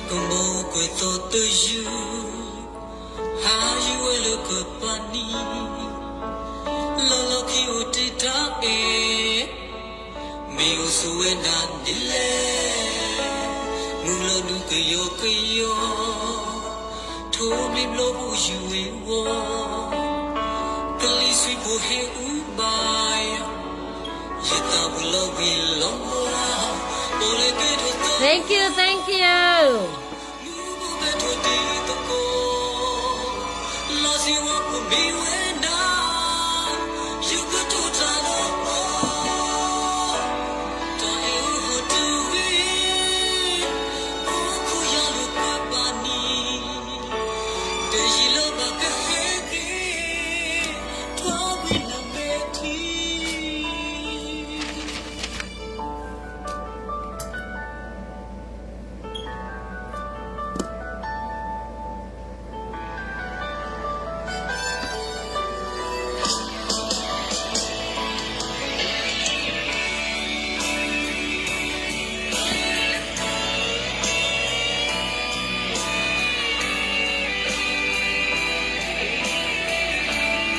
ကမိၢ်ကွဲးသိးတယုၢ်, ဟးယံၤဝဲလၢကပၤနံၤ, လီၤလီၤခံအိၣ်တ့ၢ်တၢ်အဲၣ်, မ့ၢ်အိၣ်ဆိးဝဲဒၣ်ဒ်လဲၣ်, မုၢ်လီၤနုာ်ကယီကယီ, ထိၣ်ဘျံးဘျီဘိယုၢ်ဝ့ၤဝီၤ, ကလံၤဆံးဖိဟဲအူဘၣ်ယၤ, ယသးပူၤလီၤဝံၤလီၤမး, အိၣ်လၢကဲထီၣ်သး Thank you, thank you.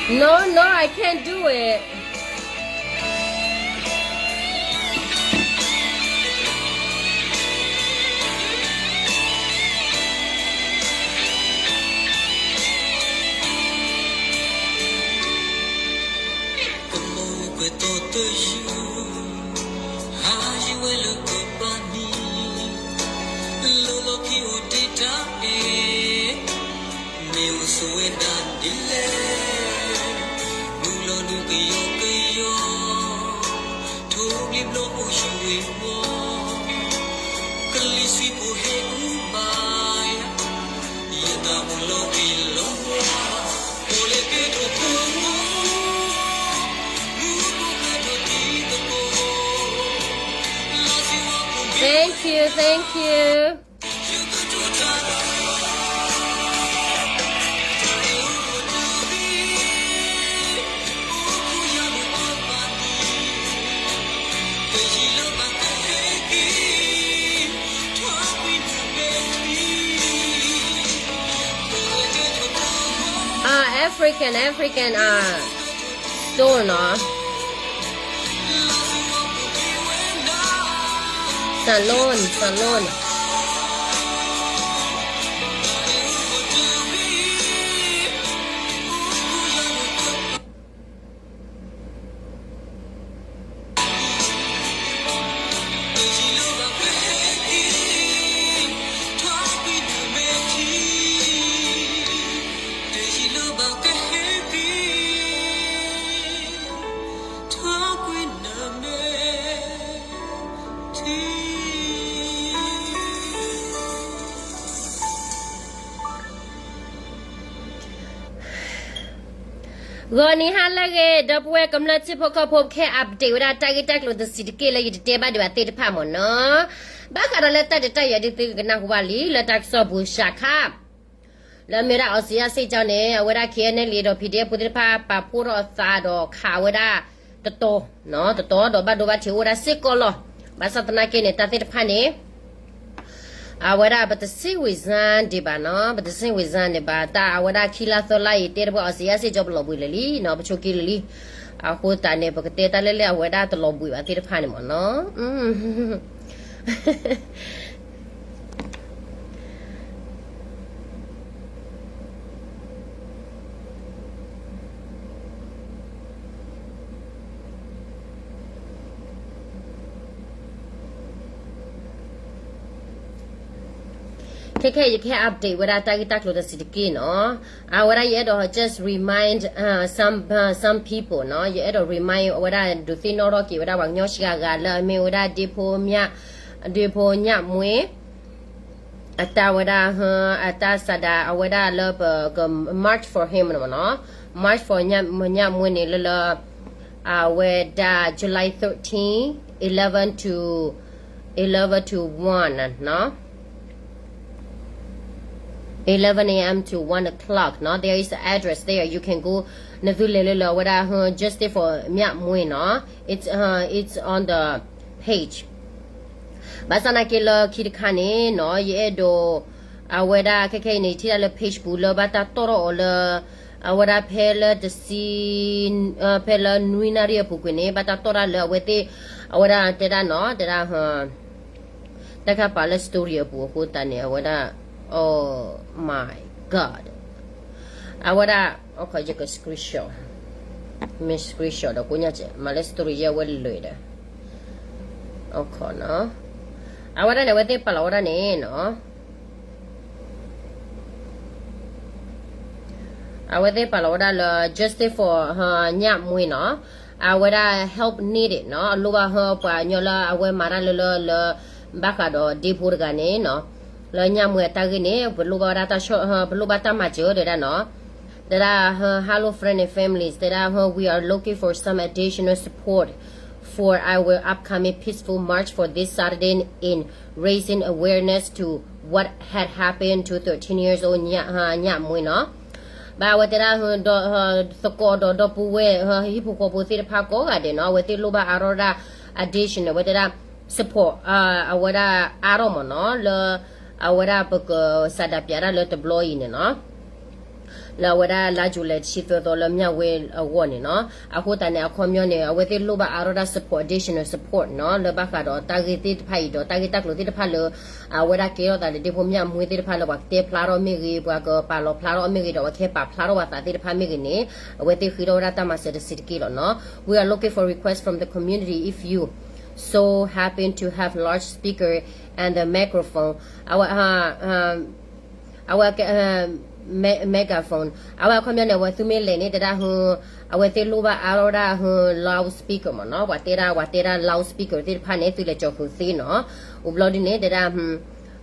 No, no, I can't do it. ကမိၢ်ကွဲးသိးတယုၢ်, ဟးယံၤဝဲလၢကပၤနံၤ, လီၤလီၤခံအိၣ်တ့ၢ်တၢ်အဲၣ်, မ့ၢ်အိၣ်ဆိးဝဲဒၣ်ဒ်လဲၣ်, မုၢ်လီၤနုာ်ကယီကယီ, ထိၣ်ဘျံးဘျီဘိယုၢ်ဝ့ၤဝီၤ, ကလံၤဆံးဖိဟဲအူဘၣ်ယၤ, ယသးပူၤလီၤဝံၤလီၤမး, အိၣ်လၢကဲထီၣ်သး Thank you, thank you. African, African, uh, stone, no? Salon, salon.ဂီၤနံၤဟါလၢအဂ့ၤ ဒီပုၢ်ဝဲၢ်ကမျၢၢ်ထံဖိကီၢ်ဖိ ပကဟဲ update ဝဲဒၣ်တၢ်ဂ့ၢ်တၢ်ကျိၤတဆံးတက့ၢ်လၢယတတဲဘၣ်ဒံးဘၣ်သ့ၣ်တဖၣ်မ့ၢ်နီၤ, ဘၣ်ဃးဒီးလၢတၢ်ဒုးတၢ်ယၤဒုး သုကနၢ်ဟူဘၣ်လံ လၢတၢ်ကစီၣ်ပူၤစှၤခါ လၢအမ့ၢ်ဝဲဒၣ် အီစံယၣ်စ့ၣ်ကၠီန့ၣ် အဝဲဒၣ် K N L A ဒီး P D F ဖိသ့ၣ်တဖၣ် ပာ်ဖှိၣ်ထီၣ်အသးဒီးခးဝဲဒၣ်တတီၤ, တတီၤ ဒီးဘၣ်ဒိဘၣ်ထံးအိၣ်ဝဲဒၣ်စ့ၢ်ကီးလီၤ. ဘၣ်ဆၣ်သနာ်က့န့ၣ် တၢ်သ့ၣ်တဖၣ်န့ၣ် အဝဲဒၣ်ပတဆ့ဝံၤစၢ်ဒံးဘၣ်နီၤ, ပတဆ့ဝံၤစၢ်ဒံးဘၣ်, တၢ်အဝဲဒၣ်ခံလါသၢလါအံၤ တဲတဘၣ်အီၤစံးယါစ့ၢ်ကီး ပလီၤဘှံးလၢာ်လံနီၤ, ပဆိးက့လၢာ်လံ. အဃိသတးန့ၣ် ပကတဲတၢ်လၢလၢအဝဲဒၣ်တလီၤဘှံးဘၣ်သ့ၣ်တဖၣ်န့ၣ်မ့ၢ်နီၤ. ခဲခဲအံၤ ယကဟဲ update ဝဲဒၣ်တၢ်ဂ့ၢ်တၢ်ကျိၤတစဲးတက့ၢ်နီၤ. အဝဲဒၣ်ယအဲၣ်ဒိး just remind some some people နီၤ, ယအဲၣ်ဒိး remind အဝဲဒၣ်ဒုးသ့ၣ်နီၣ်ထီၣ်က့ၤဝဲဒၣ်ပှၤကညီစှၤဂၤလၢအမ့ၢ်ဝဲဒၣ် ဒ့ဖိညၣ်မွ့ အတၢ်ဝဲဒၣ် အတၢ်စးဒၤ အဝဲဒၣ်လၢပက march for him န့ၣ်မ့ၢ်နီၤ, march for ညၣ်မွ့န့ၣ်လၢလၢ အဝဲဒၣ် July thirteen, eleven to, eleven to one နီၤ, eleven a.m. to one o'clock နီၤ. There is an address there, you can go, နသုလဲၤလၢလၢအဝဲဒၣ် Justice for ညၣ်မွ့နီၤ, it's it's on the page. ဘၣ်ဆၣ်သနာ်က့လၢခံတခါန့ၣ်နီၤ, ယအဲၣ်ဒိး အဝဲဒၣ်ခဲခဲအံၤန့ၣ် ယထံၣ်ဒၣ်လၢ page ပူၤလၢဘၣ်တၢ်တီၣ်ထီၣ်အီၤလၢ အဝဲဒၣ်ဖဲလၢတဆံ, ဖဲလၢနွံနၣ်ရံၣ်အပူၤကွံာ်န့ၣ် ဘၣ်တၢ်တီၣ်တၢ်လၢအဝဲသ့ၣ်, အဝဲဒၣ်တဲဒၣ်နီၤ, တဲဒၣ် တၢ်ခါပာ်လၢ story အပူၤအဃိသတးန့ၣ် အဝဲဒၣ်, oh my god, အဝဲဒၣ်, ယက screenshot, မ့ၢ် screenshot ဒီးကိးညါကဲး မၤလၢ story ယဲဝဲလၢာ်ဒီး, အဝဲဒၣ်န့ၣ် အဝဲသ့ၣ်ပာ်လီၤဝဲဒၣ်န့ၣ်နီၤ, အဝဲသ့ၣ်ပာ်လီၤဝဲဒၣ်လၢ justice for ညၣ်မွ့နီၤ, အဝဲဒၣ် help needed နီၤ, အလိၣ်ဘၣ်ဟၢပှၤကညီလၢအဝဲမၤတၢ်လၢလၢလၢ ဘၣ်ဃးဒီးဒ့ဖိတဂၤန့ၣ်နီၤ, လၢညၣ်မွ့အတၢ်ဂ့ၢ်န့ၣ် ပလိၣ်ဘၣ်ဝဲဒၣ်တၢ်, ပလိၣ်ဘၣ်တၢ်မၤစၢၤတဲဒၣ်နီၤ, တဲဒၣ် hello friend and families, တဲဒၣ် we are looking for some additional support for our upcoming peaceful march for this Saturday in raising awareness to what had happened to thirteen years old ညၣ်မွ့နီၤ. ဘၣ်အဝဲတဲဒၣ် ဒီးသကိးဒီးဒီပုၢ်ဝဲၢ် ဟံၣ်ဖိဃီဖိသ့ၣ်တဖၣ်ကိးဂၤဒဲးနီၤ, အဝဲသ့ၣ်လိၣ်ဘၣ်အါထီၣ်ဒၣ် additional ဝဲတဲဒၣ် support အဝဲဒၣ်အါထီၣ်မ့ၢ်နီၤ, လၢအဝဲဒၣ်ပကစးဒးပၠးတၢ်လၢတဘျီအံၤန့ၣ်နီၤ, လၢအဝဲဒၣ်လါယူၤလံတဆံသၢသီလၢမၠၣ်ဝ့အဂီၢ်န့ၣ်နီၤ. အဃိသတးန့ၣ် အခီပညီန့ၣ် အဝဲသ့ၣ်လိၣ်ဘၣ်အါထီၣ်ဒၣ် support, additional support နီၤ, လၢဘၣ်ဃးဒီးတၢ်ဂ့ၢ်သ့ၣ်တဖၣ်အံၤဒီး တၢ်ဂ့ၢ်တၢ်ကျိၤသ့ၣ်တဖၣ်လၢ အဝဲဒၣ်ကဲထီၣ်သးလၢဒ့ဖိညၣ်မွ့သ့ၣ်တဖၣ်လၢပှၤကတဲဖျါထီၣ်မ့ၢ်ဂ့ၤ, ပှၤကပာ်လီၤဖျါထီၣ်မ့ၢ်ဂ့ၤဒီး ပှၤကဟဲပာ်ဖျါထီၣ်ပှၤသးသ့ၣ်တဖၣ်မ့ၢ်ဂ့ၤန့ၣ် အဝဲသ့ၣ်ဃ့ထီၣ်ဝဲဒၣ်တၢ်မၤစၢၤတစဲးတက့ၢ်လီၤနီၤ. We are looking for requests from the community if you so happen to have large speaker and the microphone, အဝဲ အဝဲ megaphone, အဝဲအခီပညီန့ၣ် အဝဲသုမ့ၢ်လဲၤန့ၣ် တဲဒၣ်ဟ, အဝဲသ့ၣ်လိၣ်ဘၣ်အါထီၣ်ဒၣ်ဟ, loudspeaker မ့ၢ်နီၤ, ပှၤတဲဒၣ် ပှၤတဲဒၣ် loudspeaker သ့ၣ်တဖၣ်န့ၣ် သုလဲၤကၠီၤဃုာ်သ့နီၤ. အိၣ်ဘျီဒ်န့ၣ် တဲဒၣ်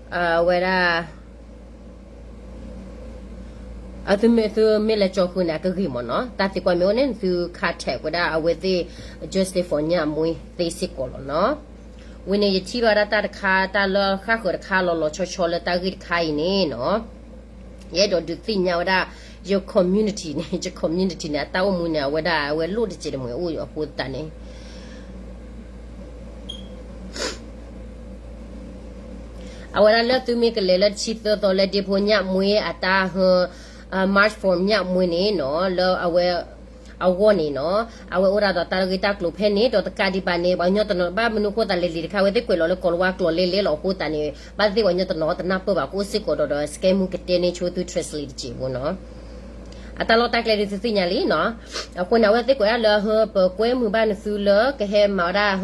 အဝဲဒၣ် သုမ့ၢ်လဲၤကၠီၤဃုာ်န့ၣ် အကဂ့ၤမ့ၢ်နီၤ, တၢ်သံကွၢ်မ့ၢ်အိၣ်န့ၣ် သု contact ဝဲဒၣ်အဝဲသ့ၣ် Justice for ညၣ်မွ့သ့စ့ၢ်ကီးလီၤနီၤ. ဝံၤန့ၣ် ယထံၣ်ဘၣ်ဝဲဒၣ်တၢ်တခါ တၢ်လၢဃၣ်ဃၢၤတခါလီၤလီၤဆီဆီလၢတၢ်ဂ့ၢ်တခါအံၤန့ၣ်နီၤ, ယအဲၣ်ဒိးဒုးသ့ၣ်ညါဝဲဒၣ် ယ community န့ၣ်, ယ community န့ၣ် အတၢ်အိၣ်မူန့ၣ် အဝဲဒၣ် အဝဲလိၣ်တစဲးတမှဲၤအိၣ်အဃိသတးန့ၣ် အဝဲဒၣ်လၢသုမ့ၢ်ကလဲၤလၢတဆံသၢသီလၢဒ့ဖိညၣ်မွ့အတၢ်ဟ, March for ညၣ်မွ့န့ၣ်နီၤ, လၢအဝဲအဂီၢ်န့ၣ်နီၤ, အဝဲအိၣ်ဒၣ်ဒီးတၢ်ဂ့ၢ်တၢ်ကျိၤဖဲန့ၣ် ဒီးတကးဒံးဘၣ်န့ၣ် ပှၤကညီတနီၤ ဘၣ်မနုၤအဃိသတးလဲၣ် လံာ်တခါ အဝဲသ့ၣ်ကွဲးလီၤလၢကိၤလၤဝါကျိာ်လဲလဲလီၤအဃိသတးန့ၣ် ဘၣ်သ့ၣ်ပှၤကညီတနီၤတနၢ်ပၢၢ်ဘၣ် ကအိၣ်စ့ၢ်ကီးဒီးဒီး စကဲမူကတဲန့ၢ်ဆိသု translate တစဲးဖိနီၤ. အတၢ်လီၢ်တၢ်ကျဲဒ်သုသ့ၣ်ညါလံနီၤ. အဃိန့ၣ် အဝဲသ့ၣ်ကွဲးဒၣ်လၢ ပကွဲမုာ်ဘၣ်နသုလၢကဟဲမၤဝဲဒၣ်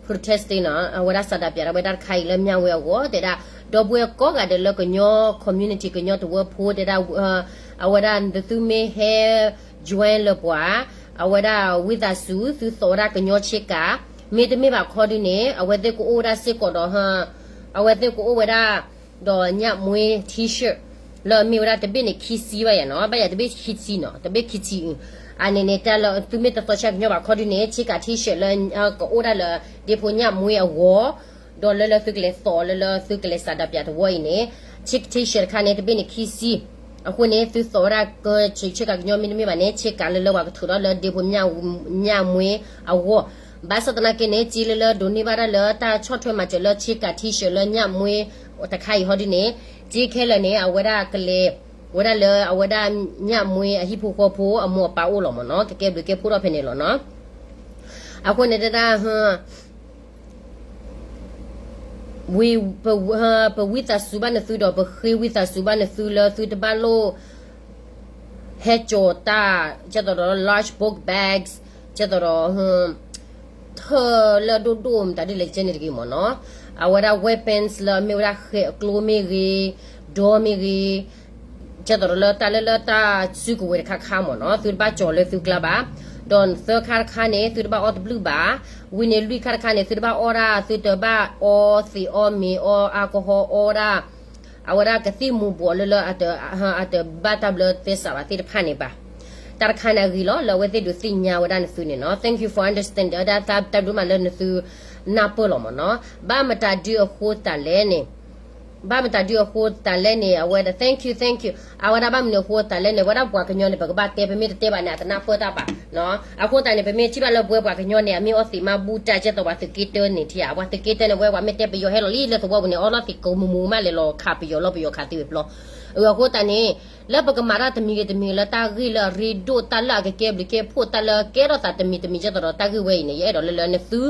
protest နီၤ, အဝဲဒၣ် ဆန္ဒပြ ဝဲဒၣ်တခါအံၤလၢမၠၣ်ဝ့အဂီၢ် တဲဒၣ် ဒီပုၢ်ဝဲၢ်ကိးဂၤဒဲးလၢကညီ community ကညီတဝၢဖိ တဲဒၣ် အဝဲဒၣ်နသုမ့ၢ်ဟဲ join လၢပှၤ အဝဲဒၣ်ဝံသးစူၤ သုသိးဝဲဒၣ်ကညီဆ့ကၤ, မ့တမ့ၢ်ဘၣ်ခီဒုန့ၣ် အဝဲသ့ၣ်ကအိၣ်ဝဲဒၣ်စ့ၢ်ကီးဒီး အဝဲသ့ၣ်ကအိၣ်ဝဲဒၣ် ဒီးညၣ်မွ့ T-shirt လၢအမ့ၢ်ဝဲဒၣ်တဘ့ၣ်န့ၣ်ခံဆံဘၣ်ယၤနီၤ, ဘၣ်ယၤတဘ့ၣ်ခံဆံနီၤ, တဘ့ၣ်ခံဆံအံၤ, အန့ၣ်န့ၣ် တၢ်လၢသုမ့ၢ်တသိးဆ့ကၤကညီဘၣ်ခီဒုန့ၣ် ဆ့ကၤ T-shirt လၢကအိၣ်ဒၣ်လၢဒ့ဖိညၣ်မွ့အဂီၢ်, ဒီးလၢလၢသုကလဲၤသိးလၢလၢသုကလဲၤ ဆန္ဒပြ တဝီအံၤန့ၣ် ဆ့ကၤ T-shirt တခါန့ၣ် တဘ့ၣ်န့ၣ်ခံဆံ, အဃိန့ၣ် သုသိးဝဲဒၣ်က ဆ့ကၤကညီမ့တမ့ၢ်ဘၣ်န့ၣ် ဆ့ကၤလၢလၢပှၤကထုးထီၣ်လၢဒ့ဖိညၣ်မွ့အဂီၢ်, ဘၣ်ဆၣ်သနာ်က့န့ၣ် စ့လၢလၢဒိးန့ၢ်ဘၣ်တၢ်လၢတၢ်ဆီၣ်ထွဲမၤစၢၤလၢဆ့ကၤ T-shirt လၢညၣ်မွ့ တခါအံၤဟီဒုန့ၣ် က့ခဲလၢာ်န့ၣ် အဝဲဒၣ်ကလဲၤ ဝဲဒၣ်လၢအဝဲဒၣ်ညၣ်မွ့အဟံၣ်ဖိဃီဖိအမိၢ်အပၢ်အိၣ်လီၤမ့ၢ်နီၤ, ကကဲဘျုးကဲဖှိၣ်ထီၣ်ဖဲန့ၣ်လီၤနီၤ. အဃိန့ၣ်တဒၣ် ဝံၤ ပဝံသးစူၤဘၣ်နသုဒီး ပဃ့ဝံသးစူၤဘၣ်နသုလၢသုတဘၣ်လိၣ် ဟဲကၠီၤတၢ် ကဲသိးဒီး large book bags ကဲသိးဒီး ထၢၣ်လၢအဒိၣ်ဒိၣ်မတၤဒ်လဲၣ်ကဲန့ၣ်တဂ့ၤမ့ၢ်နီၤ. အဝဲဒၣ် weapons လၢအမ့ၢ်ဝဲဒၣ်ဃဲးအကျိမ့ၢ်ဂ့ၤ, ဒီမ့ၢ်ဂ့ၤ, ကဲသိးဒီးလၢတၢ်လၢလၢတၢ်စုကဝဲၤတခါခါမ့ၢ်နီၤ, သုတဘၣ်ကၠီၤလၢသုကျါဘၣ်. ဒီးသၢခါတခါန့ၣ် သုတဘၣ်အီၣ်တဘျုးဘၣ်. ဝံၤန့ၣ်လွံၢ်ခါတခါန့ၣ် သုတဘၣ်အီၣ်ဒၣ် သုတဘၣ်အီသံးအီမ့ၤအီ alcohol အီဒၣ် အဝဲဒၣ်ကသံၣ်မူၤဘှီးလၢလၢ အတဘၣ်တၢ်ဘျၢသဲစးဘၣ်သ့ၣ်တဖၣ်န့ၣ်ဘၣ်. တၢ်တခါန့ၣ်အဂ့ၤလီၤ လၢအဝဲသ့ၣ်ဒုးသ့ၣ်ညါဝဲဒၣ်နသုန့ၣ်နီၤ. Thank you for understanding ဒၣ်တၢ်ဘျုးမးလၢနသုနၢ်ပၢၢ်လီၤမ့ၢ်နီၤ. ဘၣ်မတၤဒုးအဃိတၢ်လဲၣ်န့ၣ် ဘၣ်မတၤဒုးအဃိတၢ်လဲၣ်န့ၣ် အဝဲဒၣ် thank you thank you အဝဲဒၣ်ဘၣ်မနုၤအဃိတၢ်လဲၣ်န့ၣ် ဝဲဒၣ်ပှၤကညီန့ၣ် ပကဘၣ်တဲ ပမ့ၢ်တတဲဘၣ်န့ၣ် အတနၢ်ပၢၢ်တၢ်ဘၣ်. အဃိတၢ်န့ၣ် ပမ့ၢ်ထံၣ်ဘၣ်လၢပဝဲပှၤကညီန့ၣ် အမ့ၢ်အီသံးမးဘူၣ်တၢ် ကဲသိးပှၤသုးက့တၢန့ၣ်ထံၣ်ဧါ, ပှၤသုးက့တၢန့ၣ် ဝဲပှၤမ့ၢ်တဲပယီၤဟဲလီၤလံ လၢသဝီပူၤန့ၣ် အီလီၤသံးကိးမူးမူးမးလဲၤလီၤခးပယီၤလီၤ ပယီၤခးသံဝဲပျီ. အဃိတၢ်န့ၣ် လၢပကမၤတၢ်တမံၤဂ့ၤတမံၤဂ့ၤလၢတၢ်ဂ့ၢ်လၢအရ့ဒိၣ် တၢ်လၢအကကဲဘျုးကဲဖှိၣ် တၢ်လၢအကဲထီၣ်သးတမံၤတမံၤ ကဲသိးဒီးတၢ်ဂ့ၢ်ဝဲအံၤန့ၣ် ယအဲၣ်ဒိးလၢလၢနသု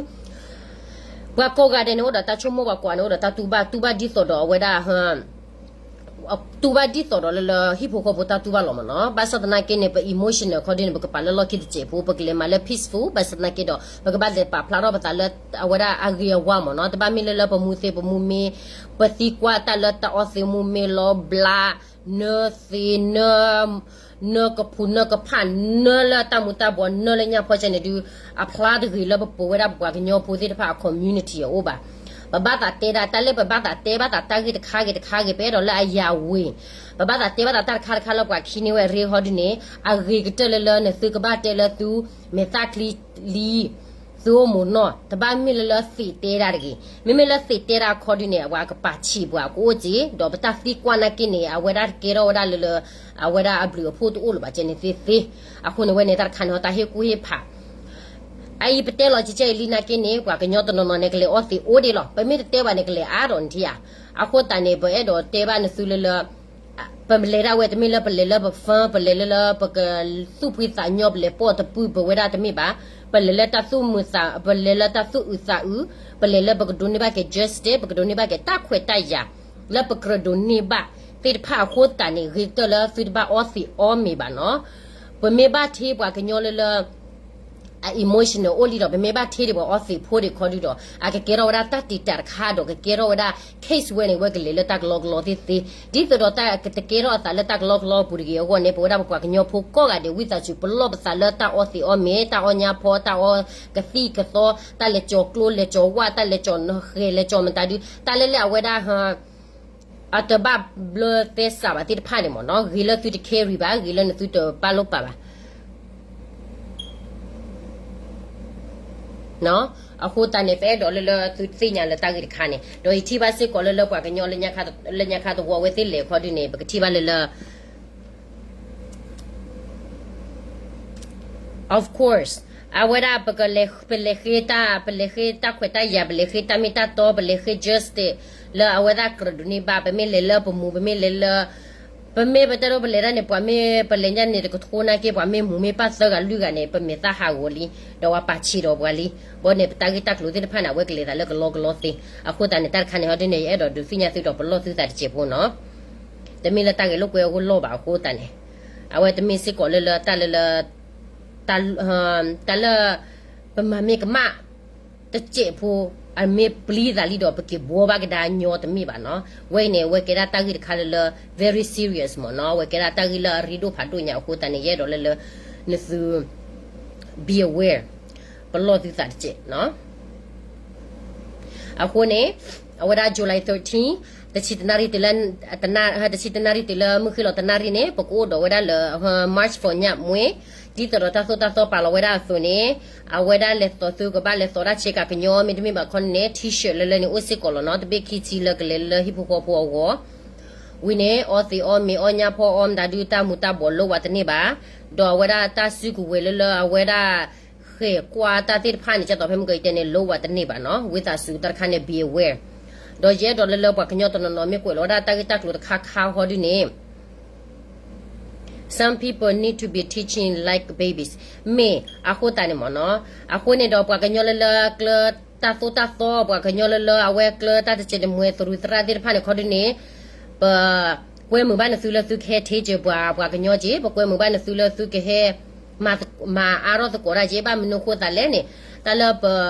ပှၤကိးဂၤဒဲးန့ၣ် အိၣ်ဒီးတၢ်ဆိကမိၣ် ပှၤကိးဂၤန့ၣ် အိၣ်ဒီးတၢ်တူၢ်ဘၣ် တူၢ်ဘၣ်ဒ်သိးဒီးအဝဲဒၣ် တူၢ်ဘၣ်ဒ်သိးဒီးလၢလၢဟံၣ်ဖိဃီဖိတၢ်တူၢ်ဘၣ်လီၤမ့ၢ်နီၤ. ဘၣ်ဆၣ်သနာ်က့န့ၣ် ပ emotional ခီဒုန့ၣ် ပကပာ်လၢလီၢ်ခံတစဲးဖိ ပကလဲၤမၤလၢ peaceful ဘၣ်ဆၣ်သနာ်က့ဒီး ပကဘၣ်လဲၤပာ်ဖျါထီၣ်ပသးလၢအဝဲဒၣ်အဂ့ၤအဝါမ့ၢ်နီၤ. တဘၣ်မ့ၢ်လၢလၢပမူသ့ပမူမ့ၢ် ပသံကွၢ်တၢ်လၢတၢ်အီသံးမူမ့ၢ်လီၤဘျါ နၢသ့ နၢကဖူးနၢကဖၣ် နၢလၢတၢ်မူၤတၢ်ဘှီး နၢလၢညၣ်ဖီကဲန့ၣ်ဒုး အဖျါတဂ့ၤလၢပပှၤဝဲဒၣ်ပပှၤကညီဖိသ့ၣ်တဖၣ်အ community အအိၣ်ဘၣ်. ပဘၣ်သးတဲဒၣ် တၢ်လၢပဘၣ်သးတဲဘၣ်သးတၢ်ဂ့ၢ်တခါဂ့ၤတခါဂ့ၤ ပအဲၣ်ဒိးလၢအယၤဝ့ၤ ပဘၣ်သးတဲဘၣ်သးတၢ်တခါတခါလၢပှၤခံန့ၢ်ဝဲအရ့ဟီဒုန့ၣ် အဂ့ၤကတၢၢ်လၢလၢနသုကဘၣ်တဲလၢသု မဲာ်သၣ်ချံလံ သုအိၣ်မူနီၢ် တဘၣ်မ့ၢ်လၢလၢသံးတဲဒၣ်တဂ့ၤ. မ့မ့ၢ်လၢသံးတဲဒၣ်အခီဒုန့ၣ် အဝဲကပာ်ဆံးပှၤကအိၣ်က့ၤ ဒီးပတၢ်သံကွၢ်နာ်က့န့ၣ် အဝဲဒၣ်တကဲထီၣ်ဝဲဒၣ်လၢလၢ အဝဲဒၣ်အဘျုးအဖှိၣ်တအိၣ်လၢၤဘၣ်ကဲန့ၣ်သ့သ့. အဃိန့ၣ်ဝဲန့ၣ် တၢ်တခါန့ၣ် တၢ်ဟ့ၣ်ကူၣ်ဟ့ၣ်ဖး အအံၤပတဲလီၤကဲကဲအံၤလံနာ်က့န့ၣ် ပှၤကညီတနီၤနီၤန့ၣ် ကလဲၤအီသံးအိၣ်ဒံးလီၤ. ပမ့ၢ်တတဲဘၣ်န့ၣ် ကလဲၤအါဒီးနထံၣ်ဧါ. အဃိသတးန့ၣ် ပအဲၣ်ဒိးတဲဘၣ်နသုလၢလၢ ပလဲၤဒၣ်ဝဲတမ့ၢ်လၢပလဲၤလၢပ fun ပလဲၤလၢလၢပကသူၣ်ဖှံသးညီ ပလဲၤပိာ်တပုၢ်ပဝဲဒၣ်တမ့ၢ်ဘၣ်. ပလဲၤလၢတၢ်သူၣ်မုာ်သး ပလဲၤလၢတၢ်သူၣ်အုးသးအုး ပလဲၤလၢပကဒိးန့ၢ်ဘၣ်က့ၤ justice ပကဒိးန့ၢ်ဘၣ်က့ၤတၢ်ခွဲးတၢ်ယာ် လၢပကြၢးဒိးန့ၢ်ဘၣ်သ့ၣ်တဖၣ်အဃိသတးန့ၣ် ဂ့ၤကတၢၢ်လၢသုတဘၣ်အီသံးအီမ့ၤဘၣ်နီၤ. ပမ့ၢ်ဘၣ်ထံပှၤကညီလၢလၢ အ emotional အိၣ်လံဒီး ပမ့ၢ်ဘၣ်ထံဒံးပှၤအီသံးဖိဒံးခီဒုဒီး အကကဲထီၣ်ဝဲဒၣ်တၢ်တံာ်တာ်တခါဒီး ကကဲထီၣ်ဝဲဒၣ် case ဝဲန့ၣ် ဝဲကလဲၤလၢတၢ်ကလီကလီသ့သ့. ဒ်သိးဒီးတၢ်ကတကဲထီၣ်အသးလၢတၢ်ကလီကလီပူၤတဂ့ၤအဂီၢ်န့ၣ် ပဝဲဒၣ်ပပှၤကညီဖိကိးဂၤဒဲး ဝံသးစူၤ ပလီၢ်ပသးလၢတၢ်အီသံးအီမ့ၤ တၢ်အီညါဖီ တၢ်အီကသံၣ်ကသီ တၢ်လဲၤကၠီၤကျိ လဲၤကၠီၤဝၣ် တၢ်လဲၤကၠီၤဃဲၤ လဲၤကၠီၤမတၤဒု တၢ်လၢလၢအဝဲဒၣ် အတဘၣ်ဘျၢသဲစးဘၣ်သ့ၣ်တဖၣ်န့ၣ်မ့ၢ်နီၤ ဂ့ၤလၢသုတ carry ဘၣ် ဂ့ၤလၢနသုတပာ်လိာ်ပာ်ဘၣ်. အဃိသတးန့ၣ် ပအဲၣ်ဒိးလၢလၢသုသ့ၣ်ညါလၢတၢ်ဂ့ၢ်တခါန့ၣ် ဒီးယထံၣ်ဘၣ်စ့ၢ်ကီးလၢလၢပှၤကညီလၢညါခါသဝီဝဲသ့ၣ်လဲၤခီဒုန့ၣ် ပကထံၣ်ဘၣ်လၢလၢ Of course အဝဲဒၣ်ပကလဲၤ ပလဲၤဃ့တၢ် ပလဲၤဃ့တၢ်ခွဲးတၢ်ယာ် ပလဲၤဃ့တၢ်မ့ၢ်တၢ်တီ ပလဲၤဃ့ justice လၢအဝဲဒၣ်ကြၢးဒိးန့ၢ်ဘၣ် ပမ့ၢ်လဲၤလၢပမူ ပမ့ၢ်လဲၤလၢ ပမ့ၢ်ပတဲဒိပလဲၤတၢ်န့ၣ် ပှၤမ့ၢ်ပလဲၤညါန့ၣ် တကထိနာ်က့ ပှၤမ့ၢ်မူမ့ၢ်ပၢ်သၢဂၤလွံၢ်ဂၤန့ၣ် ပမဲာ်သၣ်ဟးဂီၤလံ ဒီးပှၤပာ်ဆံးဒီးပှၤလံ ဘီန့ၣ် ပတၢ်ဂ့ၢ်တၢ်ကျိၤသ့ၣ်တဖၣ်န့ၣ် အဝဲကလဲၤသးလၢကလီကလီသ့ အဃိသတးန့ၣ် တၢ်တခါန့ၣ်ဟီဒ်န့ၣ် ယအဲၣ်ဒိးဒုးသ့ၣ်ညါသုဒီးပလီၢ်သုသးတစဲးဖိနီၤ တမ့ၢ်လၢတၢ်ဂဲၤလိာ်ကွဲအဂီၢ်လီၢ်ဘၣ်အဃိသတးန့ၣ် အဝဲတမ့ၢ်စ့ၢ်ကီးလၢလၢတၢ်လၢလၢ တၢ် တၢ်လၢ ပမၤမ့ၢ်ကမၣ် တစဲးဖိ အမ့ၢ်ပျံၤသးလံဒီး ပက့ၤဘှီဘၣ်ကဒါညီတမ့ၢ်ဘၣ်နီၤ ဝဲအံၤန့ၣ် အဝဲကဲဒၣ်တၢ်ဂ့ၢ်တခါလၢလၢ very serious မ့ၢ်နီၤ အဝဲကဲဒၣ်တၢ်ဂ့ၢ်လၢအရ့ဒိၣ်ဖးဒိၣ်ညါအဃိသတးန့ၣ် ယအဲၣ်ဒိးလၢလၢ နသု be aware ပလီၢ်သုသးတစဲးနီၤ အဃိန့ၣ် အဝဲဒၣ် July thirteen တဆံတနၣ်ရံၣ်တုၤလၢ တနၣ် တဆံတနၣ်ရံၣ်တုၤလၢမုၢ်ဃ့ၢ်လီၤတနၣ်ရံၣ်န့ၣ် ပကအိၣ်ဒီးဝဲဒၣ်လၢ March for ညၣ်မွ့ ဒ်သိးဒီးတၢ်သိၣ်တၢ်သီပာ်လီၤဝဲဒၣ်အသိးန့ၣ် အဝဲဒၣ်လဲၤသိးသုကဘၣ်လဲၤသိးဒၣ်ဆ့ကၤကညီ မ့တမ့ၢ်ဘၣ်ခီန့ၣ် T-shirt လၢလၢန့ၣ် အိၣ်စ့ၢ်ကီးလီၤနီၤ တဘ့ၣ်ခံထံလၢကလဲၤလၢဟံၣ်ဖိဃီဖိအဂီၢ် ဝံၤန့ၣ် အီသံးအီမ့ၤအီညၣ်ဖီအီမတၤဒု တၢ်မူၤတၢ်ဘှီးလိဝဲတန့ၢ်ဘၣ် ဒီးအဝဲဒၣ်တၢ်စုကဝဲၤလၢလၢအဝဲဒၣ် ဃဲၤကွၢ်တၢ်သ့ၣ်တဖၣ်န့ၣ် ကၠီသီဖဲမုၢ်ကီၤအံၤတဲန့ၣ် လိဝဲတန့ၢ်ဘၣ်နီၤ ဝံသးစူၤတၢ်တခါန့ၣ် be aware ဒီးယအဲၣ်ဒိးလၢလၢပှၤကညီတနီၤနီၤမ့ၢ်ကွဲးလီၤဝဲဒၣ်တၢ်ဂ့ၢ်တၢ်ကျိၤတခါခါဃီဒုန့ၣ် Some people need to be teaching like babies. မ့ၢ်အဃိသတးန့ၣ်မ့ၢ်နီၤ, အဃိန့ၣ်ဒီးပှၤကညီလၢလၢကျၢၤတၢ်သိၣ်တၢ်သီ, ပှၤကညီလၢလၢအဝဲကျၢၤတၢ်တစဲးတမှဲၤသရူးသရၣ်သ့ၣ်တဖၣ်န့ၣ်ခီဒုန့ၣ်, ပ ကွဲမုာ်ဘၣ်နသုလၢသုကဟဲထ့ကၢၤပှၤ ပှၤကညီက့, ပကွဲမုာ်ဘၣ်နသုလၢသုကဟဲ မၤအါထီၣ်သကိးတၢ်က့, ဘၣ်မနုၤဃိသးလဲၣ်န့ၣ်, တၢ်လၢပ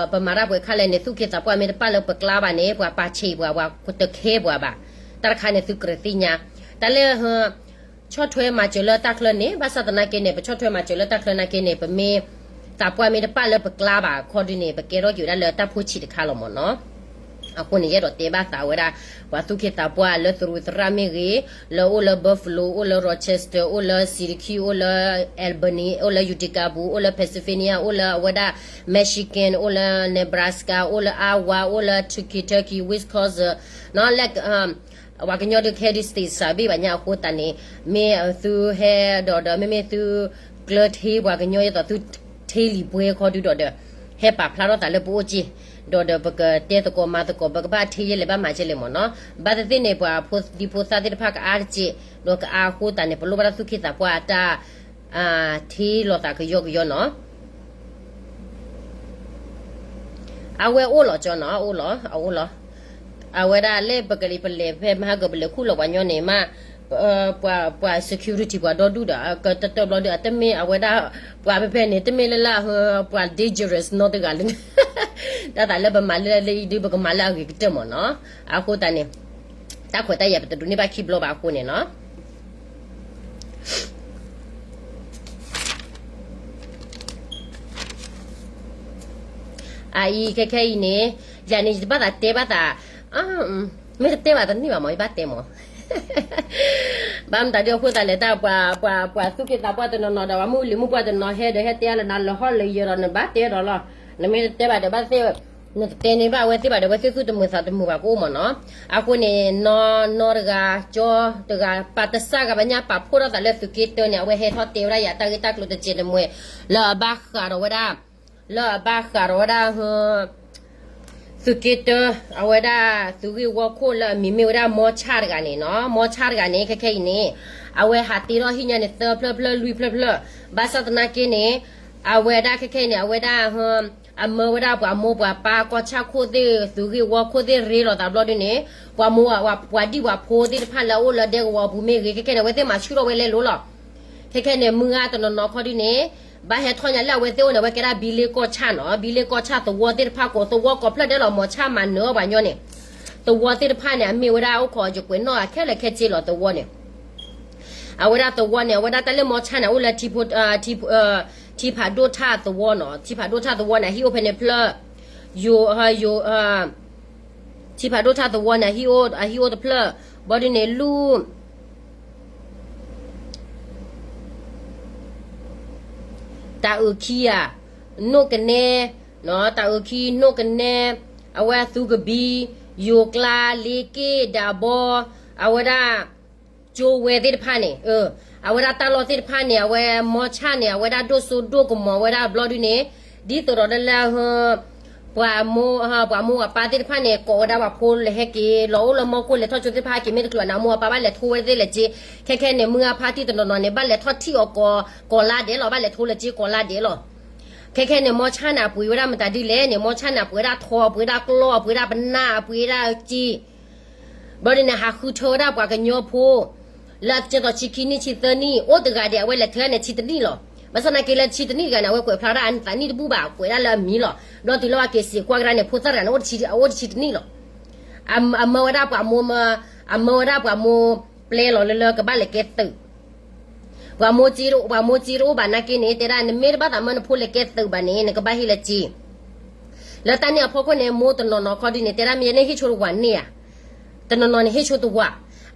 မၤတၢ်ပှဲၤခါလဲၣ်န့ၣ် သူၣ်က့သးပှၢ်မ့ၢ်တပာ်လၢပကျါဘၣ်န့ၣ် ပှၤပာ်ဆံးပှၤ ပှၤတခဲပှၤဘၣ်. တၢ်တခါန့ၣ်သုကြၢးသ့ၣ်ညါ, တၢ်လၢ ဆီၣ်ထွဲမၤစၢၤလၢတၢ်ချၢန့ၣ် ဘၣ်ဆၣ်သနာ်က့န့ၣ် ပဆီၣ်ထွဲမၤစၢၤလၢတၢ်ချၢနာ်က့န့ၣ် ပမ့ၢ် သးပှၢ်မ့ၢ်တပာ်လၢပကျါဘၣ်ခီဒုန့ၣ် ပကဲထီၣ်က့ၤဝဲဒၣ်လၢတၢ်ဖိဆံးတခါလီၤမ့ၢ်နီၤ. အဃိန့ၣ် ယအဲၣ်ဒိးတဲဘၣ်သးဝဲဒၣ် ပှၤသူၣ်က့သးပှၢ်လၢသရူးသရၣ်မ့ၢ်ဂ့ၤ, လၢအိၣ်လၢ Buffalo, အိၣ်လၢ Rochester, အိၣ်လၢ Syracuse, အိၣ်လၢ Albany, အိၣ်လၢ Utica ပူၤ, အိၣ်လၢ Pennsylvania, အိၣ်လၢအဝဲဒၣ် Michigan, အိၣ်လၢ Nebraska, အိၣ်လၢ Iowa, အိၣ်လၢ Kentucky, Wisconsin, နီၤ လၢ ပှၤကညီဒုးကဟဲဒုး state စးဘ့ၣ်ဘၣ်ညါအဃိသတးန့ၣ်, မ့ၢ်သုဟဲဒီးဒီး မ့မ့ၢ်သုကျၢၤထ့ပှၤကညီ ယသိးသုထ့လံာ်ပှဲၤခီဒုဒီးဒီး ဟဲပာ်ဖျါထီၣ်သးလၢပအိၣ်က့, ဒီးဒီးပကတဲသကိးမၤသကိး ပကဘၣ်ထ့ယဲလဲၣ်ဘၣ်မၤကဲလဲၣ်မ့ၢ်နီၤ. ဘၣ်သ့ၣ်သ့ၣ်န့ၣ် ပှၤဖိဒံဖိသၣ်သ့ၣ်တဖၣ်ကအါတက့ၢ်, ဒီးကအါအဃိသတးန့ၣ် ပလိၣ်ဘၣ်တၢ်သူၣ်က့သးပှၢ်အတၢ် ထ့လီၤသးကယီကယီနီၤ. အဝဲအိၣ်လီၤကၠီနီၤ, အအိၣ်လီၤ, အအိၣ်လီၤ. အဝဲဒၣ်လၢပကလံၤပလဲၤဖဲမဟါကၢၤ ပလဲၤခူၣ်လီၤပှၤညီန့ၣ်မး, ပှၤ ပှၤ security ပှၤဒီဒူၣ်ဒီး ကတၢၢ်တၢၢ်ဘျီဒီး အတမ့ၢ်အဝဲဒၣ် ပှၤဖဲဖဲန့ၣ် တမ့ၢ်လၢလၢ ပှၤ dangerous နီတဂၤလၢ တၢ်သးလၢပမၤလၢလၢအံၤဒုး ပကမၤလၢအဂ့ၤကတၢၢ်မ့ၢ်နီၤ. အဃိသတးန့ၣ် တၢ်ခွဲးတၢ်ယာ်ပတဒိးန့ၢ်ဘၣ်ခံဘျီဘၣ်အဃိန့ၣ်နီၤ. အအံၤခဲခဲအံၤန့ၣ် ယၤန့ၣ် ယတဘၣ်သးတဲဘၣ်သး, မ့ၢ်တတဲဘၣ်တန့ၢ်ဘၣ်မ့ၢ် ယဘၣ်တဲမ့ၢ်, ဘၣ်မတၤဒ်အဃိသတးလဲၣ် တၢ်ပှၤ ပှၤ ပှၤသူၣ်က့သးပှၢ်တနီၤနီၤဒီး ပှၤမုၢ်လံၤမုၢ်ပှၢ်တနီၤဟဲဒီး ဟဲတဲအါလၢနၤလၢဟီၣ်လၢယၢၤဒီး နဘၣ်တဲဒီးလီၤ. နမ့ၢ်တတဲဘၣ်ဒီးဘၣ်သ့ၣ် နတတဲန့ၢ်ဘၣ်အဝဲသ့ၣ်ဘၣ်ဒီး အဝဲသ့ၣ်သူၣ်တမုာ်သးတမုာ်ဘၣ်ကအိၣ်မ့ၢ်နီၤ. အဃိန့ၣ် နီၢ်နီၢ်တဂၤ ကၠီတဂၤ ပာ်တစၢ်ဂၤဘၣ်ညါ ပာ်ဖှိၣ်ထီၣ်သးလၢသုးက့တၢန့ၣ် အဝဲဟဲထီၣ်တဲဝဲဒၣ်ယၤတၢ်ဂ့ၢ်တၢ်ကျိၤတစဲးတမှဲၤ လၢအဘၣ်ဃးဒီးဝဲဒၣ် လၢအဘၣ်ဃးဒီးဝဲဒၣ် သုးက့တၢ အဝဲဒၣ် သုးဂ့ၢ်ဝီခိၣ်လၢအမံၤမ့ၢ်ဝဲဒၣ် မီဆၣ်တဂၤန့ၣ်နီၤ, မီဆၣ်တဂၤန့ၣ် ခဲခဲအံၤန့ၣ် အဝဲဟးတ့ထီၣ်ဟံၣ်ညါန့ၣ် သၢဖျၢၣ်ဖျၢၣ်လွံၢ်ဖျၢၣ်ဖျၢၣ်, ဘၣ်ဆၣ်သနာ်က့န့ၣ် အဝဲဒၣ်ခဲခဲအံၤန့ၣ် အဝဲဒၣ် အမၢဝဲဒၣ်ပှၤမိၢ်ပှၤပၢ်ကီၢ်ဆၣ်ခိၣ်သ့ၣ် သုးဂ့ၢ်ဝီခိၣ်သ့ၣ်ရ့လိာ်သးဘျီဒုန့ၣ် ပှၤမိၢ် ပှၤဒံၣ်ပှၤဖိသ့ၣ်တဖၣ်လၢအအိၣ်လၢဒဲကဝီၤပူၤမ့ၢ်ဂ့ၤ ခဲခဲန့ၣ် အဝဲသ့ၣ်မၤဆူၣ်ထီၣ်ဝဲလဲၤလိၤလီၤ. ခဲခဲန့ၣ် မုၢ်ဂၤတနီၤနီၤခီဒုန့ၣ် ဘၣ်ဟဲထီၣ်ညါလၢအဝဲသ့ၣ်အိၣ်န့ၣ် အဝဲကဲဒၣ်ဘံလ့ကီၢ်ဆၣ်နီၤ, ဘံလ့ကီၢ်ဆၣ်သဝီသ့ၣ်တဖၣ်ကိးသဝီကိးဖျၢၣ်ဒဲးလီၤ မီဆၣ်မၤနၢၤအီၣ်ပှၤညီန့ၣ် သဝီသ့ၣ်တဖၣ်န့ၣ် အမ့ၢ်ဝဲဒၣ်အိၣ်ခိးယကွဲးနီၣ်အခဲလၢာ်ခဲဆ့လီၤသဝီန့ၣ် အဝဲဒၣ်သဝီန့ၣ် အဝဲဒၣ်တၢ်လၢမီဆၣ်န့ၣ် အိၣ်လၢ ထံဖးဒိၣ်ထၣ်သဝီနီၤ, ထံဖးဒိၣ်ထၣ်သဝီန့ၣ် အဟံၣ်အိၣ်ဖဲန့ၣ်ဖျၢၣ်, ယိၤ ယိၤ ထံဖးဒိၣ်ထၣ်သဝီန့ၣ် အဟံၣ်အိၣ်တဖျၢၣ်, ဘျီဒုန့ၣ် လူ တၢ်အုးခံဂၤ, နိၣ်ကနဲ, တၢ်အုးခံ နိၣ်ကနဲ, အဝဲအသူကဘံ, ယိၤကျါ, လ့က့ၣ်, ဒးဘီ, အဝဲဒၣ် ကၠိဝဲသ့ၣ်တဖၣ်န့ၣ်, အဝဲဒၣ်တၢ်လီၢ်သ့ၣ်တဖၣ်န့ၣ် အဝဲမီဆၣ်န့ၣ် အဝဲဒၣ်ဒိၣ်စိဒိၣ်ကမီၤဝဲဒၣ်ဘျီဒုန့ၣ်, ဒ်သိးဒီးလၢ ပှၤမိၢ် ပှၤမိၢ်ပှၤပၢ်သ့ၣ်တဖၣ်န့ၣ် ကိးဝဲဒၣ်ပှၤဖိလဲၤဟဲက့ၤ လီၤအိၣ်လၢမီၢ်ခိၣ်လဲၤထီၣ်ကၠိသ့ၣ်တဖၣ်ဟဲက့ၤ မ့ၢ်တချုးန့ၣ် အမိၢ်အပၢ်ဘၣ်လဲၤထိဝဲသ့ၣ်လဲၤက့ၤ, ခဲခဲန့ၣ် မုၢ်ဂၤဖါတံၢ်တနီၤနီၤန့ၣ် ဘၣ်လဲၤထီၣ်ထံၣ်အီၤကိး ကိးလါဒဲးလီၤ, ဘၣ်လဲၤထိလဲၤက့ၤကိးလါဒဲးလီၤ. ခဲခဲန့ၣ် မီဆၣ်န့ၣ် အပှ့ၤဝဲဒၣ်မတၤဒ်လဲၣ်န့ၣ် မီဆၣ်န့ၣ် အပှ့ၤဝဲဒၣ်ထီ အပှ့ၤဝဲဒၣ်ကျီ အပှ့ၤဝဲဒၣ်စ့ ဘျီဒုန့ၣ် ဟးဃုထၢဝဲဒၣ်ပှၤကညီဖိ လၢအကဲသိးဆံခံနံၣ်ဆံသၢနံၣ် အိၣ်တဂၤဒဲး အဝဲလဲၤထၢန့ၣ် ဆံတနံၣ်လီၤ. ဘၣ်ဆၣ်သနာ်က့လၢဆံတနံၣ်တဂၤန့ၣ် အဝဲကွဲးဖျါဝဲဒၣ်အသးနံၣ်တဘူၣ်ဘၣ် ကွဲးဒၣ်လၢအမံၤလီၤ. ဘျီတုၤလၢအက့ၤစံးကွၢ်ကဒါန့ၣ် ဖိသၣ်တဂၤန့ၣ် အိၣ်တဆံတနံၣ်လီၤ. အမၢဝဲဒၣ်ပှၤမိၢ် အမၢဝဲဒၣ်ပှၤမိၢ်ပျဲလီၤလၢလၢကဘၣ်လဲၤကဲသုး ပှၤမိၢ်စ့ ပှၤမိၢ်စ့တအိၣ်ဘၣ်နာ်က့န့ၣ် တဲဒၣ် နမ့ၢ်တဘၣ်သးမၢနဖိလဲၤကဲသုးဘၣ်န့ၣ် နကဘၣ်ဟ့ၣ်လၢစ့ လၢတၢ်န့ၣ်အဖီခိၣ်န့ၣ် မိၢ်တနီၤနီၤခီဒုန့ၣ် တဲဒၣ်မ့ၢ်ယဲန့ၣ် ဟ့ၣ်ဆိတဝၤန့ၢ်ဧါ. တနီၤနီၤန့ၣ် ဟ့ၣ်ဆိတဝၤ.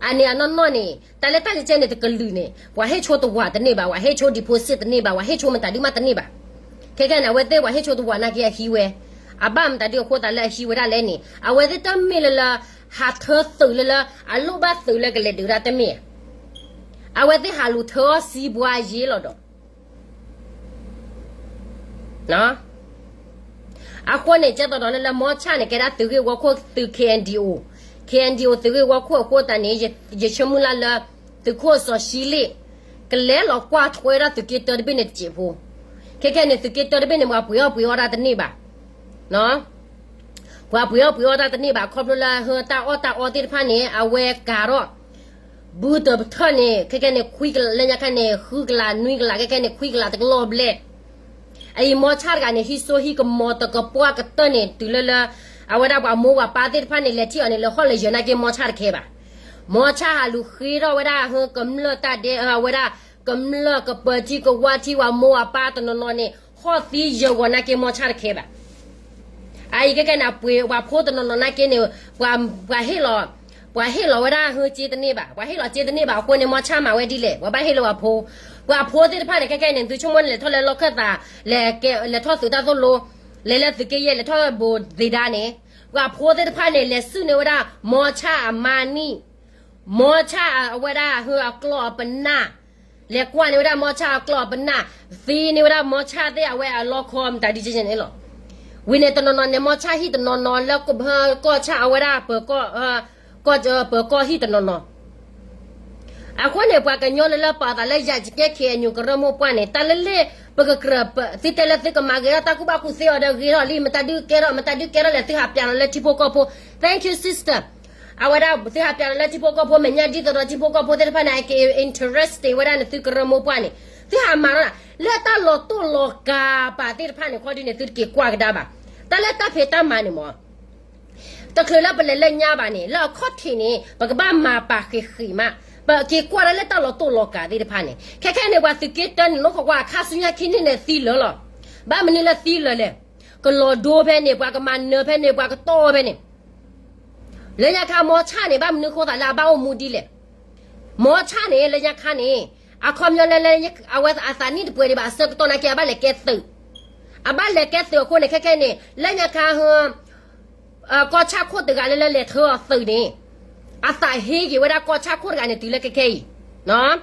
အန့ၣ်အနီၢ်နီၢ်န့ၣ် တၢ်လၢတၢ်ကဲကဲန့ၣ် တကလုာ်န့ၣ် ပှၤဟ့ၣ်ဆိတဝၤတန့ၢ်ဘၣ်, ပှၤဟ့ၣ်ဆိ deposit တန့ၢ်ဘၣ်, ပှၤဟ့ၣ်ဆိမတၤဒုမးတန့ၢ်ဘၣ်. ခဲခဲန့ၣ် အဝဲသ့ၣ်ပှၤဟ့ၣ်ဆိတဝၤနာ်က့အဟံးဝဲ, အဘၣ်မတၤဒုအဃိသးလၢအဟံးဝဲဒၣ်လဲၣ်န့ၣ် အဝဲသ့ၣ်တမ့ၢ်လၢလၢ ဟးထၢသုးလၢလၢ အလိၣ်ဘၣ်သုးလၢကလဲၤဒုးဒၣ်တမ့ၢ် အဝဲသ့ၣ်ဟးလူၤထၢအီၣ်စံးပှၤယ့လီၤဒီး အဃိန့ၣ် ကဲသိးဒီးလၢလၢမီဆၣ်န့ၣ် ကဲဒၣ်သုးဂ့ၢ်ဝီခိၣ်သုး K N D O KNDO သုးဂ့ၢ်ဝီခိၣ်အဃိသတးန့ၣ် ယဆၢမုၢ်လၢ်လၢ သုးခိၣ်စီၤရှံလ့ၣ် ကလဲၤလီၤကွၢ်ထွဲဒၣ်သုးက့တၢတဘ့ၣ်န့ၣ်တစဲးဖိ, ခဲခဲန့ၣ် သုးက့တၢတဘ့ၣ်န့ၣ် ပှၤပှ့ၤအီၣ်ပှ့ၤအီတၢ်တန့ၢ်ဘၣ်, ပှၤပှ့ၤအီၣ်ပှ့ၤအီတၢ်တန့ၢ်ဘၣ် ခီဖျိလၢဟၢတၢ်အီၣ်တၢ်အီသ့ၣ်တဖၣ်န့ၣ် အဝဲကၤထီၣ် ဘုတပထၢၣ်န့ၣ် ခဲခဲန့ၣ် ခွံကလး လၢညါခါန့ၣ် ဃုကလး နွံကလး ခဲခဲန့ၣ် ခွံကလးတကလီၢ်ဘျဲၣ်. အအံၤမီဆၣ်တဂၤန့ၣ် ဟံးစိဟံးကမီၤတကပှၢ်ကတၢၢ်န့ၣ် တုၤလၢလၢ အဝဲဒၣ်ပှၤမိၢ်ပှၤပၢ်သ့ၣ်တဖၣ်န့ၣ် လဲၤထံၣ်အီၤန့ၣ် လဲၤဟီၣ်လဲၤယၢၤနာ်က့မီဆၣ်တခဲဘၣ်. မီဆၣ်ဟးလူၤဃ့ထီၣ်ဝဲဒၣ်ဟၢကမျၢၢ်တၢ်ဒဲး အဝဲဒၣ် ကမျၢၢ်ကပၢၤထံကဝၢ်ထံ ပှၤမိၢ်ပှၤပၢ်တနီၤနီၤန့ၣ် ဟီၣ်သံယၢၤဂီၤနာ်က့မီဆၣ်တခဲဘၣ်. အအံၤခဲခဲန့ၣ် အပှ့ၤပှၤဖိတနီၤနီၤနာ်က့န့ၣ် ပှၤဟ့ၣ်လီၤ ပှၤဟ့ၣ်လီၤဝဲဒၣ်ဟၢစ့တန့ၢ်ဘၣ်, ပှၤဟ့ၣ်လီၤစ့တန့ၢ်ဘၣ်အဃိန့ၣ် မီဆၣ်မၤဝဲဒ်လဲၣ်, ပှၤဘၣ်ဟ့ၣ်လီၤပှၤဖိ, ပှၤဖိသ့ၣ်တဖၣ်န့ၣ် ခဲခဲန့ၣ် သုဆိကမိၣ်န့ၣ် လဲၤထီၣ်လၢလီၢ်ခၢၣ်သး, လဲၤထီၣ်သုးတၢ်သိၣ်လိ, လဲၤလၢသုးက့ယဲၢ် လဲၤထီၣ်ဘိးသ့ဒါန့ၣ်, ပှၤဖိသ့ၣ်တဖၣ်န့ၣ် လဲၤစုၣ်န့ၢ်ဝဲဒၣ် မီဆၣ်အမါနံၣ် မီဆၣ်အဝဲဒၣ်ဟၢအကျီၢ်အပနၢ်, လဲၤကွၢ်န့ၢ်ဝဲဒၣ်မီဆၣ်အကျီၢ်အပနၢ်, သ့န့ၢ်ဝဲဒၣ်မီဆၣ်သ့ၣ်အဝဲအလီခီမတၤဒ်န့ၣ်လီၤ. ဝံၤန့ၣ်တနီၤနီၤန့ၣ် မီဆၣ်ဟံၣ်တနီၤနီၤလၢ ကီၢ်ဆၣ်အဝဲဒၣ် ပၢၤကီၢ်ဟံၣ်တနီၤနီၤ အဃိန့ၣ် ပှၤကညီလၢလၢပာ်သးလၢယၤကဲ KNU ကရၢမိၢ်ပှၢ်န့ၣ် တၢ်လၢလ့ၣ် ပကကြၢး သုတဲလၢသုကမၤဂ့ၤထီၣ်တၢ်ကူၣ်ဘၣ်ကူၣ်သ့အီၤဒီးဂ့ၤထီၣ်လံ မတၤဒုကဲထီၣ် မတၤဒုကဲထီၣ်လဲၣ် သုဟးပျးလီၤလၢထံဖိကီၢ်ဖိ Thank you sister. အဝဲဒၣ်သုဟးပျးလီၤလၢထံဖိကီၢ်ဖိ မဲာ်ညါဒ်သိးဒီးထံဖိကီၢ်ဖိသ့ၣ်တဖၣ်န့ၣ် က interested ဝဲဒၣ်န့ၣ် သုကရၢမိၢ်ပှၢ်န့ၣ် သုဟးမၤထီၣ်ဒၣ် လၢတၢ်လီၤတိၢ်လီၤကၤပာ်သ့ၣ်တဖၣ်န့ၣ် ခီဒုန့ၣ် သုတက့ၤကွၢ်ကဒါဘၣ်. တၢ်လၢတၢ်ဖံးတၢ်မၤန့ၣ်မ့ၢ် တချုးလၢပလဲၤလၢညါဘၣ်န့ၣ် လၢအခီၣ်ထံးန့ၣ် ပကဘၣ်မၤပာ်ဃ့ဃ့မး, ပက့ၤကွၢ်လၢလၢတၢ်လီၤတိၢ်လီၤကၤသ့ၣ်တဖၣ်န့ၣ် ခဲခဲန့ၣ် ပှၤသုးက့တၢန့ၣ် နီၢ်ခိကွၢ်အခါဆူညါခံနံၣ်န့ၣ်သံလၢာ်လီၤ. ဘၣ်မနုၤလၢသံလၢာ်လဲၣ်, ကလီၤဒိဖဲန့ၣ် ပှၤကမၤနၢၤဖဲန့ၣ် ပှၤကတီၢ်ဖဲန့ၣ် လၢညါခါမီဆၣ်န့ၣ် ဘၣ်မနုၤဃိသးလၢအဘၣ်အိၣ်မူဒ်လဲၣ်. မီဆၣ်န့ၣ် လၢညါခါန့ၣ် အခီပညီလၢ အဝဲအသးနံၣ်တပှဲၤဒံးဘၣ်အဆၢကတီၢ်နာ်က့ အဘၣ်လဲၤကဲသုး, အဘၣ်လဲၤကဲသုးအဃိန့ၣ် ခဲခဲန့ၣ် လၢညါခါ ကီၢ်ဆၣ်ခိၣ်တဂၤလၢလၢလဲၤထၢအီၤသုးန့ၣ် အသးဟ့က့ၤဝဲဒၣ်ကီၢ်ဆၣ်ခိၣ်တဂၤန့ၣ် တုၤလၢခဲခဲအံၤ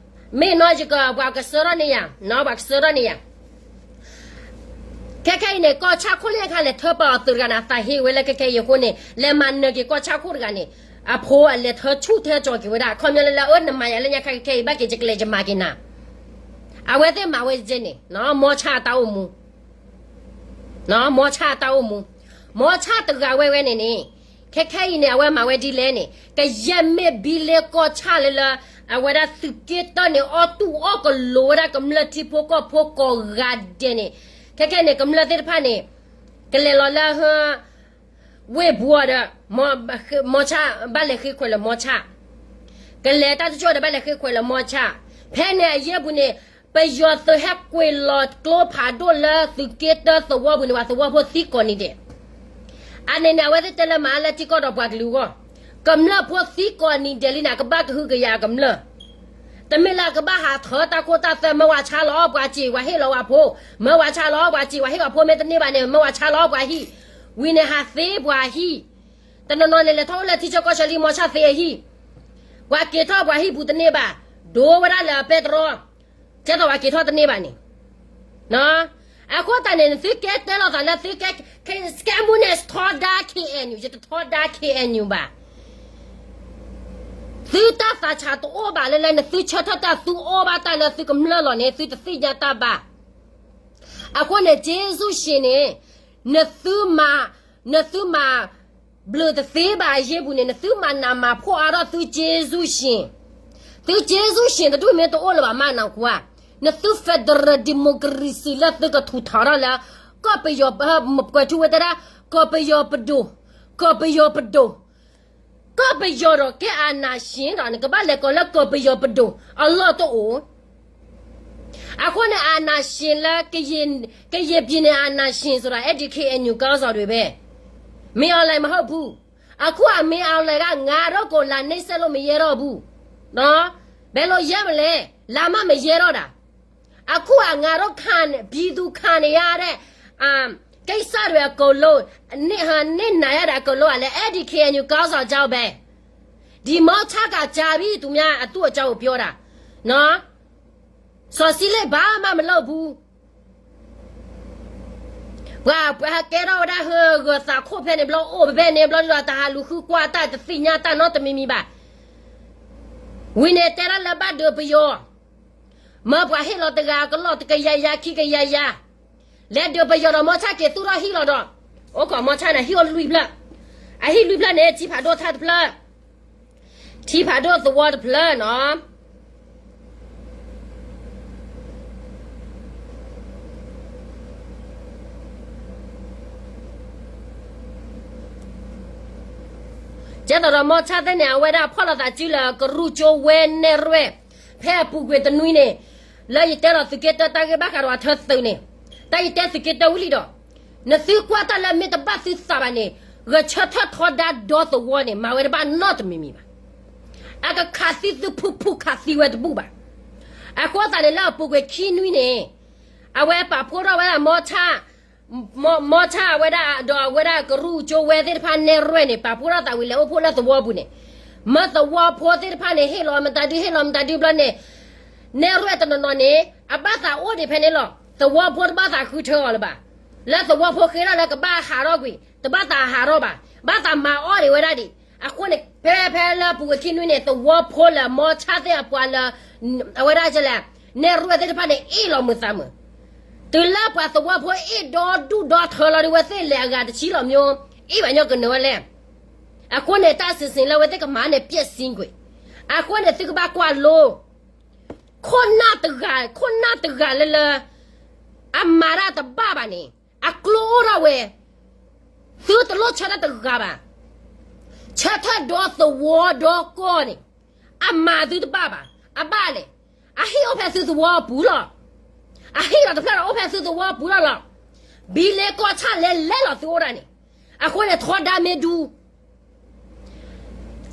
မ့ၢ်နီၢ်ယက ပှၤကစၢထီၣ်န့ၢ်ယၤ, ပှၤကစၢထီၣ်န့ၢ်ယၤ. ခဲခဲအံၤန့ၣ် ကီၢ်ဆၣ်ခိၣ်လၢညါခါလဲၤထၢပာ်အီၤသုးတဂၤန့ၣ် အသးဟ့ဝဲလၢခဲခဲအံၤအဃိန့ၣ် လဲၤမၤနၢၤက့ၤကီၢ်ဆၣ်ခိၣ်တဂၤန့ၣ် အဖိအလဲၤထၢဆူၣ်ထၢကၠီၤက့ၤဝဲဒၣ် အခီပညီလၢလၢအၢနမၤယၤလၢညါခါခဲခဲအံၤ ဘၣ်က့ၤယကလဲၤယမၤက့ၤနၤ အဝဲသ့ၣ်မၤဝဲကဲန့ၣ် မီဆၣ်အတၢ်အိၣ်မူ မီဆၣ်အတၢ်အိၣ်မူ, မီဆၣ်တဂၤဝဲဝဲန့ၣ်န့ၣ် ခဲခဲအံၤန့ၣ် အဝဲမၤဝဲဒ်လဲၣ်န့ၣ် ကယဲၢ်မ့ၢ်ဘံလ့ကီၢ်ဆၣ်လၢလၢ အဝဲဒၣ်သုးက့တၢန့ၣ် အီၣ်တူၢ်အီၣ်ကလိၤဝဲဒၣ်ကမျၢၢ်ထံဖိကီၢ်ဖိကိးဂၤဒဲးန့ၣ် ခဲခဲန့ၣ် ကမျၢၢ်သ့ၣ်တဖၣ်န့ၣ် ကလဲၤလီၤလၢ ဝ့ၢ်ဘှီဒီး မီဆၣ် ဘၣ်လဲၤဃ့ခွဲးလၢမီဆၣ်, ကလဲၤတၢ်တကၠိၢ်ဒီးဘၣ်လဲၤဃ့ခွဲးလၢမီဆၣ်, ဖဲန့ၣ်အယ့ၢ်ပူၤန့ၣ် ပယီၤသုးဟဲကွံာ်လီၤကျိဖးဒိၣ်လၢသုးက့တၢသဝီပူၤန့ၣ် ပှၤသဝီဖိသံကိးနံၤဒဲး အန့ၣ်န့ၣ် အဝဲသ့ၣ်တဲလၢမၤအါလၢထံကီၢ်ဒီးပှၤကလုာ်အဂီၢ်, ကမျၢၢ်ဖိသံကိးနံၤဒဲးလံန့ၣ် အကဘၣ်ကဟုကယာ်အကမျၢၢ်, တမ့ၢ်လၢအကဘၣ်ဟးထၢတၢ်ခိတၢ်သွဲ မၢဝဲဆါလီၤအီၣ်ပှၤစံး ပှၤဟ့ၣ်လီၤဝဲဖိ, မၢဝဲဆါလီၤအီၣ်ပှၤစံး ပှၤဟ့ၣ်ဝဲဖိမ့ၢ်တန့ၢ်ဘၣ်န့ၣ် မၢဝဲဆါလီၤအီၣ်ပှၤဟံၣ်, ဝံၤန့ၣ်ဟးသ့ပှၤဟံၣ်, တနီၤနီၤန့ၣ် လဲၤထီၣ်အိၣ်လၢထံဆၢကီၢ်ဆၢလံ မီဆၣ်သ့အဟံၣ်, ပှၤက့ၤထီၣ်ပှၤဟံၣ်ပူၤတန့ၢ်ဘၣ်, ဒိဝဲဒၣ်လၢအပဲတြီ ကဲသိးပှၤက့ၤထီၣ်တန့ၢ်ဘၣ်န့ၣ်, အဃိသတးန့ၣ် နသုကဲတဲလိာ်သးလၢသုကဲ စကဲမူန့ၣ် ထီဒါ KNU ယတထီဒါ KNU ဘၣ်. သုတၢ်သးဆးတအိၣ်ဘၣ်လၢလၢ နသုဆၢထၢၣ်တၢ်သုအီၣ်ဘၣ်တၢ်လၢသုကမျၢၢ်လီၤန့ၣ် သုတသ့ၣ်ညါတၢ်ဘၣ်. အဃိန့ၣ် ကျေးဇူးရှင်န့ၣ် နသုမၤ နသုမၤဘျုးတသ့ဘၣ်အယ့ၢ်ပူၤန့ၣ် နသုမၤနးမၤဖှီၣ်အါထီၣ်သု ကျေးဇူးရှင်, သု ကျေးဇူးရှင် တဒူၣ်မ့ၢ်တအိၣ်လၢၤဘၣ် မၤနၢၤကွၢ်, နသု federal democracy လၢသုကထူးထီၣ်ထီၣ်လၢ ကီၢ်ပယီၤ ကွဲးထူဝဲတဲဒၣ် ကီၢ်ပယီၤပဒိၣ်, ကီၢ်ပယီၤပဒိၣ် ကီၢ်ပယီၤဒီးကဲ အာဏာရှင် ဒီး နကဘၣ်လဲၤကိးလၢကီၢ်ပယီၤပဒိၣ် အလီၢ်တအိၣ်. အဃိန့ၣ် အာဏာရှင်လၢ ကရင်ပြည်နယ် အာဏာရှင်ဆိုတာ အဲ့ဒီ KNU ခေါင်းဆောင်တွေပဲ. မင်းအောင်လှိုင်မဟုတ်ဘူး. အခုက မင်းအောင်လှိုင်က ငါတို့ကို လာနှိပ်စက်လို့ မရဲတော့ဘူး. နော်. ဘယ်လိုရဲမလဲ. လာမှ မရဲတော့တာ. အခုက ငါတို့ခံနေ ပြည်သူခံနေရတဲ့ အာ ကိစ္စတွေအကုန်လုံး နစ်နာရတာအကုန်လုံးကလည်း အဲ့ဒီ KNU ခေါင်းဆောင်ကြောင့်ပဲ. ဒီမောင်ချစ်က ကြာပြီ သူများ သူ့အကြောင်းကို ပြောတာ. နော်. စီၤဆံလ့ၣ် ဘာမှမလုပ်ဘူး. ပှၤ ပှၤဟဲကဲထီၣ်ဝဲဒၣ်ဟၢဂၢၤသးခိၣ်ဖဲန့ၣ်ဘျီ အိၣ်ဖဲန့ၣ်ဘျီဒီး တၢ်ဟးလူၤဃုကွၢ်တၢ်တသ့ၣ်ညါတၢ်နီတမံၤမံၤဘၣ်. ဝံၤန့ၣ်တဲဒၣ်လၢဘၣ်ဒုးပယီၤ, မၢပှၤဟ့ၣ်လီၤတဂၤကလီၢ်တကယၤယၤခံကယၤယၤ, လဲၤဒုးပယီၤဒီး မီဆၣ်က့ၤသူၣ်ထီၣ်ဟံၣ်လီၤဒီး, အိၣ်ခိးမီဆၣ်န့ၣ် ဟံၣ်အိၣ်လွံၢ်ဖျၢၣ်, အဟံၣ်လွံၢ်ဖျၢၣ်န့ၣ် ထံဖးဒိၣ်ထၣ်တဖျၢၣ်, ထံဖးဒိၣ်သဝီတဖျၢၣ်နီၤ. ကဲသိးဒီးမီဆၣ်သ့ၣ်န့ၣ် အဝဲဒၣ်ဖီၣ်လိာ်သးစုလၢကရူၢ်ကၠိဝဲနဲၣ်ရွဲၣ်, ဖဲအပူၤကွံာ်တနွံန့ၣ်, လၢယတဲလီၤသုးက့တၢတၢ်ဂ့ၢ်ဘၣ်ဃးဒီးအထၢသုးန့ၣ်, တၢ်ယတဲသုးက့တၢဝံၤလံဒီး, နသုကွၢ်တၢ်လၢမ့ၢ်တဘၣ်သုသးဘၣ်န့ၣ်, ဂဲၤဆၢထၢၣ်ထီဒါဒီသဝီန့ၣ် မၤဝဲတဘၣ်နီတမံၤမံၤဘၣ်. အကခးသံသုဖုဖုခးသံဝဲတဘူၣ်ဘၣ်. အဃိသတးန့ၣ်လၢအပူၤကွံာ်ခံနွံန့ၣ်, အဝဲပာ်ဖှိၣ်ထီၣ်ဝဲဒၣ်မီဆၣ် မီ မီဆၣ်အဝဲဒၣ်ဒီးအဝဲဒၣ်ကရူၢ်ကၠိဝဲသ့ၣ်တဖၣ်နဲၣ်ရွဲၣ်န့ၣ် ပာ်ဖှိၣ်ထီၣ်သးဝံၤလဲၤအိၣ်ဖှိၣ်လၢသဝီပူၤန့ၣ်, မၢသဝီဖိသ့ၣ်တဖၣ်န့ၣ် ဟ့ၣ်လီၤမတၤဒု ဟ့ၣ်လီၤမတၤဒုဘျီန့ၣ်, နဲၣ်ရွဲၣ်တနီၤနီၤန့ၣ် အဘၣ်သးအိၣ်ဒံးဖဲန့ၣ်လီၤ. သဝီဖိတဘၣ်သးဃုထၢအီၤလၢၤဘၣ်. လၢသဝီဖိဃ့ထီၣ်လၢကဘၣ်ဟးထီၣ်ကွံာ် တဘၣ်သးဟးထီၣ်ဘၣ်. ဘၣ်သးမၤအီၣ်ဒံးဝဲဒၣ်ဒံး. အဃိန့ၣ် ဖဲ ဖဲလၢအပူၤကွံာ်ခံနွံန့ၣ် သဝီဖိလၢမီဆၣ်သ့ၣ်အပှၤလၢ အဝဲဒၣ်လဲၣ်, နဲၣ်ရွဲၣ်သ့ၣ်တဖၣ်န့ၣ် အ့ၣ်လီၤမုာ်သးမုာ် တုၤလၢပှၤသဝီဖိအ့ၣ်ဒီဒူၣ်ဒီထၢလီၤဒီး ဝဲသ့ၣ်လဲၤအဂၤတဆံလီၤ မျိုး, အ့ၣ်ပှၤညီကနၢၤဝဲလဲၣ်. အဃိန့ၣ် တၢ်စံးစ့ၣ်လၢဝဲသ့ၣ်ကမၤန့ၣ် ပျက်စီးကွံာ်. အဃိန့ၣ် သုကဘၣ်ကွၢ်လိ, ခိၣ်နၢ်တဂၤ ခိၣ်နၢ်တဂၤလၢလၢ အမၤတၢ်တဘၣ်ဘၣ်န့ၣ် အကျိအိၣ်ထီၣ်ဝဲ, သုတလိၣ်ဆၢထၢၣ်တဂၤဘၣ်. ဆၢထၢၣ်ဒီသဝီဒီကီၢ်န့ၣ် အမၤသုတဘၣ်ဘၣ်. အဘၣ်လဲၣ်, အဟံၣ်အိၣ်ဖဲသုသဝီပူၤလီၤ. အဟံၣ်လီၤတဖျၢၣ်ဒီးအိၣ်ဖဲသုသဝီပူၤလီၤလီၤ. ဘံလ့ကီၢ်ဆၣ်လဲၤလဲၤလီၤသုအိၣ်ဒၣ်န့ၣ်, အဃိန့ၣ်ထီဒါမ့ၢ်ဒူ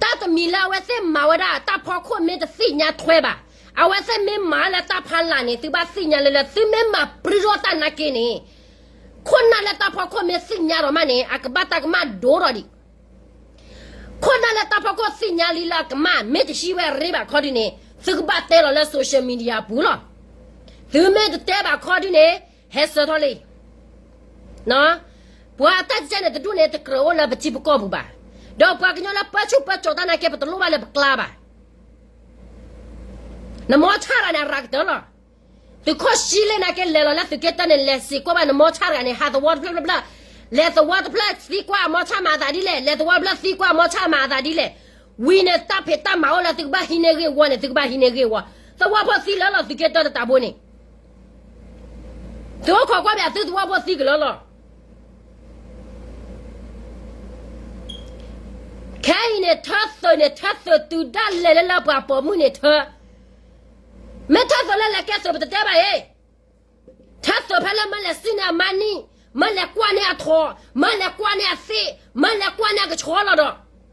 တၢ်တမံၤလၢအဝဲသ့ၣ်မၤဝဲဒၣ် တၢ်ဖီခိၣ်မ့ၢ်တသ့ၣ်ညါထွဲဘၣ်, အဝဲသ့ၣ်မ့ၢ်မၤလၢတၢ်ဖးလၢ်န့ၣ် သုဘၣ်သ့ၣ်ညါလၢလၢ သုမ့ၢ်မၤပြံထီၣ်တၢ်နာ်က့န့ၣ်, ခိၣ်နၢ်လၢတၢ်ဖီခိၣ်မ့ၢ်သ့ၣ်ညါဒီးမးန့ၣ် အကဘၣ်တၢ်ကမၣ်ဒိၣ်ထီၣ်ဒံး. ခိၣ်နၢ်လၢတၢ်ဖီခိၣ်သ့ၣ်ညါလံလၢအကမၣ် မ့ၢ်တဟံးဝဲအရ့ဘၣ်ခီဒုန့ၣ် သုကဘၣ်တဲလီၤလၢ social media အပူၤလီၤ. သုမ့ၢ်တတဲဘၣ်ခီဒုန့ၣ် ဟဲဆၢထီၣ်လံ ပှၤတၢ်ကဲန့ၣ်တဒူၣ်န့ၣ် တကြၢးအိၣ်လၢပထံပကီၢ်ပူၤဘၣ်. ဒီးပှၤကညီလၢပၢဆူၣ်ပၢစိးတၢ်နာ်က့ ပတလိၣ်ဘၣ်လၢပကျါဘၣ်. နမီဆၣ်တဂၤန့ၣ် အရၤကတၢၢ်လီၤ. သုးခိၣ်ဆှံလ့ၣ်နာ်က့ လဲၤလီၤလၢသုးက့တၢန့ၣ် လဲၤစံးကွၢ်ဘၣ်နမီဆၣ်တဂၤန့ၣ် ဟးသဝီတဖျၢၣ်ဖျၢၣ်ဖျၢၣ်, လဲၤသဝီတဖျၢၣ်သံကွၢ်အမီဆၣ်မၤအသးဒ်လဲၣ်, လဲၤသဝီတဖျၢၣ်သံကွၢ်အမီဆၣ် မၤအသးဒ်လဲၣ်. ဝံၤန့ၣ် တၢ်ဖံးတၢ်မၤအိၣ်လၢသုကဘၣ်ဟံးန့ၢ်ဂ့ၢ်ဝီန့ၣ် သုကဘၣ်ဟံးန့ၢ်ဂ့ၢ်ဝီ. သဝီဖိသံလၢလီၤ သုးက့တၢတတးဖိန့ၣ် သုအိၣ်ခိးကွၢ်ဘၣ်သုသဝီဖိသံကလၢလီၤ. ခဲအံၤန့ၣ် ထၢသုးန့ၣ် ထၢသုးတုၤဒၣ်လဲာ်လၢလၢပှၤပိာ်မုၣ်န့ၣ်ထၢ, မ့ၢ်ထၢသုးလၢလဲၤကဲသုး ပတတဲဘၣ်အံၤ, ထၢသုးဖဲလၢမၢလဲၤစံၣ်န့ၢ်အမါနံၣ်, မၢလဲၤကွၢ်န့ၢ်အထိး, မၢလဲၤကွၢ်န့ၢ်အသ့ၣ်, မၢလဲၤကွၢ်န့ၢ်အကဆီလီၤဒီး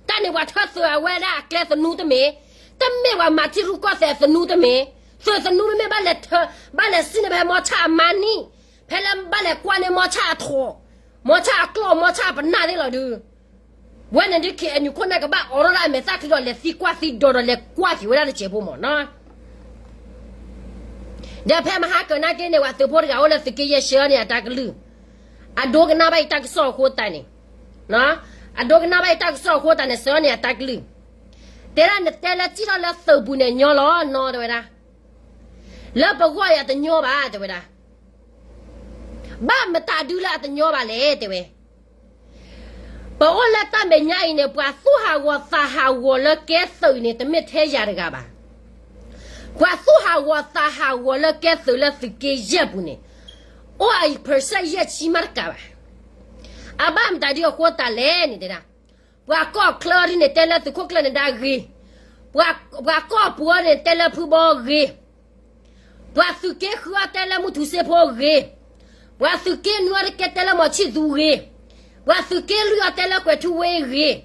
တၢ်န့ၣ်ပှၤထၢသုးအဝဲဒၣ်အကျဲသနူတမ့ၢ်, တမ့ၢ်ပှၤမၤထံရူၢ်ကီၢ်သဲးသနူတမ့ၢ်, သုးသနူမ့မ့ၢ်ဘၣ်လဲၤထၢ, ဘၣ်လဲၤစံၣ်န့ၢ်ဖဲမီဆၣ်အမါနံၣ်, ဖဲလၢဘၣ်လဲၤကွၢ်န့ၢ်မီဆၣ်အထိး, မီဆၣ်အကျီၢ် မီဆၣ်အပနၢ်သ့ၣ်လီၤဒုး, ဝဲန့ၣ်ဒုး ခ့ၣ်အဲၣ်ယူၣ် ခိၣ်နၢ်ကဘၣ်အိးထီၣ်ဒၣ်အမဲာ်သၣ်ချံဒီးလဲၤသံကွၢ်သံဒိးဒီးလဲၤကွၢ်က့ၤဝဲဒၣ်တစဲးဖိမၢ်နီၤ. ဒီးဖဲမဟါကၢၣ်နာ်က့န့ၣ် ပှၤသုးဖိတဂၤအိၣ်လၢသုးက့ယဲၢ်ဆှၢန့ၢ်အတၢ်ကလုၢ်, အဒိကနၣ်ဘၣ်အံၤတၢ်ကစီၣ်အဃိသတးန့ၣ်, အဒိကနၣ်ဘၣ်အံၤတၢ်ကစီၣ်အဃိသတးန့ၣ် ဆှၢန့ၢ်အတၢ်ကလုၢ်, တဲဒၣ်နတဲလၢစံၣ်ထီၣ်လၢသုးပူၤန့ၣ်ညီလီၤနီၤ တဲဝဲဒၣ်, လၢပဂီၢ်အံၤတညီဘၣ် တဲဝဲဒၣ်. ဘၣ်မတၤဒုလၢအတညီဘၣ်လဲၣ် တဲဝဲ. ပအိၣ်လၢတၢ်မဲာ်ညါအံၤန့ၣ် ပှၤသူၣ်ဟးဂီၤသးဟးဂီၤလၢကဲသုးအံၤန့ၣ် တမ့ၢ်ထဲယၤတဂၤဘၣ်. ပှၤသူၣ်ဟးဂီၤသးဟးဂီၤလၢကဲသုးလၢသုးက့ယဲၢ်ပူၤန့ၣ် အိၣ်အံၤ percent ယဲၢ်ဆံမးတကးဘၣ်. အဘၣ်မတၤဒုအဃိသတးလဲၣ်န့ၣ်တဲဒၣ်, ပှၤကီၢ်ချၢဒ်န့ၣ် တဲလၢသုးခိၣ်ကျၢၢ်နဒါဂ့ၤ, ပှၤကီၢ်ပူၤန့ၣ် တဲလၢဖုဘီဂ့ၤ, ပှၤသုးက့ဃုအီၤတဲလၢမုၢ်ထူစ့ဖိဂ့ၤ, ပှၤသုးက့နွံအီၤတကဲတဲလၢမီၤဆံၣ်သူဂ့ၤ, ပှၤသုးက့လွံၢ်အီၤတဲလၢကွဲးထူဝ့ဂ့ၤ.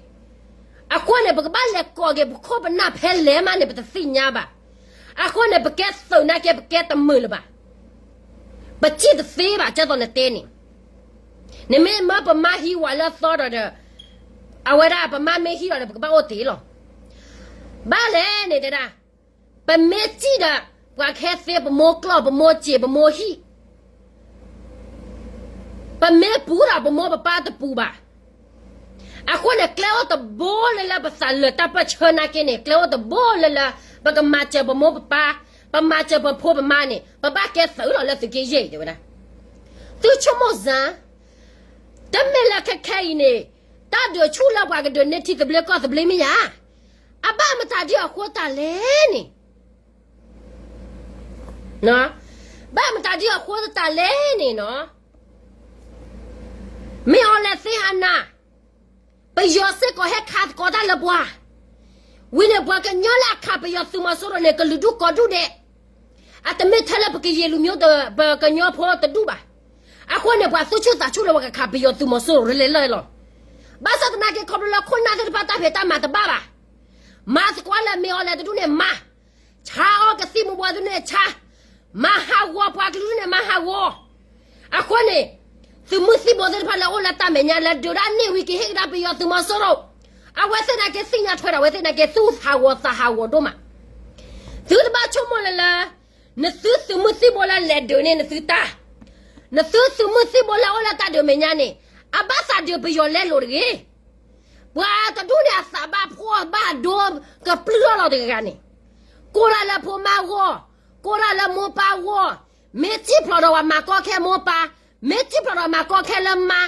အဃိန့ၣ် ပကဘၣ်လဲၤကိးက့ၤပခိၣ်ပနၢ်ဖဲလဲၣ်မးန့ၣ် ပတသ့ၣ်ညါဘၣ်. အဃိန့ၣ် ပကဲသုးနာ်က့ ပကဲတမုာ်လၢၤဘၣ်. ပစံၣ်တသ့ဘၣ် ကဲသိးနတဲန့ၣ်, နမ့ၢ်မၢပမါဟံးဝၤလၢသီဒီးဒီး, အဝဲဒၣ်ပမါမ့ၢ်ဟံးဒီးဒီး ပကဘၣ်အိၣ်တ့ၢ်လီၤ. ဘၣ်လဲၣ်န့ၣ်တဲဒၣ်, ပမ့ၢ်စံၣ်ဒီး ပှၤကဟဲသ့ပမိၢ်ကျီၢ် ပမိၢ်စ့ၣ် ပမိၢ်ဟံၣ်, ပမ့ၢ်ပူၤဒီးပမိၢ်ပပၢ်တပူၤဘၣ်. အဃိန့ၣ် ကျဲအိၣ်တဘိလၢလၢပသးလၢာ်တၢ်ပၢၢ်ဆၢနာ်က့န့ၣ် ကျဲအိၣ်တဘိလၢလၢ ပကမၤစၢၤပမိၢ်ပပၢ်, ပမၤစၢၤပဖိပမါန့ၣ် ပဘၣ်ကဲသုးလီၤလၢသုးက့ယဲၢ်အံၤတဲဝဲဒၣ်. သုဆိကမိၣ်စၢ်, တမ့ၢ်လၢခဲခဲအံၤန့ၣ် တၢ်ဒုးဆူၣ်လၢပှၤကဒုးန့ၢ်ထံသဘျ့ကီၢ်သဘျ့မ့ၢ်ဧါ. အဘၣ်မတၤဒ်အဃိသတးလဲၣ်န့ၣ် ဘၣ်မတၤဒ်အဃိသတးလဲၣ်န့ၣ်နီၤ, မ့ၢ်အီၤလဲၤသ့ဟးနၤ, ပယီၤစ့ၢ်ကီးဟဲခးသကိးတၢ်လၢပှၤ, ဝံၤန့ၣ်ပှၤကညီလၢအခးပယီၤသုးမီၤစိရိၤန့ၣ် ကလုာ်ဒူၣ်ကိးဒူၣ်ဒဲး, အတမ့ၢ်ထဲလၢပကယံာ်လူၤမံ ပကညီဖိတဒူၣ်ဘၣ်. အဃိန့ၣ် ပှၤသူၣ်ဆူၣ်သးဆူၣ်လၢပှၤကခးပယီၤသုးမီၤစိရိၤရလဲၤလၢလီၤ. ဘၣ်ဆၣ်သနာ်က့ခီဖျိလၢခိၣ်နၢ်သ့ၣ်တဖၣ်တၢ်ဖံးတၢ်မၤတဘၣ်ဘၣ်. မၤသကိးလၢမ့ၢ်အီၤလဲၤတဒူၣ်န့ၣ်မၤ, ဆါအီၤကသံၣ်မူၤဘှီးတဒူၣ်န့ၣ်ဆါ, မၤဟးဂီၤပှၤကလုာ်ဒူၣ်န့ၣ်မၤဟးဂီၤ. အဃိန့ၣ် သုးမုၢ်သံၣ်ဘိသ့ၣ်တဖၣ်လၢအိၣ်လၢတၢ်မဲာ်ညါလၢဒုးဒၣ်န့ၢ်ဝံၤက့ၤဟ့ၣ်ကဒါပယီၤသုးမီၤစိရိၤ, အဝဲသ့ၣ်နာ်က့သ့ၣ်ညါထွဲဒီး အဝဲသ့ၣ်နာ်က့သူၣ်ဟးဂီၤသးဟးဂီၤဒိၣ်မး. သုတဘၣ်ဆိကမိၣ်လၢလၢ နသုသုးမုၢ်သံၣ်ဘိလၢလဲၤဒုးန့ၢ်နသုတၢ်, နသုသုးမုၢ်သံၣ်ဘိလၢအိၣ်လၢတၢ်ဒုးမဲာ်ညါန့ၣ် အဘၣ်သးဒုးပယီၤလဲလိာ်တဂ့ၤ. ပှၤတဒူၣ်န့ၣ်အသးဘၣ်ဖှီၣ်ဘၣ်ဒိကပျုၢ်ထီၣ်လီၤတဂၤဂၤန့ၣ်, ကိးဒၣ်လၢဖိမါအဂီၢ်, ကိးဒၣ်လၢမိၢ်ပၢ်အဂီၢ်, မ့ၢ်ထံၣ်ဖျိးဒီးပှၤမၤကီခဲမိၢ်ပၢ်, မ့ၢ်ထံၣ်ဖျိးဒီးမၤကီခဲလၢမါ,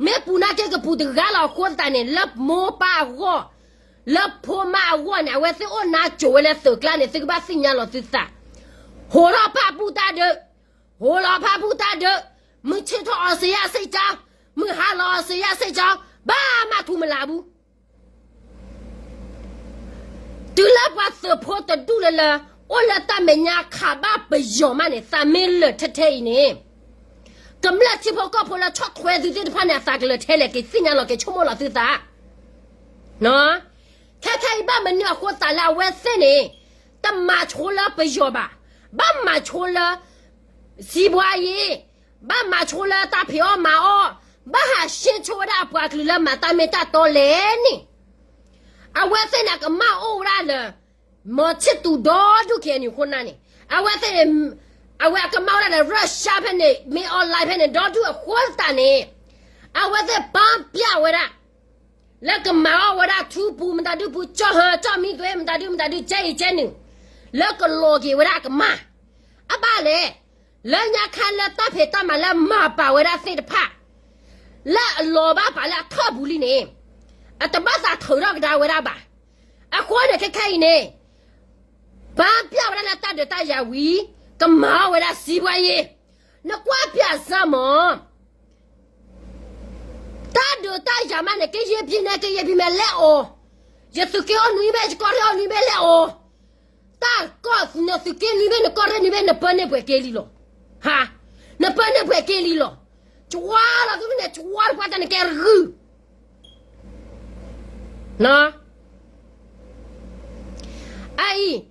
မ့ၢ်ပူၤနာ်က့ကပူၤတဂၤလီၤအဃိသတးန့ၣ် လၢမိၢ်ပၢ်အဂီၢ်, လၢဖိမါအဂီၢ်န့ၣ် အဝဲသ့ၣ်အိၣ်နါစိၤဝဲလၢသုးကျါန့ၣ် သုကဘၣ်သ့ၣ်ညါလီၤသုသး, ဟိးထီၣ်ဖၣ်ပူၣ်တၢ်ဒုး, ဟိးလီၤဖၣ်ပူၣ်တၢ်ဒုး, မုၢ်ဆ့ၣ်ထီၣ်အီစံယၣ်စ့ၣ်ကၠီ, မုၢ်ဟါလီၤအီစံယၣ်စ့ၣ်ကၠီ, ဘၣ်မၤထူမလးဘူး တုၤလၢပှၤသုးဖိတဒူၣ်လၢလၢ အိၣ်လၢတၢ်မဲာ်ညါခးဘၣ်ပယီၤမးန့ၣ် သးမ့ၢ်လၢာ်ထဲထဲအံၤန့ၣ်, ကမျၢၢ်ထံဖိကီၢ်ဖိလၢဆီၣ်ထွဲသုသ့ၣ်တဖၣ်န့ၣ် အသးကလၢာ်ထဲလဲၣ် က့ၤသ့ၣ်ညါလီၤက့ၤဆိကမိၣ်လီၤသုသး ခဲခဲအံၤဘၣ်မနုၤအဃိသးလၢအဝဲသ့ၣ်န့ၣ် တမၤဆိလၢပယီၤဘၣ်, ဘၣ်မၤဆိလၢ စံးဘှါယ့ၤ, ဘၣ်မၤဆိလၢတၢ်ဖံးအီၣ်မၤအီၣ်, ဘၣ်ဟးရှဲဆိဝဲဒၣ်အပှၤကလုာ်လၢမၤတၢ်မ့ၢ်တၢ်တီလဲၣ်န့ၣ်, အဝဲသ့ၣ်န့ၣ် အကမၢ်အိၣ်ဝဲဒၣ်လၢ မီၤဆံၣ်သူးဒီဒူၣ် ခ့ၣ်အဲၣ်ယူၣ် ခိၣ်နၢ်န့ၣ်, အဝဲသ့ၣ်န့ၣ် အဝဲအကမၢ်ဝဲဒၣ်လၢ Russia ဖဲန့ၣ် မ့ၢ် online ဖဲန့ၣ် ဒီဒူၣ်အဃိသတးန့ၣ်, အဝဲသ့ၣ်ပာ်ပျးဝဲဒၣ် လၢကမၤအီၣ်ဝဲဒၣ်ထူပူၤ မတၤဒုပူၤ ကၠီၢ်ဟၢ ကၠီၢ်မံသွဲ မတၤဒုမတၤဒု ကဲအံၤကဲနုာ် လၢကလီၤက့ၤဝဲဒၣ်အကမၢ်, အဘၣ်လဲၣ်, လၢညါခါလၢတၢ်ဖံးတၢ်မၤလၢမၤပာ်ဝဲဒၣ်သ့ၣ်တဖၣ် လၢအလီၤဘၣ်ပာ်လၢအထီၣ်ပူၤလံန့ၣ်, အတဘၣ်သးထုးထီၣ်ကဒါဝဲဒၣ်ဘၣ်. အဃိန့ၣ်ခဲခဲအံၤန့ၣ် ပာ်ပျးဝဲဒၣ်လၢတၢ်ဒုးတၢ်ယၤဝံၤ ကမၤအီၣ်ဝဲဒၣ်စံးဘှါယ့ၤ, နကွၢ်ပျးစၢ်မး တၢ်ဒုးတၢ်ယၤမးန့ၣ် ကယဲၢ်ဖံးန့ၣ် ကယဲၢ်ဖံးမဲာ်လဲၣ်အီၤ, ယသုးက့အိၣ်နွံဘ့ၣ် ယကီၢ်ရ့ၣ်အိၣ်နွံဘ့ၣ်လဲၣ်အီၤ, တၢ်ကီၢ်နသုးက့နွံဘ့ၣ် နကီၢ်ရ့ၣ်နွံဘ့ၣ် နပၢန့ၢ်ပှဲၤက့လံလီၤ. ဟါ, နပၢန့ၢ်ပှဲၤက့လံလီၤ. ကွၢ်လီၤသုန့ၣ် ကွၢ်တပှၢ်တၢ်နကဲရဂုၢ် အံၤ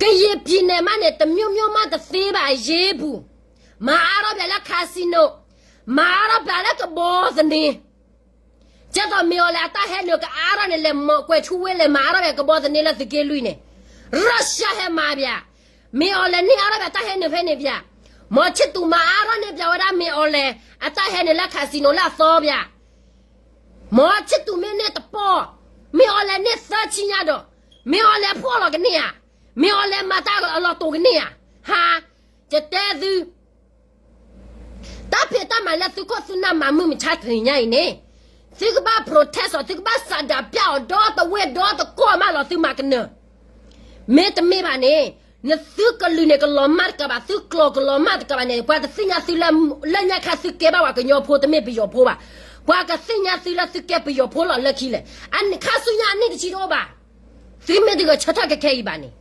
ကယဲၢ်ဖံးန့ၣ်မးန့ၣ် တမျိုးမျိုးမးတသ့ဘၣ်အရေးပူၤ, မၤအါထီၣ်ပၠးလၢ casino, မၤအါထီၣ်ပၠးလၢကဘီသန့, ကဲသိးမ့ၢ်အီၤလဲၣ် အတၢ်ဟဲနုာ်ကအါထီၣ်န့ၣ် လဲၤမၤကွဲးထူဝ့လဲၤမၤအါထီၣ်ပၠးကဘီသန့လၢသုးက့လွံၢ်န့ၣ်, Russia ဟဲမၤပၠး, မ့ၢ်အီၤလဲၣ်န့ၢ်အါထီၣ်ပၠးတၢ်ဟဲနုာ်ဖဲန့ၣ်ပၠး, မီၤဆံၣ်သူးမၤအါထီၣ်န့ၢ်ပၠးဝဲဒၣ်မ့ၢ်အီၤလဲၣ် အတၢ်ဟဲနုာ်လၢ casino လၢအသီပၠး မီၤဆံၣ်သူးမ့ၢ်န့ၢ်တပီၢ်, မ့ၢ်အီၤလဲၣ်န့ၢ်သၢဆံညါဒီး, မ့ၢ်အီၤလဲၣ်ဖှီၣ်လီၤကန့ၢ်ဧါ, မ့ၢ်အီၤလဲၣ်မၤတၢ်အလီၤတိာ်ကန့ၢ်ဧါ, ဟါ, ယတဲသု, တၢ်ဖံးတၢ်မၤလၢသုးခိၣ်သုးနၢ်မၤမုၢ်မဆါတနံၤညါအံၤန့ၣ်, သုကဘၣ် protest အီၤ သုကဘၣ်စးဒးပျးအီၤဒီတဝ့ၢ်ဒီတကီၢ်မးလီၤသုမၤကနၢၤ မ့တမ့ၢ်ဘၣ်န့ၣ်, နသုကလုာ်န့ၣ်ကလီၤမၢ်တကးဘၣ်, သုကျိာ်ကလီၤမၢ်တကးဘၣ်န့ၣ် ပှၤတသ့ၣ်ညါသုလၢ လၢညါခါသုကဲဘၣ်ပှၤကညီဖိတမ့ၢ်ပယီၤဖိဘၣ်. ပှၤကသ့ၣ်ညါသုလၢသုကဲပယီၤဖိလီၤလၢခံလဲၣ်. အန့ၣ်ခါဆူညါအနံၣ်တဆံတအိၣ်ဘၣ်. သုမ့ၢ်တဂဲၤဆၢထၢၣ်ခဲခဲအံၤဘၣ်န့ၣ်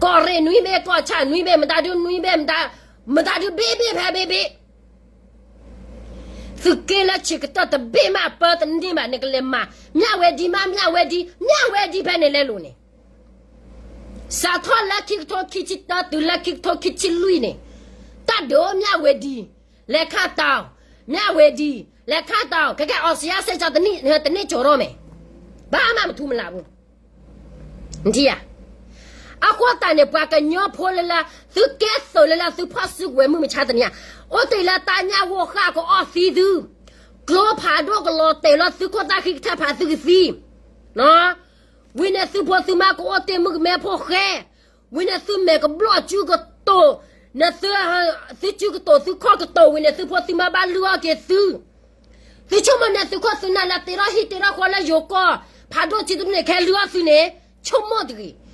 ကီၢ်ရ့ၣ်နွံဘ့ၣ် ကီၢ်ဆၣ်နွံဘ့ၣ် မတၤဒုနွံဘ့ၣ် မတၤဒုဘ့ၣ်ဘ့ၣ်ဖဲဘ့ၣ်ဘ့ၣ် သုးက့လၢဆံးကတၢၢ်တဘ့ၣ်မးအပၢတန့ၢ်ဘၣ်န့ၣ် ကလဲၤမၤ မျၢ်ဝဲဒံမး မျၢ်ဝဲဒံ မျၢ်ဝဲဒံဖဲန့ၣ်လဲၤလိာ်န့ၣ် စးထီၣ်လၢခံကထိခံဆံတၢတုၤလၢခံကထိခံဆံလွံၢ်န့ၣ် တၢ်ဒုးမျၢ်ဝဲဒံ လဲၤခါတၢ်အီၤ မျၢ်ဝဲဒံ လဲၤခါတၢ်အီၤ ခဲကဲအီစံယါစဲကၠီတန့ၢ် တန့ၢ်ကၠီၤထီၣ်မဲာ် ဘၣ်မးမထူမလးဘူး နထံၣ်ဧါ အဃိသတးန့ၣ် ပှၤကညီဖိလၢလၢ သုကဲသုးလၢလၢသုဖီၣ်စုကဝဲၤမုၢ်မဆါတနံၤဧါ, အိၣ်တ့ၢ်လၢတၢ်ညၣ်ဂိၢ်ဃၣ်ကအီၣ်သံသု, ကျိဖးဒိၣ်ကလီၤတဲာ်လီၤသုခိၣ်သၣ်ဃံကထၢၣ်ဖးသုကသံ, ဝံၤန့ၣ်သုဖိသုမါကအိၣ်တ့ၢ်မုၣ်ကမဲဖိဃဲ, ဝံၤန့ၣ်သုမဲာ်ကဘျီၣ်စုကတိၤ, နသု, သုစုကတိၤသုခီၣ်ကတိၤဝံၤန့ၣ် သုဖိသုမါဘၣ်လုၢ်အီၣ်က့ၤသု သုဆိကမိၣ်န့ၣ် သုခိၣ်သုနၢ်လၢတ့ထီၣ်ဟံၣ်တ့ထီၣ်ဃီလၢယိၤကီၢ်, ဖးဒိၣ်စုတဒူၣ်န့ၣ် ကဟဲလုၢ်အီၣ်သုန့ၣ်, ဆိကမိၣ်တဂ့ၤ.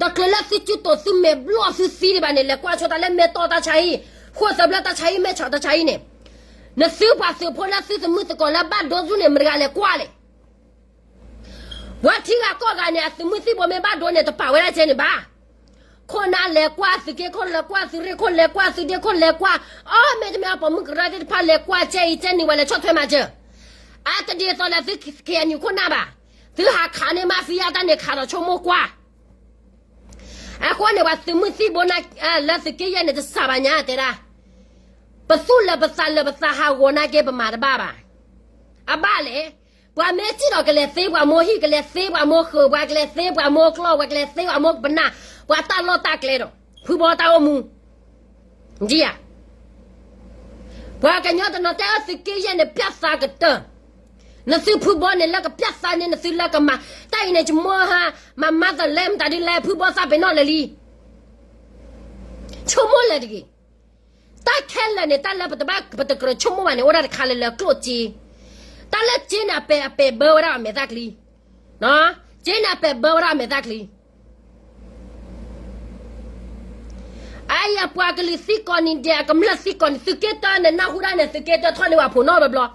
တချုးလၢသုစုတိၤသုမဲာ်ဘျီၣ်သုသံဒံးဘၣ်န့ၣ် လဲၤကွၢ်ဆိတၢ်လၢမဲာ်တီၢ်တၢ်ဆါဟံၣ်, ဃိၣ်သဘျၢတၢ်ဆါဟံၣ် မဲာ်ဆီးတၢ်ဆါဟံၣ်န့ၣ်, နသုပှၤသုးဖိလၢသုသမုၢ်သကိးလၢဘၣ်ဒိသူန့ၣ် မတဂၤလဲၤကွၢ်လဲၣ် ပှၤထံဂၤကီၢ်ဂၤန့ၣ် အသုးမုၢ်သံၣ်ဘိမ့ၢ်ဘၣ်ဒိန့ၣ် တပာ်ဝဲဒၣ်ကဲန့ၣ်ဘၣ်. ခိၣ်နၢ်လဲၤကွၢ်, သုးက့ခိၣ်လဲၤကွၢ်, သုးရ့ၣ်ခိၣ်လဲၤကွၢ်, သုးဒ့ခိၣ်လဲၤကွၢ်, အီ မ့တမ့ၢ်ပိာ်မုၣ်ကရၢသ့ၣ်တဖၣ်လဲၤကွၢ်ကဲအံၤကဲန့ၣ် ဝဲလဲၤဆီၣ်ထွဲမၤစၢၤ. အတဒ်သိးလၢသု ခ့ၣ်အဲၣ်ယူၣ် ခိၣ်နၢ်ဘၣ်. သုဟးခးန့ၢ်မၤဖံယါတၢ်န့ၣ် ခးဒီးဆိကမိၣ်ကွၢ် အဃိန့ၣ် ပှၤသုးမုၢ်သံၣ်ဘိနၤ လၢသုးက့ယဲၢ်န့ၣ် တစးဘၣ်ညါတဲဒၣ်, ပသူၣ်လၢပသးလၢပသးဟးဂီၤနာ်က့ ပမၤတဘၣ်ဘၣ်. အဘၣ်လဲၣ်, ပှၤမ့ၢ်စံၣ်ဒီးကလဲၤသ့ပှၤမိၢ်ဟံၣ်, ကလဲၤသ့ပှၤမိၢ်ဃုာ်, ပှၤကလဲၤသ့ပှၤမိၢ်ကျီၢ်, ပှၤကလဲၤသ့ပှၤမိၢ်ပနၢ်, ပှၤတၢ်လီၢ်တၢ်ကျဲဒီး ဖုဘီတၢ်အိၣ်မူ ဒ်ယၤ, ပှၤကညီတနီၤတဲအီၤ သုးက့ယဲၢ်န့ၣ် ပျၢ်သးကတၢၢ်, နသုဖုဘီန့ၣ် လၢကပျၢ်သးန့ၣ် နသုလၢကမၤ, တၢ်အံၤန့ၣ် ယမိၢ်ဟါ မၤမၤသးလဲၣ် မတၤဒ်လဲၣ်ဖုဘီသးပ့ၤနီၣ်လၢာ်လံ. ဆိကမိၣ်လၢာ်တဂ့ၤ. တၢ်ခဲလၢာ်န့ၣ် တၢ်လၢပတဘၣ်ပတကြၢးဆိကမိၣ်ဘၣ်န့ၣ် အိၣ်ဒၣ်တခါလၢလၢကျိၣ်စ့, တၢ်လၢစ့န့ၣ် အပဲာ်အပဲာ်ဘၢဝဲဒၣ်အမဲာ်သၣ်ချံ, စ့န့ၣ် အပဲာ်ဘၢဝဲဒၣ်အမဲာ်သၣ်ချံ အအံၤအပှၤကလုာ်သံကီးနံၤဒဲး အကမျၢၢ်သံကီးနံၤ သုးက့တၢ နနၢ်ဟူဒၣ်န့ၣ် သုးက့တၢထီၣ်န့ၢ်ဝဲဖိနီတဘျီဘျီ,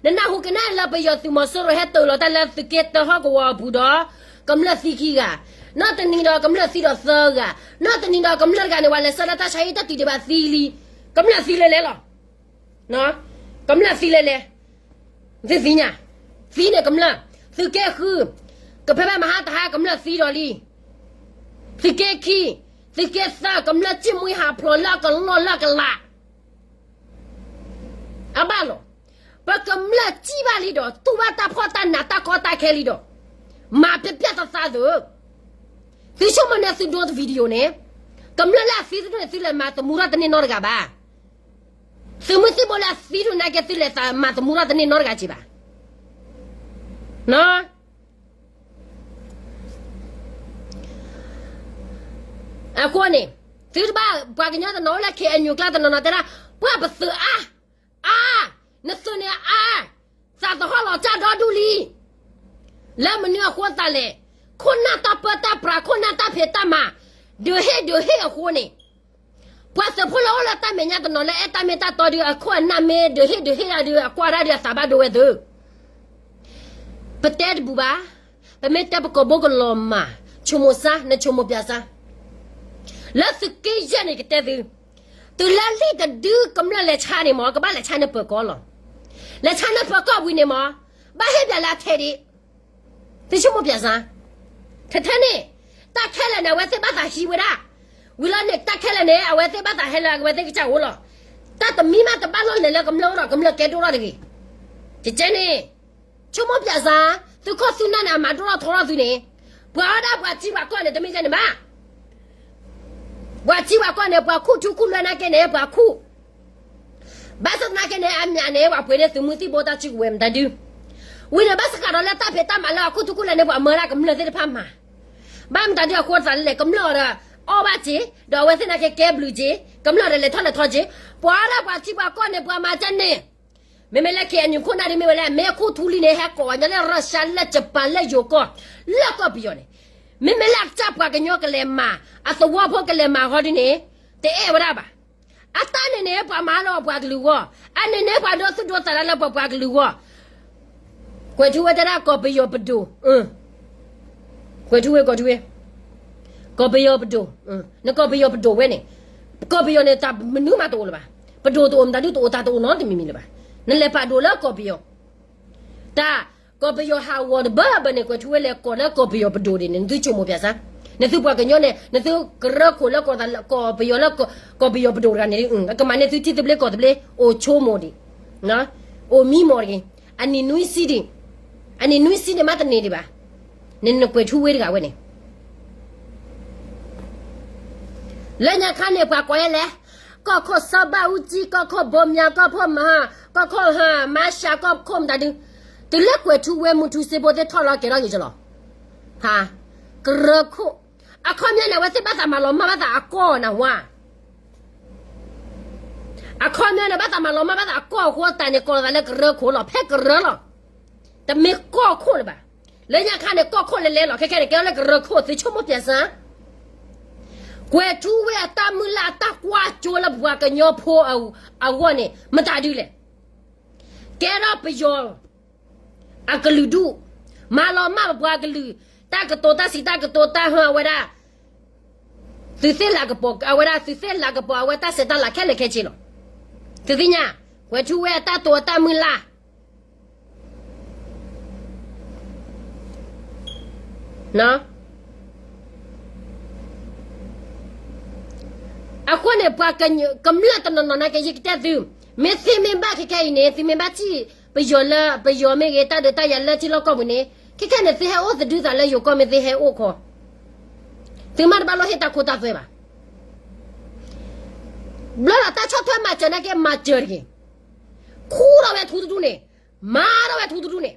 နနၢ်ဟူကနၣ်လၢပယီၤသုးမီၤစိရိၤဟဲတ့ၢ်လီၤတၢ်လၢသုးက့တၢဟီၣ်ကဝီၤအပူၤဒီး ကမျၢၢ်သံခံဂၤ, နီၢ်တနံၤဒီးကမျၢၢ်သံဒီးသၢဂၤ, နီၢ်တနံၤဒီးကမျၢၢ်တဂၤန့ၣ် ပှၤလဲၤဆှၢလၢတၢ်ဆါဟံၣ်တၢ်တုၤဒံးဘၣ်သံလံ, ကမျၢၢ်သံလဲၤလဲၤလီၤ. ကမျၢၢ်သံလဲၤလဲၤ, သုသ့ၣ်ညါ, သံန့ၣ်ကမျၢၢ်, သုးက့ဃု, ကဖဲဖဲမဟါတဟါကမျၢၢ်သံဒီးလံ, သုးက့ခံ, သုးက့သၢ ကမျၢၢ်စံၣ်မှံဟးဖျိးလၢကလီၢ်လၢကလး အဘၣ်လီၤ. ပကမျၢၢ်စံၣ်ဘၣ်လံဒီး တူၢ်ဘၣ်တၢ်ဖှီၣ်တၢ်နးတၢ်ကီတၢ်ခဲလံဒီး မၤပျဲပျဲသးသးသၢ, သုဆိကမိၣ်န့ၣ် သုဒိ video န့ၣ်, ကမျၢၢ်လၢအသံတဒူၣ်န့ၣ် သုလဲၤမၤသမူထီၣ်တန့ၢ်နီတဂၤဘၣ်. သုးမုၢ်သံၣ်ဘိလၢအသံတဒူၣ်နာ်က့ သုလဲၤမၤသမူထီၣ်တန့ၢ်နီတဂၤက့ၤဘၣ်. အဃိန့ၣ် သုတဘၣ် ပှၤကညီတနီၤအိၣ်လၢ ခ့ၣ်အဲၣ်ယူၣ် ကျါတနီၤနီၤတဲဒၣ် ပှၤပသုးအါ, အါ, နသုးန့ၣ်အါ, သးသဟီၣ်လီၤကၢ်ဒီဒူၣ်လံ. လၢမနုၤအဃိသးလဲၣ်, ခိၣ်နၢ်တၢ်ပၢတၢ်ပြး ခိၣ်နၢ်တၢ်ဖံးတၢ်မၤ ဒုးဟ့ၣ်ဒုးဟ့ၣ်အဃိန့ၣ်, ပှၤသုးဖိလၢအိၣ်လၢတၢ်မဲာ်ညါတနီၤလၢအဲၣ်တၢ်မ့ၢ်တၢ်တီဒီး အခိၣ်အနၢ်မ့ၢ်ဒုးဟ့ၣ်ဒုးဟ့ၣ်ဒၣ်ဒီး အကွၢ်ဒၣ်ဒီးအသးဘၣ်ဒိဝဲသၢ ပတဲတပူၤဘၣ်, ပမ့ၢ်တဲပကိာ်ဘိကလီၤမၢ်, ဆိကမိၣ်စါ နဆိကမိၣ်ပျဲစါ, လၢသုးက့ယဲၢ်န့ၣ်ကတဲသု, တုၤလၢလံာ်တဒုကမျၢၢ်လဲၤဆါန့ၣ်မ့ၢ် ကဘၣ်လဲၤဆါန့ၢ်ပၢၤကီၢ်လီၤ. လဲၤဆါန့ၢ်ပၢၤကီၢ်ဝံၤန့ၣ်မ့ၢ် ဘၣ်ဟ့ၣ်ပျဲလၢအထဲဒံး, သုဆိကမိၣ်ပျဲစါ, ထဲထဲန့ၣ်, တၢ်ခဲလၢာ်န့ၣ် အဝဲသ့ၣ်ဘၣ်သးဟံးဝဲဒၣ်, ဝံၤလီၤန့ၣ် တၢ်ခဲလၢာ်န့ၣ် အဝဲသ့ၣ်ဘၣ်သးဟဲလၢအဝဲသ့ၣ်ကစၢ်အိၣ်လီၤ. တၢ်တမံၤမးတဘၣ်လီၢ်လၢၤလၢကမျၢၢ်အိၣ်ဒီး ကမျၢၢ်ကဲဒိၣ်ထီၣ်တဂ့ၤ. ကကဲန့ၣ်, ဆိကမိၣ်ပျဲစါ, သုးခိၣ်သုးနၢ်န့ၣ် အမၤဒိၣ်ထီၣ်ထီထီၣ်သုန့ၣ်, ပှၤအီၣ်ဒၣ်ပှၤထံပှၤကီၢ်န့ၣ် တမ့ၢ်ကဲန့ၣ်ဘၣ်. ပှၤထံပှၤကီၢ်န့ၣ် ပှၤခူၣ်ထူခူၣ်လွဲနာ်က့န့ၣ် ပှၤခူၣ်, ဘၣ်ဆၣ်သနာ်က့န့ၣ် အမၠးန့ၣ် ပှၤပှ့ၤန့ၢ်သုးမုၢ်သံၣ်ဘိတၢ်စုကဝဲၤမတၤဒု, ဝံၤန့ၣ် ဘၣ်ဆၣ်ကဒီးလၢတၢ်ဖံးတၢ်မၤလၢအခူၣ်ထူခူၣ်လွဲန့ၣ် ပှၤမၢဒၣ်ကမျၢၢ်သ့ၣ်တဖၣ်မၤ, ဘၣ်မတၤဒုအဃိသးလဲၣ် ကမျၢၢ်ဒီး အီၣ်ဘၣ်က့ၤ, ဒီးအဝဲသ့ၣ်နာ်က့ကဲဘျုးက့ၤ, ကမျၢၢ်ဒီးလဲၤထီၣ်လဲၤထီက့ၤ, ပှၤအီၣ်ဒၣ်ပှၤထံပှၤကီၢ်န့ၣ် ပှၤမၤကဲန့ၣ် မ့မ့ၢ်လၢ ခ့ၣ်အဲၣ်ယူၣ် ခိၣ်နၢ်ဒ်မ့ၢ်ဝဲလၢ မ့ၢ်ခူၣ်ထူလံန့ၣ် ဟဲကိးဝဲညါလၢရၢၡါ လၢယပၣ် လၢယိၤကီၢ် လၢကီၢ်ပယီၤန့ၣ်, မ့မ့ၢ်လၢအကစၢ်ပှၤကညီကလဲၤမၤ, အသဝီဖိကလဲၤမၤဃီဒ်န့ၣ်, တအဲၣ်ဝဲဒၣ်ဘၣ်. အတၢ်န့ၣ်န့ၣ် ပှၤမၤလၢပှၤကလုာ်ဂီၢ်, အန့ၣ်န့ၣ် ပှၤဒိသူၣ်ဒိသးလၢလၢပှၤပှၤကလုာ်ဂီၢ်, ကွဲးထူဝဲတဲဒၣ်ကီၢ်ပယီၤပဒိၣ်, ကွဲးထူဝဲ ကွဲးထူဝဲ, ကီၢ်ပယီၤပဒိၣ်, နကီၢ်ပယီၤပဒိၣ်ဝဲန့ၣ်, ကီၢ်ပယီၤန့ၣ် တၢ်မနုၤမးတအိၣ်လၢၤဘၣ်, ပဒိၣ်တအိၣ်မတၤဒုတအိၣ်တၢ်တအိၣ်နီတမံၤမံၤလၢၤဘၣ်, နလဲၤပာ်ဒိၣ်လၢကီၢ်ပယီၤ, တၢ်, ကီၢ်ပယီၤဟးဂီၤတဘၢဘၢန့ၣ် ကွဲးထူဝဲလဲၤကိးလၢကီၢ်ပယီၤပဒိၣ်ဒ်န့ၣ် နသုဆိကမိၣ်ပျဲစါ, နသုပှၤကညီန့ၣ် နသုကရၢခိၣ်လၢကီၢ်ပယီၤလၢ ကီၢ်ပယီၤပဒိၣ်တဂၤန့ၣ် ကမၤန့ၢ်သုထံသဘျ့ကီၢ်သဘျ့ အိၣ်ဆိကမိၣ်ဒံး, အိၣ်မံမီၢ်တဂ့ၤ, အနံၣ်နွံဆံဒံး, အနံၣ်နွံဆံန့ၣ်မးတန့ၢ်ဒံးဘၣ်, နနကွဲးထူဝဲတဂၤဝဲန့ၣ် လၢညါခါန့ၣ် ပှၤကိးယဲလဲၣ်, ကီၢ်ခိၣ်စီၤဘၣ်အူကၠံ, ကီၢ်ခိၣ်ဘိမၠး, ကီၢ်ခိၣ်မဟါ, ကီၢ်ခိၣ်ဟါ, မၤရှး, ကီၢ်ခိၣ်မတၤဒု, တုၤလၢကွဲၤထူဝ့မုၢ်ထူစ့ဖိသ့ၣ်ထီၣ်လီၤက့ၤထီၣ်က့ၤကလီၤ. ဟါ, ကရၢခိၣ်, အခီပညီန့ၣ် အဝဲသ့ၣ်ဘၣ်သးမၤလီၤမၢ်ဘၣ်သးအကီၢ်နၤဝါ အခီပညီန့ၣ် ဘၣ်သးမၤလီၤမၢ်ဘၣ်သးအကီၢ်အဃိသတးန့ၣ် ကိးလီၤသးလၢကရၢခိၣ်လီၤ, ဖဲကရၢလီၤ. တမ့ၢ်ကီၢ်ခိၣ်လၢၤဘၣ်. လၢညါခါန့ၣ် ကီၢ်ခိၣ်လဲၤလဲၤလီၤ, ခဲခဲန့ၣ် ကဲထီၣ်လၢကရၢခိၣ် သုဆိကမိၣ်ပျဲစၢ်. ကွဲၤထူဝ့အတၢ်မုၢ်လၢ်အတၢ်ကွၢ်ကၠိလၢပပှၤကညီဖိအဂီၢ်န့ၣ် မတၤဒုလဲၣ်. ကဲထီၣ်ပယီၤ အကလုာ်ဒူၣ်, မၤလီၤမၢ်ပပှၤကလုာ်, တၢ်ကတိၤတၢ်စံးတၢ်ကတိၤတၢ်ဟၢအဝဲဒၣ်, သုးသ့ၣ်လၤကပီၤ, အဝဲဒၣ်သုးသ့ၣ်လၤကပီၤ အဝဲတၢ်ဆဲးတၢ်လၤခဲလၢာ်ခဲဆ့လီၤ. သုသ့ၣ်ညါ, ကွဲၤထူဝ့အတၢ်တိာ်အတၢ်မုၢ်လၢ် အဃိန့ၣ် ပှၤကမျၢၢ်တနီၤနီၤနာ်က့ ယကတဲသု, မ့ၢ်သုမ့ၢ်ဘၣ်ခဲခဲအံၤန့ၣ် သုမ့ၢ်ဘၣ်ထံၣ်ပယီၤလၢ ပယီၤမ့ၢ်ဂ့ၤ တၢ်ဒုးတၢ်ယၤလၢထံလီၢ်ကီၢ်ပူၤန့ၣ် ခဲခဲန့ၣ် သုဟဲအိၣ်သဒုသးလၢယိၤကီၢ် မ့ၢ်သုဟဲအိၣ်ခီ, သုမ့ၢ်တဘၣ်လိၣ်ဟ့ၣ်တၢ်ခိတၢ်သွဲဘၣ်. ဘျီဒီးတၢ်ဆီၣ်ထွဲမၤစၢၤနာ်က့ မၤစၢၤတဂ့ၤ, ခူထီၣ်ဝဲထူတဒူၣ်န့ၣ်, မၤထီၣ်ဝဲထူတဒူၣ်န့ၣ်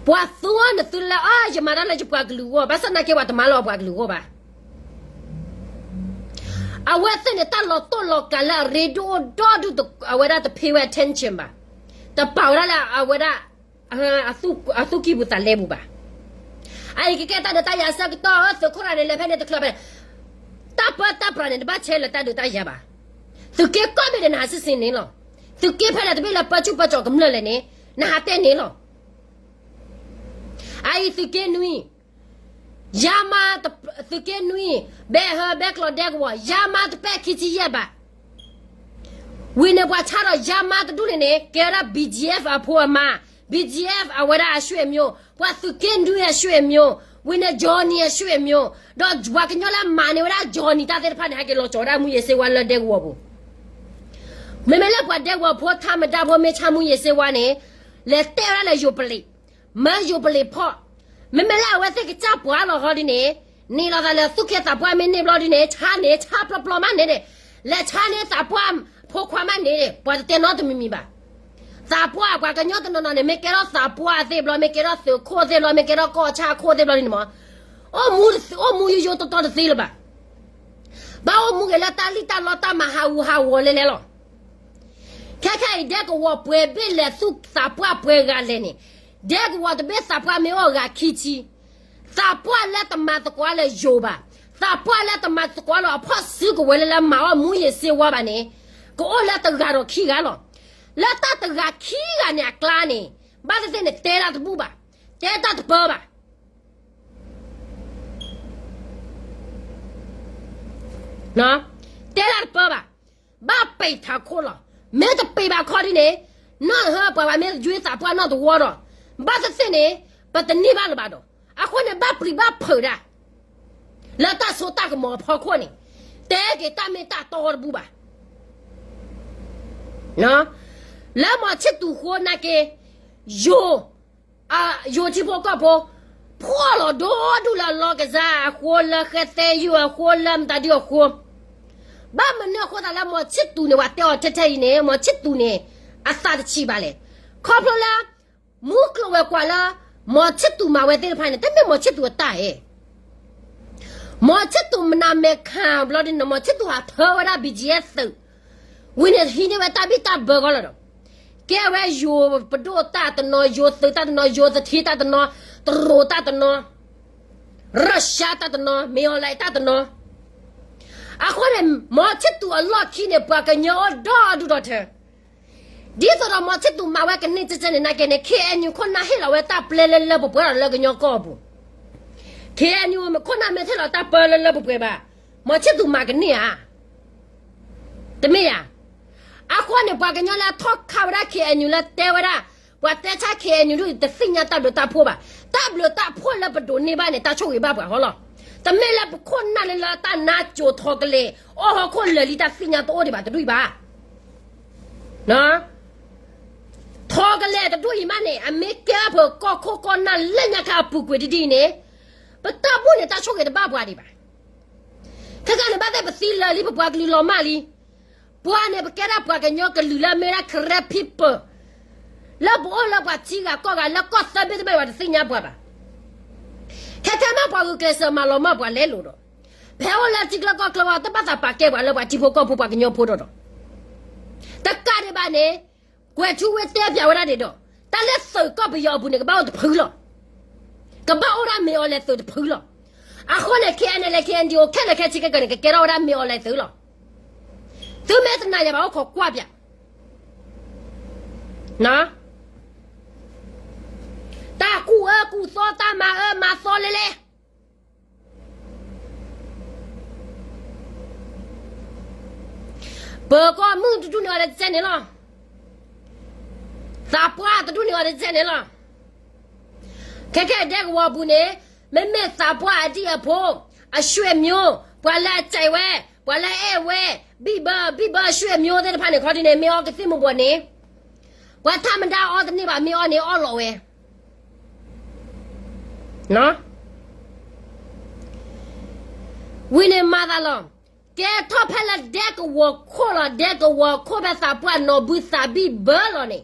ပှၤသူအီၤနသုလၢ အၢ ယမၤတၢ်လၢယပှၤကလုာ်အဂီၢ်, ဘၣ်ဆၣ်နာ်က့ ပှၤတမၤလၢအပှၤကလုာ်အဂီၢ်ဘၣ်. အဝဲသ့ၣ်န့ၣ် တၢ်လီၤတိၢ်လီၤကၤလၢအရ့ဒိၣ်အိၣ်ဒီဒူၣ် အဝဲဒၣ်တဖ့ဝဲ attention ဘၣ်, တပာ်ဝဲဒၣ်လၢအဝဲဒၣ် အသူၣ်ကံၢ်ပူၤသးလဲပူၤဘၣ်. အအံၤကကဲတၢ်ဒုးတၢ်ယၤအဆၢကတီၢ် သုးခိၣ်ရၢ်န့ၣ် လဲၤဖဲန့ၣ်တချုးဖဲန့ၣ်, တၢ်ပၢတၢ်ပြးန့ၣ် တဘၣ်ဆဲးလၢတၢ်ဒုးတၢ်ယၤဘၣ်. သုးက့ကီၢ်ဘ့ၣ်ဒီး နဟးစံးစ့ၢ်န့ၣ်လီၤ. သုးက့ဖဲလဲၣ်တဘ့ၣ်လၢပၢဆူၣ်ပၢစိးကမျၢၢ်လဲၣ်န့ၣ် နဟးတဲန့ၣ်လီၤ. အအံၤသုးက့နွံ, ယါမါ, သုးက့နွံ, ဘဲဟၢဘဲကျီးဒဲကဝီၤ ယါမါတပဲာ်ခံဆံယဲၢ်ဘး ဝံၤန့ၣ် ပှၤဆါဒီးယါမါတဒူၣ်န့ၣ်န့ၣ် ကဲဝဲဒၣ် BGF အဖိအမါ, BGF အဝဲဒၣ်အဆွေမျိုး, ပှၤသုးက့နွံအဆွေမျိုး, ဝံၤန့ၣ် Johnny အဆွေမျိုး, ဒီးပှၤကညီလၢမၤန့ၢ်ဝဲဒၣ် Johnny တၢ်သ့ၣ်တဖၣ်န့ၣ် ဟဲက့ၤလီၤကၠီၤဝဲဒၣ်မူးယ့ၤစ့ဝါလၢဒဲကဝီၤပူၤ. မ့မ့ၢ်လၢပှၤဒဲကဝီၤဖိထါမတၤဖိမ့ၢ်ဆါမူးယ့ၤစ့ဝါန့ၣ် လဲၤတဲဝဲဒၣ်လၢယိၤပလံး, မၢယိၤပလံးဖီၣ်, မ့မ့ၢ်လၢအဝဲသ့ၣ်ကစၢ်ပှၤလီၤဟီဒ်န့ၣ်, န့ၢ်လီၤသးလၢသူၣ်က့သးပှၢ်မ့ၢ်န့ၢ်ဘျီဒ်န့ၣ် ဆါန့ၣ် ဆါပျီပျီမးန့ၣ်န့ၣ်, လဲၤဆါန့ၢ်သးပှၢ်ဖိခွါမးန့ၣ်န့ၣ် ပှၤတတဲနီတမံၤမံၤဘၣ်. သးပှၢ်ပှၤကညီတနီၤနီၤန့ၣ် မ့ၢ်ကဲထီၣ်သးပှၢ်သ့ၣ်ဘျီ မ့ၢ်ကဲထီၣ်သုးခိၣ်သ့ၣ်ဘျီ မ့ၢ်ကဲထီၣ်ကီၢ်ဆၣ်ခိၣ်သ့ၣ်ဘျီဒ်န့ၣ်မး, အိၣ်မူယိယိတီတီတသ့လၢၤဘၣ်. ဘၣ်အိၣ်မူဂ့ၤလၢတၢ်လံၣ်တၢ်လီတၢ်မၤဟးဂူာ်ဟးဂီၤလဲၣ်လဲၣ်လီၤ. ခဲခဲအံၤ ဒဲကဝီၤပှဲၤဘ့ၣ်လဲၤသူၣ်သးပှၢ်ပှဲၤဂၤလဲၣ်န့ၣ်, ဒဲကဝီၤတဘ့ၣ်သးပှၢ်မ့ၢ်အိၣ်ဂၤခံဆံ, သးပှၢ်လၢတမၤသကိးလၢယိၤဘၣ်, သးပှၢ်လၢတမၤသကိးလၢအဖီၣ်စုကဝဲၤလၢလၢမၤအီၣ်မူးယ့ၤစ့ဝါဘၣ်န့ၣ်, ကအိၣ်လၢတဂၤဒီးခံဂၤလီၤ. လၢတၢ်တဂၤခံဂၤန့ၣ်အကျါန့ၣ်, ဘၣ်သ့ၣ်သ့ၣ်န့ၣ် တဲတၢ်တဘူၣ်ဘၣ်, တဲတၢ်တပၢဘၣ် တဲတၢ်တပၢဘၣ်. ဘၣ်ပံာ်ထးခိၣ်လီၤ. မ့ၢ်တပံာ်ဘၣ်ခီဒ်န့ၣ်, နီၢ်ဟၢပှၤဘၣ်မ့ၢ်ယွ့သးပှၢ်နီၢ်တဝီဒီး, ဘၣ်သ့ၣ်သ့ၣ်န့ၣ်, ပတန့ၢ်ဘၣ်လၢၤဘၣ်ဒီး, အဃိန့ၣ် ဘၣ်ပျံၤဘၣ်ဖုးဒၣ် လၢတၢ်စိတၢ်ကမီၤအဖီခိၣ်န့ၣ်, တဲက့ၤတၢ်မ့ၢ်တၢ်တီတဘူၣ်ဘၣ်. လၢမီၤဆံၣ်သူးဃိနာ်က့, ယိၤ ယိၤထံဖိကီၢ်ဖိ, ဖှီၣ်လီၤဒိၣ်ဒူၣ်လၢအလီၢ်ကစၢ်အဃိ လၢဃဲသဲယုၢ်အဃိ လၢမတၤဒုအဃိ, ဘၣ်မနုၤအဃိသတးလၢမီၤဆံၣ်သူးန့ၣ် ပှၤတဲအီၤထဲထဲအံၤန့ၣ် မီၤဆံၣ်သူးန့ၣ် အသးတဆံးဘၣ်လဲၣ်. ခီဖျိလၢ မူကျိၤဝဲၤကွာ်လၢ မီၤဆံၣ်သူးမၤဝဲသ့ၣ်တဖၣ်န့ၣ် တမ့ၢ်မီၤဆံၣ်သူးအတၢ်ဧါ. မီၤဆံၣ်သူးမနၤမဲာ်ခးဘျီဒ်န့ၣ် မီၤဆံၣ်သူးဟးထၢဝဲဒၣ် ဘံၣ်ကၠံၣ်အဲၣ်သုး, ဝံၤန့ၣ်ဟံးန့ၢ်ဝဲတၢ်ဘံၣ်တၢ်ဘၢဂီၢ်လီၤဒီး, ကဲဝဲယိၤပဒိၣ်တၢ်တနီၤ, ယိၤသုးတၢ်တနီၤ, ယိၤသထံတၢ်တနီၤ, တရူးတၢ်တနီၤ, ရၢၡါတၢ်တနီၤ, မ့ၢ်အီၤလဲၣ်တၢ်တနီၤ. အဃိန့ၣ် မီၤဆံၣ်သူးအလီၢ်ခံန့ၣ် ပှၤကညီအိၣ်ဒီဒူၣ်ဒီထၢ ဒ်သိးဒီးမီၤဆံၣ်သူးမၤဝဲကန့ၢ်ကဲကဲန့ၣ် နာ်က့န့ၣ် ခ့ၣ်အဲၣ်ယူၣ် ခိၣ်နၢ်ဟ့ၣ်လီၤဝဲတၢ်ပျဲလၢလၢပှဲၤပှဲၤဒီးလၢကညီကီၢ်ပူၤ, ခ့ၣ်အဲၣ်ယူၣ် ခိၣ်နၢ်မ့ၢ်ဟ့ၣ်လီၤတၢ်ပျဲလၢလၢပှဲၤပှဲၤဘၣ်, မီၤဆံၣ်သူးမၤကန့ၢ်ဧါ. တမ့ၢ်ဧါ. အဃိန့ၣ် ပှၤကညီလၢထီၣ်ခးဝဲဒၣ် ခ့ၣ်အဲၣ်ယူၣ် လၢတဲဝဲဒၣ်, ပှၤတဲဆါ ခ့ၣ်အဲၣ်ယူၣ် ဒ်တသ့ၣ်ညါတၢ်ဘျုးတၢ်ဖှိၣ်ဘၣ်. တၢ်ဘျုးတၢ်ဖှိၣ်လၢပဒိးန့ၢ်ဘၣ်န့ၣ် တၢ်ဆိၣ်ဂ့ၤဘၣ်ပှၤဃီလီၤ. တမ့ၢ်လၢပခိၣ်နၢ်လၢလၢတၢ်နါစိၤထီကလဲာ် အိၣ်ဟီၣ်ခိၣ်လၢာ်လံတၢ်သ့ၣ်ညါတအိၣ်ဒံးဘၣ်တဒူၣ်အံၤဘၣ်. ထီကလဲာ်တဒူၣ်အံၤမးန့ၣ် အမ့ၢ်ကဲအဖၢကီၢ်ခိၣ်ကီၢ်နၢ်လၢညါခါအပူၤကွံာ်ဒ်ဒ်အံၤန့ၣ်, ပတၢ်ဘူၣ်န့ၣ် တၢ်ဆိၣ်ဂ့ၤတဘၣ်ပှၤဒံးဘၣ်. ခဲခါန့ၣ် ဘၣ်သ့ၣ်ပသံလၢာ်လံ ပပှၤကလုာ်လီၤမၢ်လံ. ပှၤန့ၣ် ပကဲဒၣ်ပှၤကညီကလုာ်လၢမ့ၢ်ဒၣ် Karen people လၢပအိၣ်လၢပှၤထံဂၤကီၢ်ဂၤ လၢကီၢ်သၢဘ့ၣ်တဘ့ၣ် ပှၤတသ့ၣ်ညါပှၤဘၣ်. ခဲခဲမးပှၤဂုာ်ကျဲးစၢးမၤလီၤမၢ်ပှၤလဲၤလိာ်ဒီး ဖဲအိၣ်လၢထံကျါကီၢ်ကျါ တဘၣ်သးပာ်ကဲပှၤလၢပှၤထံဖိကီၢ်ဖိပှၤကညီဖိဒီးဒီး တကးဒံးဘၣ်န့ၣ် ကွဲၤထူဝ့တဲပၠးဝဲဒၣ်န့ၣ်ဒီး တၢ်လၢသုးကီၢ်ပယီၤအပူၤန့ၣ် ကဘၣ်အိၣ်တဖုလီၤ. ကဘၣ်အိၣ်ဒၣ်မ့ၢ်အီၤလဲၤသုးတဖုလီၤ. အဃိန့ၣ် ခဲအံၤန့ၣ် လၢ ခဲအံၤန့ၣ် အိၣ်ခဲလၢာ်ခဲဆ့ခဲကနံၣ် ကကဲထီၣ်ဝဲဒၣ်မ့ၢ်အီၤလဲၤသုးလီၤ. သုမ့ၢ်တနာ်ယၤဘၣ် အိၣ်ခိးကွၢ်ပၠး တၢ်ကူၣ်အၢကူၣ်သီ တၢ်မၤအၢမၤသီလဲလဲ ပကီၢ်မုၢ်တဒူၣ်န့ၢ်အီၤတစဲးန့ၣ်လီၤ. သးပှၢ်တဒူၣ်န့ၢ်အီၤတစဲးန့ၣ်လီၤ. ခဲခဲဒဲကဝီၤပူၤန့ၣ် မ့မ့ၢ်သးပှၢ်အဒံၣ်အဖိ အဆွေမျိုး ပှၤလၢအစဲးဝဲ ပှၤလၢအအဲၣ်ဝဲ ဘံၣ်ဘၢ ဘံၣ်ဘၢအဆွေမျိုးသ့ၣ်တဖၣ်န့ၣ် ခီဒ်န့ၣ် မ့ၢ်အီကသံၣ်မူၤဘှီးန့ၣ် ပှၤထးမဒါအီတန့ၢ်ဘၣ် မ့ၢ်အီန့ၣ်အီလီၤဝဲ ဝံၤန့ၣ်မၤသးလီၤ. ကဲထီၣ်ဖဲလၢဒဲကဝီၤခိၣ်လီၤ. ဒဲကဝီၤခိၣ်ဖဲသးပှၢ်နီၢ်ဘုသးဘံၣ်ဘၢလီၤန့ၣ်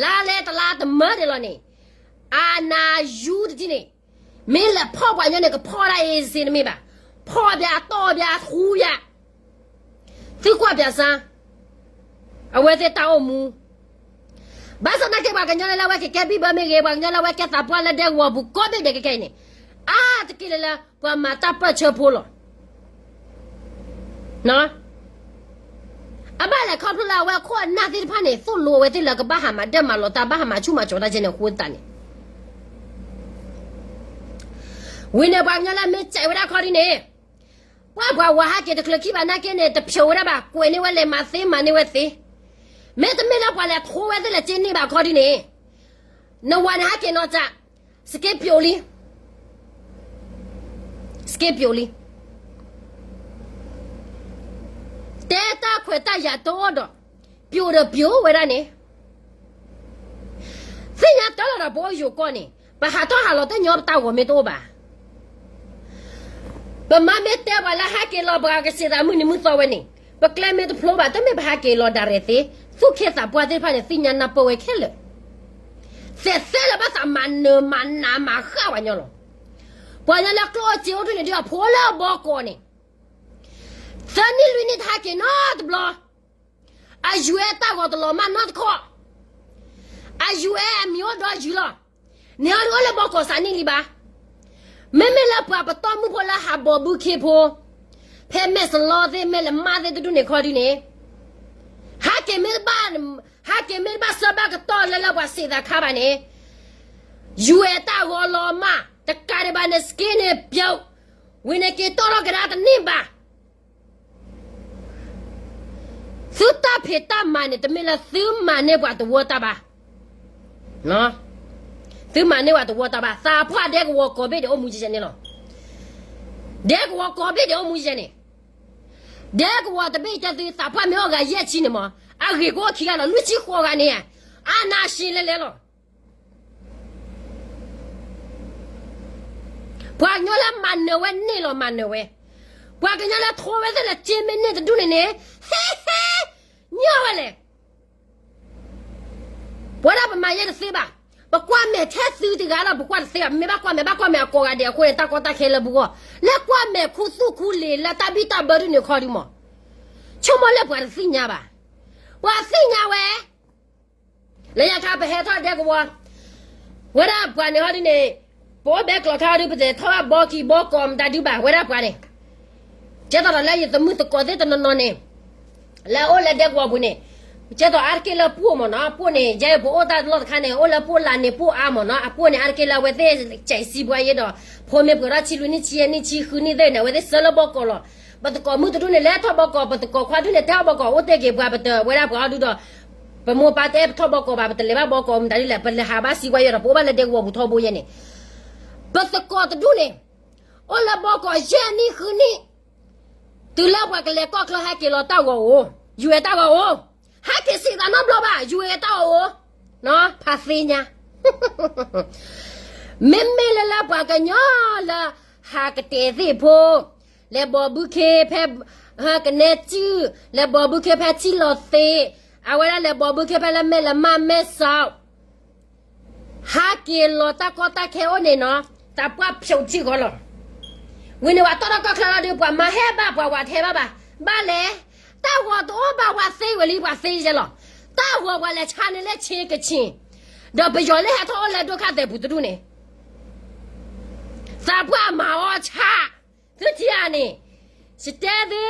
လါလဲတလါတမၢဒံးလီၤန့ၣ် အနယူတထံန့ၣ် မ့ၢ်လဲၤဖီၣ်ပှၤကညီန့ၣ် ကဖီၣ်ဒၣ်အ့စ့တမ့ၢ်ဘၣ်. ဖီၣ်ပၠးတီၢ်ပၠးထူပၠး သုကွၢ်ပၠးစၢ် အဝဲသ့ၣ်တၢ်အိၣ်မူ ဘၣ်ဆၣ်သနာ်က့ ပှၤကညီလၢအဝဲကကဲဘံၣ်ဘၢမ့ၢ်ဂ့ၤ ပှၤကညီလၢအဝဲကဲသးပှၢ်လၢဒဲကဝီၤပူၤကိးဘ့ၣ်ဒဲးခဲခဲအံၤန့ၣ် အါတက့ၢ်လၢလၢ ပှၤမၤတၢ်ပၢၢ်ဆၢဖိလီၤ. အဘၣ်လဲၤခီဖျိလၢအဝဲအခိၣ်အနၢ်သ့ၣ်တဖၣ်န့ၣ် သိၣ်လိအဝဲသ့ၣ်လၢကဘၣ်ဟးမၤဒၢၣ်မၤလီၤတၢ် ဘၣ်ဟးမၤဆူၣ်မၤကၠီၤတၢ်ကဲန့ၣ်အဃိသတးန့ၣ် ဝံၤန့ၣ် ပှၤကညီလၢမ့ၢ်စဲးဝဲဒၣ်ခီဒ်န့ၣ် ပှၤပှၤဝၤဟဲက့ၤတချုးခံဘၣ်နာ်က့န့ၣ် တဖျိးဝဲဒၣ်ဘၣ် ကွဲးန့ၢ်ဝဲလဲၤမၤသ့မၤန့ၢ်ဝဲသ့ မ့တမ့ၢ်လၢပှၤလဲၤထိဝဲသ့ၣ်လဲၤက့ၤန့ၢ်ဘၣ်ခီဒ်န့ၣ် နဝၤန့ၣ်ဟဲက့ၤနီၢ်ကၠး စက့ပျိးလံ စက့ပျိးလံ တဲတၢ်ခွဲးတၢ်ယာ်တအိၣ်ဒီး ပျိးဒီးပျိးဝဲဒၣ်န့ၣ် သ့ၣ်ညါတၢ်လီၤဒီးပအိၣ်ယိၤကီၢ်န့ၣ် ပဟးထီၣ်ဟးလီၤတညီပတၢ်ဂီၤမ့ၢ်တအိၣ်ဘၣ် ပမၤမ့ၢ်တဲပှၤလၢဟဲက့ၤလီၤပှၤကစံးသးမုၢ်နံၤမုၢ်သီဝဲန့ၣ် ပကျဲမ့ၢ်တဖျိဘၣ် တမ့ၢ်ပဟဲက့ၤလီၤဒၣ်ရဲၣ်သ့ သူၣ်က့သးပှၢ်သ့ၣ်တဖၣ်န့ၣ် သ့ၣ်ညါနၢ်ပၢၢ်ဝဲခဲလၢာ် သဲးသဲလၢဘၣ်သးမၤနၢၤမၤနးမၤဃၣ်ပှၤကညီလီၤ. ပှၤကညီလၢကျိၣ်စ့အိၣ်ဒ်န့ၣ်ဒ်အဖိလၢအဘီကီးန့ၣ် သၢနံၣ်လွံၢ်နံၣ်တဟဲက့ၤနီတဘျီ အယူၤအဲၣ်တၢ်ဂီၤတလီၤမၢ်နီတခီ အယူၤအဲၣ်အမံၤအိၣ်ဒီးယူၤလီၤ. န့ၣ်အီၤဒုးအိၣ်လၢဘီကီးစးနံၣ်လံဘၣ်. မ့မ့ၢ်လၢပှၤပတီၢ်မုၢ်ဖိလၢဟးဘီးဘုခ့ဖိ ဖဲမဲၢ်စလီသ့ၣ် မဲၢ်လမၢ်သ့ၣ်တဒူၣ်န့ၣ်ခီဒုးန့ၣ် ဟဲက့ၤမ့ၢ်တဘၣ် ဟဲက့ၤမ့ၢ်တဘၣ်စၢဘၣ်ကတီၢ်လၢလၢပှၤစံးသးခါဘၣ်န့ၣ် ယူၤအဲၣ်တၢ်ဂီၤလီၤမၢ် တကးဒံးဘၣ်န့ၣ် စက့န့ၣ်ပျိး ဝံၤန့ၣ်က့ၤတီၢ်ထီၣ်ကဒါတန့ၢ်ဘၣ် သုတၢ်ဖံးတၢ်မၤန့ၣ် တမ့ၢ်လၢသုမၤန့ၢ်ပှၤတဝီတၢ်ဘၣ်. သုမၤန့ၢ်ပှၤတဝီတၢ်ဘၣ်. သးပှၢ်ဒဲကဝီၤကိးဘ့ၣ်ဒဲးအိၣ်မူယဲန့ၣ်လီၤ. ဒဲကဝီၤကိးဘ့ၣ်ဒဲးအိၣ်မူယဲန့ၣ် ဒဲကဝီၤတဘ့ၣ်တဲသု သးပှၢ်မ့ၢ်အိၣ်ဂၤယဲၢ်ဆံန့ၣ်မး အဂ့ၢ်ကအိၣ်ခံဂၤလီၤ လွံၢ်ဆံဃိးဂၤန့ၣ်ဧါ. အနၢ်ဆံးလဲၤလဲၤလီၤ. ပှၤကညီလၢမၤနၢၤဝဲန့ၢ်လီၤမၤနၢၤဝဲ, ပှၤကညီလၢထိဝဲသ့ၣ်လၢက့မ့ၢ်န့ၢ်တဒူၣ်န့ၣ်န့ၣ် ဟ့ဟ့ ညီဝဲလဲၣ်. ပဝဲဒၣ်ပမၤယဲတသ့ဘၣ်, ပကွၢ်မဲာ်ထဲသုတဂၤဒီး ပကွၢ်တသ့ဘၣ်, မ့ၢ်ဘၣ်ကွၢ်မဲာ် ဘၣ်ကွၢ်မဲာ်အကိးဂၤဒဲးအဃိန့ၣ် တၢ်ကီတၢ်ခဲလၢပဂီၢ်, လၢကွၢ်မဲာ်ခူသူၣ်ခူလံာ်လၢတၢ်ဘံၣ်တၢ်ဘၢဒုးန့ၣ်ခီဒုးမး, ဆိကမိၣ်လၢပှၤတသ့ၣ်ညါဘၣ်, ပှၤသ့ၣ်ညါဝဲ လၢညါခါပဟဲထီၣ်ဒဲကဝီၤ, ဝဲဒၣ်ပှၤန့ၣ်ဟီဒုးန့ၣ်, ပအိၣ်ဘဲကျိးခါဟီဒုး ပတထီၣ်ဘၣ်ဘီကံၤဘီကီးမတၤဒုးဘၣ် ဝဲဒၣ်ပှၤန့ၣ်, ကဲသိးဒီးလၢယသမုၣ်သကိးသ့ၣ်တနီၤနီၤန့ၣ်, လၢအအိၣ်လၢဒဲကဝီၤပူၤန့ၣ်, ကဲသိးအါတက့ၢ်လၢပှိၢ်မ့ၢ်နီၤ, ပှိၢ်န့ၣ် ယဲပအိၣ်တၢ်လီၢ်တခါန့ၣ် အိၣ်လၢပှိၢ်လၢန့ၣ်ပှိၢ်အါမ့ၢ်နီၤ, အပှိၢ်န့ၣ် အါတက့ၢ်လၢအဝဲသ့ၣ်စဲးစံးပှၤယဲဒီး, ဖိမ့ၢ်ပှဲၤထီၣ်ဆံလွံၢ်နံၣ်ဆံယဲၢ်နံၣ်ဆံဃုနံၣ်သ့ၣ်န့ၣ် အဝဲသ့ၣ်ဆှၢလၢဘီကီးလီၤ. ပသကိးမုၣ်တဒူၣ်န့ၣ် လဲၤထီၣ်ဘီကီး, ပသကိးခွါဒုးန့ၣ် တဲထီၣ်ဘီကီး, အိၣ်တ့ၢ်က့ၤပှၤ ပတဝဲဒၣ်ပှၤအီၤဒုးဒီး, ပမိၢ်ပၢ်တဲပထီၣ်ဘီကီးဘၣ်, ပတလဲၤဘၣ်ဘီကီးမတၤဒ်လဲၣ်, ပလဲၤဟးဘၣ်စံးပှၤယဲဒီး ပအိၣ်ဘၣ်လၢဒဲကဝီၤပူၤထီဘိယဲန့ၣ်, ပသကိးတဒူၣ်န့ၣ်, အိၣ်လၢဘီကီးယဲၢ်နံၣ်ဃုနံၣ်, တုၤလၢပှၤကလဲၤကီၢ်ချၢဟဲက့ၤလီၤတၢ်ဂီၤအိၣ်, ယူၤဝဲတၢ်ဂီၤအိၣ်, ဟဲက့ၤစံးသးနီတဘျီဘၣ်, ယူၤဝဲတၢ်ဂီၤအိၣ်, ဖးသ့ညါ မ့မ့ၢ်လၢလၢပှၤကညီလၢ ဟးကတဲာ်သ့ၣ်ဖိ, လဲၤဘီၣ်ဘုခ့ဖဲ ကနဲစုၣ်, လဲၤဘီၣ်ဘုခ့ဖဲထံလီၤသ့, အဝဲဒၣ်လဲၤဘီၣ်ဘုခ့ဖဲလၢမဲၢ်လမၢ်မဲၢ်စီၤ ဟးက့ၤလီၤတၢ်ကီတၢ်ခဲအိၣ်န့ၣ်နီၤ, သးပှၢ်ဖျိးထံၣ်ဃီလီၤ. ဝံၤန့ၣ်ဝဲတီၢ်ထီၣ်ကီၢ်ချၢလီၤဒီး ပှၤမၤဟဲဘၣ်ပှၤဝးထဲဘၣ်ဘၣ်, ဘၣ်လဲၣ်, တၢ်ဂီၤတအိၣ်ဘၣ်ဝဲသ့ဝဲလံ ပှၤသ့ယဲလီၤ. တၢ်ဂီၤပှၤလဲၤဆါန့ၢ်လၢဆ့ကဆ့ၣ်, ဒီးပယီၤလၢဟဲထီၣ်အိၣ်လၢဒိၣ်ခါသဲးပူၤတဒူၣ်န့ၣ်, သးပှၢ်မၤအီၣ်ဆၣ်, သုထံၣ်ဧါန့ၣ်, ယတဲသု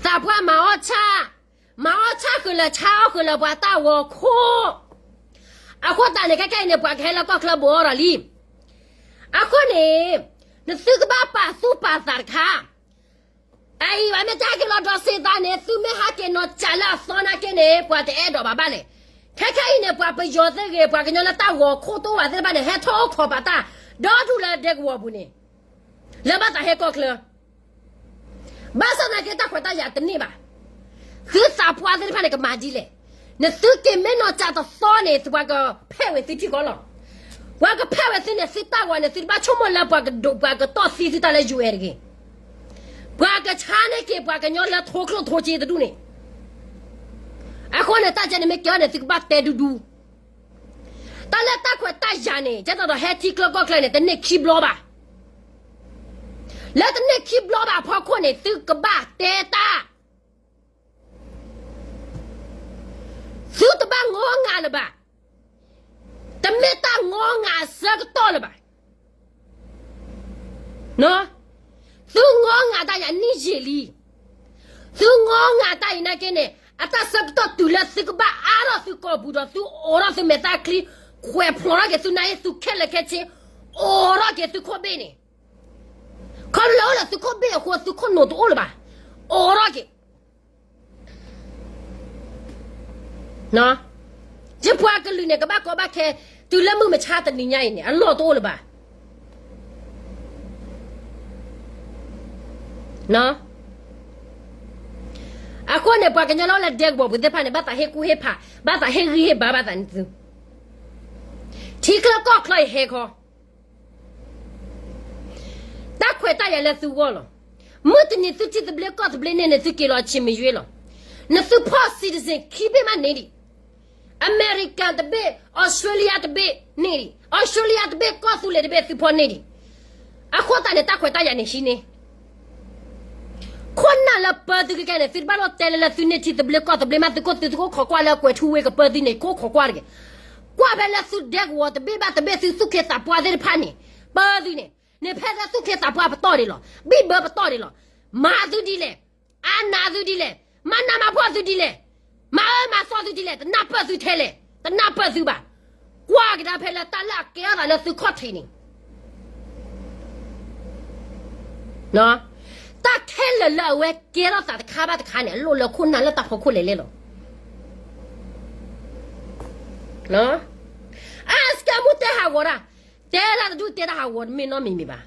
သးပှၢ်မၤအီၣ်ဆၣ်, မၤအီၣ်ဆၣ်ဃုာ်လၢဆါအီၣ်ဃုာ်လၢပှၤတၢ်ဂီၤခိၣ်, အဃိသတးန့ၣ် ခဲခဲအံၤန့ၣ် ပှၤကဟဲလၢကီၢ်ချၢဘူးအီၤဒီးလံ. အဃိန့ၣ် နသုကဘၣ်ပာ်သူၣ်ပာ်သးတခါ, အအံၤပှၤမ့ၢ်တဟဲက့ၤလီၤဒီးစ့သးန့ၣ် သုမ့ၢ်ဟးက့ၤနီၤစးလၢအသီနာ်က့န့ၣ် ပှၤတအဲၣ်ဒိးဘၣ်ဘၣ်လဲၣ်. ခဲခဲအံၤန့ၣ် ပှၤပယီၤသ့ၣ်ဂ့ၤ ပှၤကညီလၢတၢ်ဂီၤခိၣ်တအိၣ်ဘၣ်သ့ၣ်တဖၣ်န့ၣ် ဟဲထီၣ်အိၣ်ခိးပာ်တၢ် ဒီဒူၣ်လၢဒဲကဝီၤပူၤန့ၣ် လၢဘၣ်သးဟဲကီၢ်ချၢ ဘၣ်ဆၣ်သနာ်က့တၢ်ခွဲးတၢ်ယာ်တန့ၢ်ဘၣ်. သုသးပှၢ်သ့ၣ်တဖၣ်န့ၣ်ကမၤဒ်လဲၣ်. နသုက့ၤမ့ၢ်နီၢ်ကစၢ်တသီန့ၣ် ပှၤကဖဲးဝဲသုထံကီၢ်လီၤ. ပှၤကဖဲးဝဲသုန့ၣ် သုတၢ်ဂီၤန့ၣ် သုတဘၣ်ဆိကမိၣ်လၢပှၤကဒိး ပှၤကတီၢ်သံသုတၢ်လၢ ယူၢ်အဲၣ် တဂ့ၤ. ပှၤကဆါန့ၢ်က့ၤပှၤကညီလၢထိၣ်ကျိၣ်ထိၣ်စ့တဒူၣ်န့ၣ် အဃိန့ၣ် တၢ်ကဲန့ၣ်မ့ၢ်ကဲန့ၣ် သုကဘၣ်တဲဒူဒူ တၢ်လၢတၢ်ခွဲးတၢ်ယာ်န့ၣ် ကဲသိးဒီးဟဲထံချၢကီၢ်ချၢန့ၣ် တန့ၢ်ခံဘျီဘၣ်. လၢတန့ၢ်ခံဘျီဘၣ်အဖီခိၣ်န့ၣ် သုကဘၣ်တဲတၢ်, သုတဘၣ်ငီငၤလၢၤဘၣ်. တမ့ၢ်တၢ်ငီငၤအဆၢကတီၢ်လၢၤဘၣ်. သုငီငၤတၢ်အံၤအနံၣ်ယံာ်လံ. သုငီငၤတၢ်အံၤနာ်က့န့ၣ် အတၢ်ဆၢကတီၢ်တုၤလၢသုကဘၣ်အါထီၣ်သုကိာ်ပူၤဒီး သုအိးထီၣ်သုမဲာ်သၣ်ချံ, ခွဲးဖျိးထီၣ်က့ၤသုနၢ်အ့ၣ်သုခဲလၢာ်ခဲဆ့, အိးထီၣ်က့ၤသုခိၣ်ဘ့ၣ်န့ၣ်, ခီဖျိလၢအိၣ်လၢသုခိၣ်ဘ့ၣ်အဃိ သုခိၣ်နူာ်တအိၣ်လၢၤဘၣ်, အိးထီၣ်က့ၤ ယပှၤကလုာ်န့ၣ် ကဘၣ်ကီဘၣ်ခဲ, တုၤလၢမုၢ်မဆါတနံၤညါအံၤန့ၣ် အလီၢ်တအိၣ်လၢၤဘၣ်. အဃိန့ၣ် ပှၤကညီလၢအိၣ်လၢဒဲကဝီၤပူၤသ့ၣ်တဖၣ်န့ၣ် ဘၣ်သးဟ့ၣ်ကူၣ်ဟ့ၣ်ဖး, ဘၣ်သးဟ့ၣ်ဂံၢ်ဟ့ၣ်ဘါဘၣ်သးန့ၣ်သု, ထံချၢကီၢ်ချၢအံၤဟဲခီ တၢ်ခွဲးတၢ်ယာ်လၢသုဂီၢ်လီၤ. မုၢ်တနံၤသုထံသဘျ့ကီၢ်သဘျ့န့ၣ်န့ၣ် သုက့ၤလီၤဆံးမ့ၢ်ယွ့လီၤ. နသုဖီၣ် citizen ခံဘ့ၣ်မးန့ၢ်ဒံး, အမဲရကၤတဘ့ၣ်, အီစထြ့လယါတဘ့ၣ်န့ၢ်ဒံး, အီစထြ့လယါတဘ့ၣ် ကီၢ်သူလ့ၤတဘ့ၣ်သုဖီၣ်န့ၢ်ဒံး, အဃိသတးန့ၣ် တၢ်ခွဲးတၢ်ယာ်န့ၣ်ဟံးန့ၢ် ခိၣ်နၢ်လၢပၢသုခဲကဲန့ၣ် သုတဘၣ်လိၣ်တဲလၢလၢသုန့ၢ်ထံသဘျ့ကီၢ်သဘျ့မး သုခိၣ်သုသုခိၣ်ခိးကွၢ်လၢအကွဲးထူဝ့ကပၢသုန့ၣ် ခိၣ်ခိးကွၢ်တဂ့ၤ. ကွၢ်ဖဲလၢသုဒဲကဝီၤတဘ့ၣ်ဘၣ်တဘ့ၣ်သုသူၣ်က့သးပှၢ်သ့ၣ်တဖၣ်န့ၣ် ပၢသုန့ၣ်, န့ၣ်ဖဲလၢသူၣ်က့သးပှၢ်ပတီၢ်ဒံးလီၤ, ဘံၣ်ဘၢပတီၢ်ဒံးလီၤ, မၤသုဒ်လဲၣ်, အါနးသုဒ်လဲၣ်, မၤနးမၤဖှီၣ်သုဒ်လဲၣ်, မၤအၢမၤသီသုဒ်လဲၣ်, တနၢ်ပၢၢ်သုထဲလဲၣ်, တနၢ်ပၢၢ်သုဘၣ်. ကွၢ်ကဒါဖဲလၢတၢ်လၢအကဲထီၣ်သးလၢသုခီၣ်ထံးန့ၣ် တၢ်ခဲလၢာ်လၢအဝဲကဲထီၣ်သးတခါဘၣ်တခါန့ၣ် အလိၣ်လၢခိၣ်နၢ်လၢတၢ်ဖီခိၣ်လဲၤလဲၤလီၤ. အါစကဲမူတဲဟးဂီၤတၢ်, တဲလၢတဒူၣ်တဲတၢ်ဟးဂီၤတမ့ၢ်နီတမံၤမံၤဘၣ်.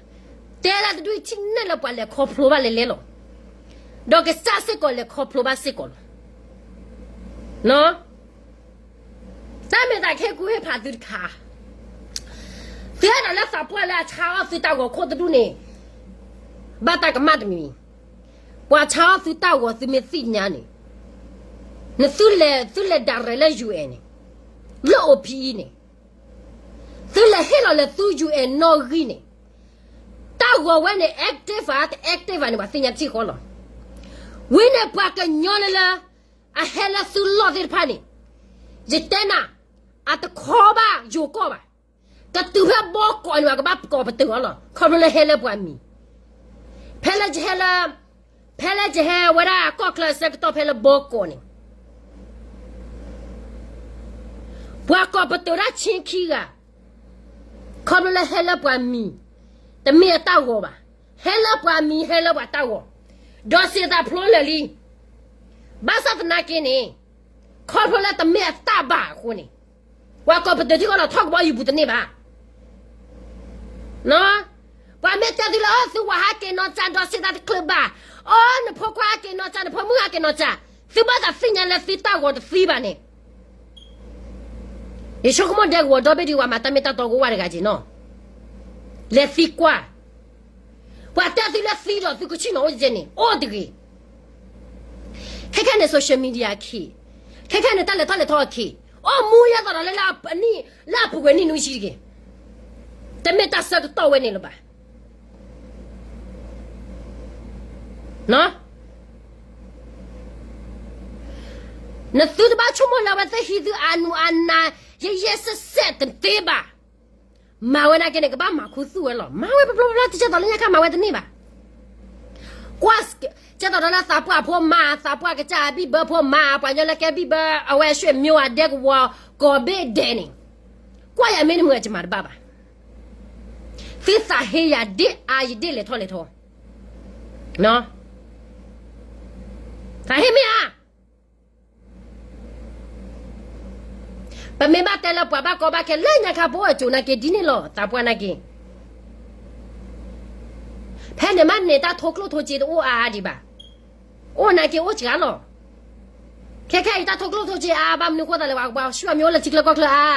တဲလၢတဒူၣ်ထံၣ်န့ၢ်လၢပှၤလဲၤခီဖျိဘၣ်လဲၤလဲၤလီၤ. ဒီးကစၢ်စ့ၢ်ကီးလဲၤခီဖျိဘၣ်စ့ၢ်ကီးလီၤ. တၢ်မ့ၢ်သးကဟ့ၣ်ကူၣ်ဟ့ၣ်ဖးသုတခါ, သုအဲၣ်ဒိးလၢသးပှၢ်လၢအဆါအီၣ်သုတၢ်ဂီၤခိၣ်တဒူၣ်န့ၣ် ဘၣ်တၢ်ကမၣ်တမံၤ, ပှၤဆါအီၣ်သုတၢ်ဂီၤသုမ့ၢ်သ့ၣ်ညါန့ၣ်, နသုလဲၤ သုလဲၤဒၣ်ရဲၣ်လၢ ယူၢ်အဲၣ် န့ၣ်, လၢ အိၣ်ဖံအံၤ န့ၣ်, သုလဲၤဟ့ၣ်လီၤလၢသု ယူၢ်အဲၣ် နီၣ်ဂံၢ်န့ၣ်, တၢ်ဂီၤဝဲန့ၣ် active ဧါ တ active ဘၣ်န့ၣ် ပှၤသ့ၣ်ညါတထံၣ်ဃီလီၤ. ဝံၤန့ၣ်ပှၤကညီလၢလၢ အဟဲလၢသုလီၢ်သ့ၣ်တဖၣ်န့ၣ်, ယတဲနၤ, အတခီဘၣ်ယိၤကီၢ်ဘၣ်. ကတုၤဖဲဘီကီးန့ၣ် ပှၤကဘၣ်ကိးပတုာ်အီၤလီၤ. ခီဖျိလၢဟဲလၢပှၤမံၤ, ဖဲလၢယဟဲလၢ, ဖဲလၢယဟဲဝဲဒၣ်ကီၢ်ချၢအဆၢကတီၢ်ဖဲလၢဘီကီးန့ၣ် ပှၤကိးပတုာ်ဒၣ်ဆံခံဂၤ, ခီဖျိလၢဟဲလၢပှၤမံၤ, တမ့ၢ်အတၢ်ဂီၤဘၣ်, ဟဲလၢပှၤမံၤ ဟဲလၢပှၤတၢ်ဂီၤ, ဒီးစံးသးဖျိလၢာ်လံ, ဘၣ်ဆၣ်သနာ်က့န့ၣ်, ခီဖျိလၢတမ့ၢ်အတၢ်ဘၣ်အဃိန့ၣ်, ပှၤကိးပတုာ်ထံကီၢ်လီၤထီၣ်ကဘီယူၤပူၤတန့ၢ်ဘၣ်. ပှၤမ့ၢ်တဲသုလၢ အၢ သုဝၤဟးက့ၤနီၢ်ကၠၢ်ဒီးစံးသးတချုးဘၣ်, အၢ နဖိခွါဟးက့ၤနီၢ်ကၠၢ် နဖိမုၣ်ဟးက့ၤနီၢ်ကၠၢ်, သုဘၣ်သးသ့ၣ်ညါလၢသုတၢ်ဂီၤတသံဘၣ်န့ၣ်, ယဆိကမိၣ်ဒဲကဝီၤဒီဘ့ၣ်ဒုး ပှၤမၤတၢ်မ့ၢ်တၢ်တီကအိၣ်ဝဲတဂၤက့ၤနီၤ, လဲၤသံကွၢ်, ပှၤတဲသုလၢသံဒီးသုကဆ့ၣ်နီၤအိၣ်ကဲန့ၣ် အိၣ်တဂ့ၤ. ခဲခဲန့ၣ် social media အခံ, ခဲခဲန့ၣ် တၢ်လဲၤထီၣ်လဲၤထီအခံ, အိၣ်မူယဲသိးဒီးလၢ လၢအပူၤကွံာ်နံၣ်နွံဆံတဂ့ၤ, တမ့ၢ်တၢ်ဆၢကတီၢ်ဝဲန့ၣ်လၢၤဘၣ်. နသုတဘၣ်ဆိကမိၣ်လၢအဝဲသ့ၣ်ဟံးသုအနူအနၤ ယဲယဲစဲးစဲးတသ့ဘၣ်. မၤဝဲနာ်က့န့ၣ် ကဘၣ်မၤခူသူၣ်ဝဲလီၤ. မၤဝဲပျီပျီပျီ တကဲသိးလၢညါခါမၤဝဲတန့ၢ်ဘၣ်. ကွၢ် ကဲသိးဒီးလၢသးပှၢ်ဖိမၤ သးပှၢ်ကစၢ်ဘံၣ်ဘၢဖိမၤ ပှၤညီလၢကဲဘံၣ်ဘၢ အဝဲဆွေမျိုး အဒဲကဝီၤ ကိးဘ့ၣ်ဒဲးန့ၣ် ကွၢ်ယၤမ့ၢ်တမုာ်အကမၤတဘၣ်ဘၣ်. သုသးဟ့ယၤဒ့ၣ်အါယဒ့ၣ်လဲၤထီၣ်လဲၤထီ. သးဟ့မ့ၢ်ဧါ. ပမ့ၢ်ဘၣ်တဲလၢပှၤဘၣ်ကီဘၣ်ခဲလၢညါခါ ပအိၣ်အကိၤနာ်က့ဒ်န့ၣ်လီၤ သးပှၢ်နာ်က့. ဖဲန့ၣ်မးန့ၣ် တၢ်ထိကျိၣ်ထိစ့တအိၣ်အါအါဒံးဘၣ်. အိၣ်နာ်က့အိၣ်စှၤလီၤ. ခဲခဲအံၤတၢ်ထိကျိၣ်ထိစ့အါ ဘၣ်မနုၤဃိသးလဲၣ် ပှၤ ပှၤဆွေမျိုး အိၣ်လၢထံချၢကီၢ်ချၢအါ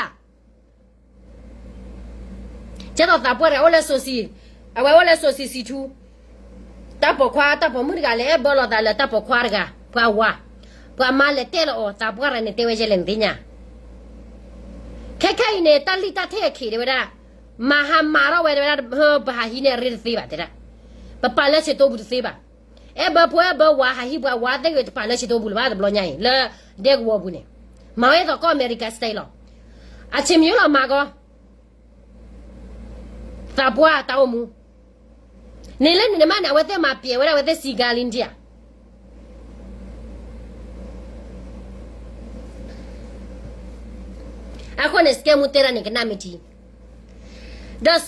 ကဲသိးသးပှၢ်တဂၤအိၣ်လၢ social, အဝဲအိၣ်လၢ social ထူ, တၢ်ပိာ်ခွါတၢ်ပိာ်မုၣ်တဂၤလဲၤအဲၣ်ဘၢလိာ်သးလၢတၢ်ပိာ်ခွါတဂၤ ပှၤဝၤ, ပှၤမါလဲၤတဲလီၤအီၤ သးပှၢ်တဂၤန့ၣ်တဲဝဲယဲလဲၣ်နသ့ၣ်ညါ. ခဲခဲအံၤန့ၣ် တၢ်လံၣ်တၢ်ထ့ၣ်အခ့တဲဝဲဒၣ်, မၤဟးမၤထီၣ်ဝဲတဲဝဲဒၣ် ပဟးဟံးန့ၢ်အရ့တသ့ဘၣ်တဲဒၣ်, ပပာ်လၢဆဲးတိပူၤတသ့ဘၣ်. အဲၣ်ဘၢဖိအဲၣ်ဘၢဝၤ ဟးဟံးပှၤဝၤသ့ၣ်ဂ့ၤ တပာ်လၢဆဲးတိပူၤလၢၤဘၣ်တဘျီညါအံၤ လၢဒဲကဝီၤပူၤန့ၣ်, မၤဝဲသိးကီၢ်အမဲရကၤ style လီၤ. အဆ့မံၤလီၤမၤကီ သးပှၢ်တၢ်အိၣ်မူ, န့ၣ်လၢန့ၣ်မးန့ၣ် အဝဲသ့ၣ်မၤပျဲဝဲဒၣ်အဝဲသ့ၣ်စံကၤလံဒံဧါ. အဃိန့ၣ် စကဲမူတဲဒၣ်န့ၣ် ကနၣ်မ့ၢ်ထံ ဒီး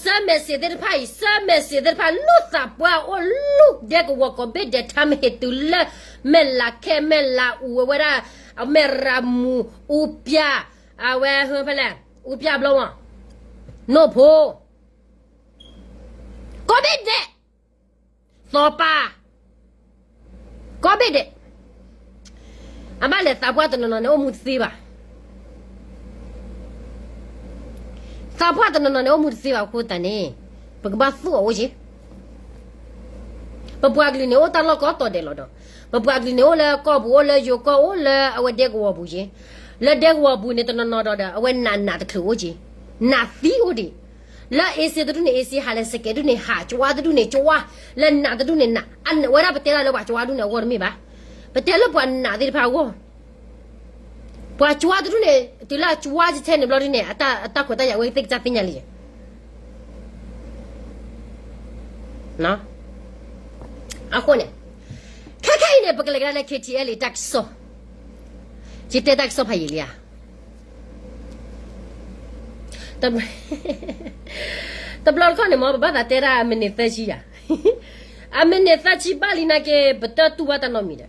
ဆၢမဲာ်စ့းသ့ၣ်တဖၣ်အံၤ ဆၢမဲာ်စ့းသ့ၣ်တဖၣ် လူၢ်သးပှၢ်အိၣ်လူၢ်ဒဲကဝီၤကိးဘ့ၣ်ဒဲး ထါမဟ့ၣ်တုၤလၢ မဲၢ်လးခဲ မဲၢ်လးအူဝဲဒၣ် အမဲၢ်ရၤမူ အူပျၢ် အဝဲဟၢဖဲလဲၣ် အူပျၢ်ဘျီမး နိၣ်ဖိ ကိးဘ့ၣ်ဒဲး သီပၢ် ကိးဘ့ၣ်ဒဲး အဘၣ်လဲၣ် သးပှၢ်တနီၤနီၤန့ၣ်အိၣ်မူတသ့ဘၣ်. သးပှၢ်တနီၤနီၤန့ၣ်အိၣ်မူတသ့ဘၣ်အဃိသတးန့ၣ် ပကဘၣ်သူၣ်အီၤအိၣ်က့ၤ. ပပှၤကလုာ်န့ၣ်အိၣ်တၢ်လီၢ်ကိးတီၤဒဲးလီၤဒီး ပပှၤကလုာ်န့ၣ်အိၣ်လၢကီၢ်ပူၤ အိၣ်လၢယိၤကီၢ် အိၣ်လၢအဝဲဒဲကဝီၤပူၤက့ၤ. လၢဒဲကဝီၤပူၤန့ၣ် တနီၤနီၤဒီးဒီး အဝဲနးနးတချုးအိၣ်က့ၤ, နးသံအိၣ်ဒံး. လၢအ့စ့တဒူၣ်န့ၣ် အ့စ့ ဟးလၢစကဲးဒူၣ်န့ၣ် ဟး ကဝါတဒူၣ်န့ၣ် ကဝါ, လၢနးတဒူၣ်န့ၣ်နး. အဝဲဒၣ်ပတဲဒၣ်လၢပှၤကဝါဒူၣ်န့ၣ်အဂီၢ်တမ့ၢ်ဘၣ်. ပတဲလၢပှၤနးသ့ၣ်တဖၣ်အဂီၢ်. ပှၤကဝါတဒူၣ်န့ၣ် တုၤလၢအကဝါကထဲန့ၣ်ဘျီဒ်န့ၣ် အတၢ်ခွဲးတၢ်ယာ်ဝဲသ့ၣ်ကစၢ်သ့ၣ်ညါလံ. အဃိန့ၣ် ခဲခဲအံၤန့ၣ် ပကလဲၤကဒါလၢ K T L A တၢ်ကစီၣ်, ယတဲတၢ်ကစီၣ်ဖးယံာ်လံဧါ. တဘျီတခီၣ်န့ၣ်မ့ၢ် ပဘၣ်သးတဲဒၣ်အမံးနံးသၢဆံယၤ, အမံးနံးသၢဆံဘၣ်လံနာ်က့ ပတတူၢ်ဘၣ်တၢ်နီတ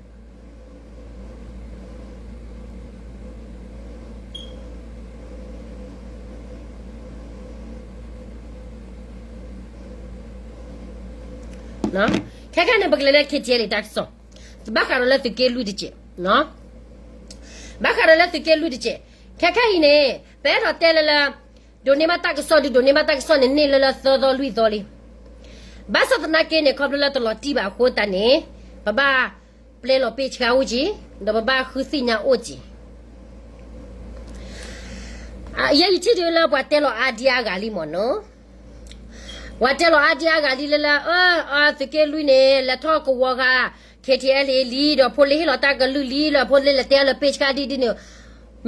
မံၤဒီး ခဲခဲန့ၣ် ပကလဲၤလၢ K T L A တၢ်ကစီၣ်, ဘၣ်ဃးဒီးလၢသုးက့လွံၢ်တစဲး, ဘၣ်ဃးဒီးလၢသုးက့လွံၢ်တစဲး, ခဲခဲအံၤန့ၣ် ပအဲၣ်ဒိးတဲလၢလၢ ဒိးန့ၢ်ဘၣ်တၢ်ကစီၣ်ဒုး ဒိးန့ၢ်ဘၣ်တၢ်ကစီၣ်န့ၣ် န့ၢ်လၢလၢသၢသီလွံၢ်သီလံ. ဘၣ်ဆၣ်သနာ်က့န့ၣ် ခီဖျိလၢတလီၤတံၢ်ဘၣ်အဃိသတးန့ၣ် ပဘၣ်ပျဲလီၤပ့ၣ်ဆှါအိၣ်က့ၤ, ဒီးပဘၣ်ဃုသ့ၣ်ညါအိၣ်က့ၤ ယဲယထံၣ်ဒုးလၢပှၤတဲလီၤအါဒံအါဂၤလံမ့ၢ်နီၤ, ပှၤတဲလီၤအါဒံအါဂၤလံလၢလၢ အၢ အသုးက့လွံၢ်န့ၣ် လဲၤထီၣ်ကဝီၤဂၤ K T L A လံ ဒီးဖိလ့ဟ့ၣ်လီၤတၢ်ကလုၢ်လံ ဒီးဖိလ့လဲၤတဲလီၤပ့ၣ်ဆှါဒ်ဒ်န့ၣ်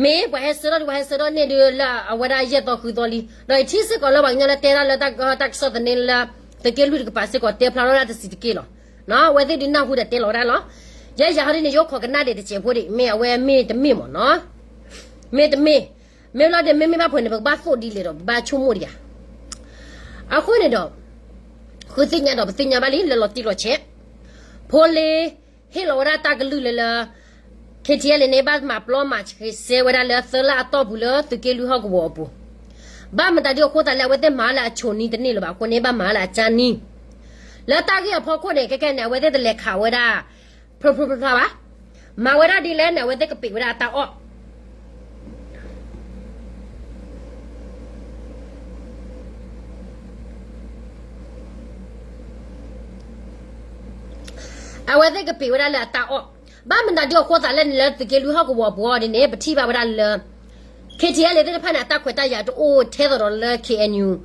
မ့ၢ်ပှၤဟဲဆၢထၢၣ်ဒုး ပှၤဟဲဆၢထၢၣ်န့ၢ်ဒုးလၢအဝဲဒၣ်ယဲၢ်သီဃုသီလံ. ဒီးယထံၣ်စ့ၢ်ကီးလၢပှၤကညီလၢတဲတၢ်လၢတၢ်ကစီၣ်သန့လၢ သုးက့လွံၢ်တကပၤစ့ၢ်ကီးတဲဖျါထီၣ်ဒၣ်တစံးတက့ၢ်လီၤ. အဝဲသ့ၣ်ဒုးနၢ်ဟူဒီးတဲလီၤဝဲဒၣ်လီၤ. ယဲယၤဟီဒ်န့ၣ် ယအိၣ်ခိးကနၣ်ဒံးတစဲးဖိဒံး မ့ၢ်အဝဲမ့ၢ်တမ့ၢ်မ့ၢ်နီၤ, မ့ၢ်တမ့ၢ်, မ့ၢ်ဘျီဒ်မ့မ့ၢ်ဘၣ်ဖဲန့ၣ် ပကဘၣ်သိၣ်ဒ်လဲၣ်ဒီး ပဘၣ်ဆိကမိၣ်ဒံးဧါ. အဃိန့ၣ်ဒီး ဃုသ့ၣ်ညါဒီး ပသ့ၣ်ညါဘၣ်လံလၢလီၤတံၢ်လီၤဆဲး, ဖိလ့ဟ့ၣ်လီၤဝဲဒၣ်တၢ်ကလုၢ်လၢလၢ K T L A န့ၣ် ဘၣ်မၤပျီမၤစဲဝဲဒၣ်လၢသၢလါအတီၢ်ပူၤလၢသုးက့လွံၢ်ဟီၣ်ကဝီၤအပူၤ, ဘၣ်မတၤဒ်အဃိသတးလၢအဝဲသ့ၣ်မၤလၢအဆိနံၤတန့ၢ်လၢၤဘၣ်အဃိန့ၣ် ဘၣ်မၤလၢအကၢ်နံၤ, လၢတၢ်ဂ့ၢ်အဖီခိၣ်န့ၣ် ခဲခဲန့ၣ် အဝဲသ့ၣ်တလဲၤခးဝဲဒၣ် ဖျိဖျိဖျါဖျါဘၣ်, မၤဝဲဒၣ်ဒ်လဲၣ်န့ၣ် အဝဲသ့ၣ်ကပ့ၤဝဲဒၣ်အတၢ်အီၣ် အဝဲသ့ၣ်ကပ့ၤဝဲဒၣ်လၢအတၢ်အီၣ်, ဘၣ်မနုၤဒုးအဃိသတးလဲၣ်န့ၣ် လၢသုးက့လွံၢ်ဟီၣ်ကဝီၤပူၤအီၤဒ်န့ၣ် ပထံၣ်ဘၣ်ဝဲဒၣ်လၢ ခ့ထံအဲလ့ၣ်သ့ၣ်တဖၣ်န့ၣ် အတၢ်ခွဲးတၢ်ယာ်တအိၣ်ထဲသိးဒီးလၢ ခ့အဲၣ်ယူၣ်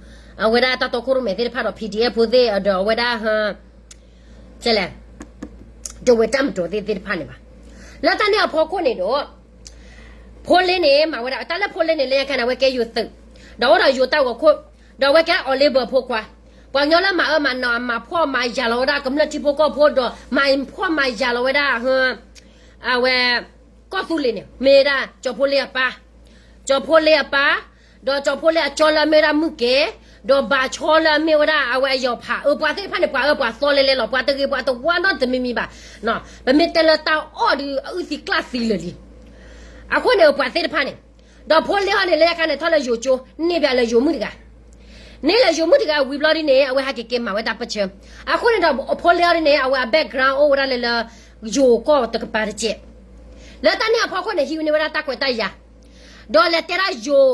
အဝဲဒၣ်တၢ်တီခိၣ်ရိၣ်မဲသ့ၣ်တဖၣ်ဒီး ပီၣ်ထံၣ်အဲၣ်ဖိသ့ၣ်ဒီးအဝဲဒၣ် ကလဲၣ်, ဒဝဲတၢ်မတိၤသ့ၣ်တဖၣ်န့ၣ်ဘၣ်. လၢတၢ်န့ၣ်အဖီခိၣ်န့ၣ်ဒီး ဖိလ့န့ၣ် မၤဝဲဒၣ်တၢ်လၢဖိလ့န့ၣ် လၢညါခါန့ၣ် အဝဲကဲယိၤသုး, ဒီးအိၣ်ဒီးယိၤတၢ်ဂီၤခိၣ်, ဒီးအဝဲကဲ Oliver ဖိခွါ, ပှၤကညီလၢမၤအၢမၤနး မၤဖှီၣ်မၤယာ်လီၤဝဲဒၣ်ကမျၢၢ်ထံဖိကီၢ်ဖိဒီး မၤဖှီၣ်မၤယာ်လီၤဝဲဒၣ် အဝဲ ကီၢ်သူလ့ၤန့ၣ် မ့ၢ်ဝဲဒၣ်ကၠီၤဖိလ့အပၢ်, ကၠီၤဖိလ့အပၢ်, ဒီးကၠီၤဖိလ့အကၠီလၢအမ့ၢ်ဝဲဒၣ်မုၢ်ကဲ, ဒီးဘၣ်ဆီလၢအမ့ၢ်ဝဲဒၣ်အဝဲအယီၤဖး, အပှၤသ့ၣ်တဖၣ်န့ၣ် ပှၤအၢပှၤသီလဲလဲလီၤ, ပှၤတဂ့ၤပှၤတဝါနီတမံၤမံၤဘၣ်. ပမ့ၢ်တဲလၢတၢ်အီၣ်ဒီးအအုၣ်သံကျၣ်သံလၢာ်လံ. အဃိန့ၣ် ပှၤသ့ၣ်တဖၣ်န့ၣ်, ဒီးဖိလ့အီၤန့ၣ် လၢညါခါန့ၣ် ထီၣ်လၢယိၤကၠိ, န့ၢ်ဘၣ်လၢယိၤမုၣ်တဂၤ, န့ၢ်လၢယိၤမုၣ်တဂၤဝံၤဘျီဒ်န့ၣ် အဝဲဟဲက့ၤက့ၤမၤဝဲတၢ်ပၢၢ်ဆၢ. အဃိန့ၣ်ဒီးဖိလ့အီၤဒ်န့ၣ် အဝဲအ background အိၣ်ဝဲဒၣ်လၢလၢ ယိၤကီၢ်တကပၤတကဲး. လၢတၢ်န့ၣ်အဖီခိၣ်န့ၣ် ဟံးန့ၢ်ဝဲဒၣ်တၢ်ခွဲးတၢ်ယာ်, ဒီးလဲၤတဲဒၣ်ယိၤ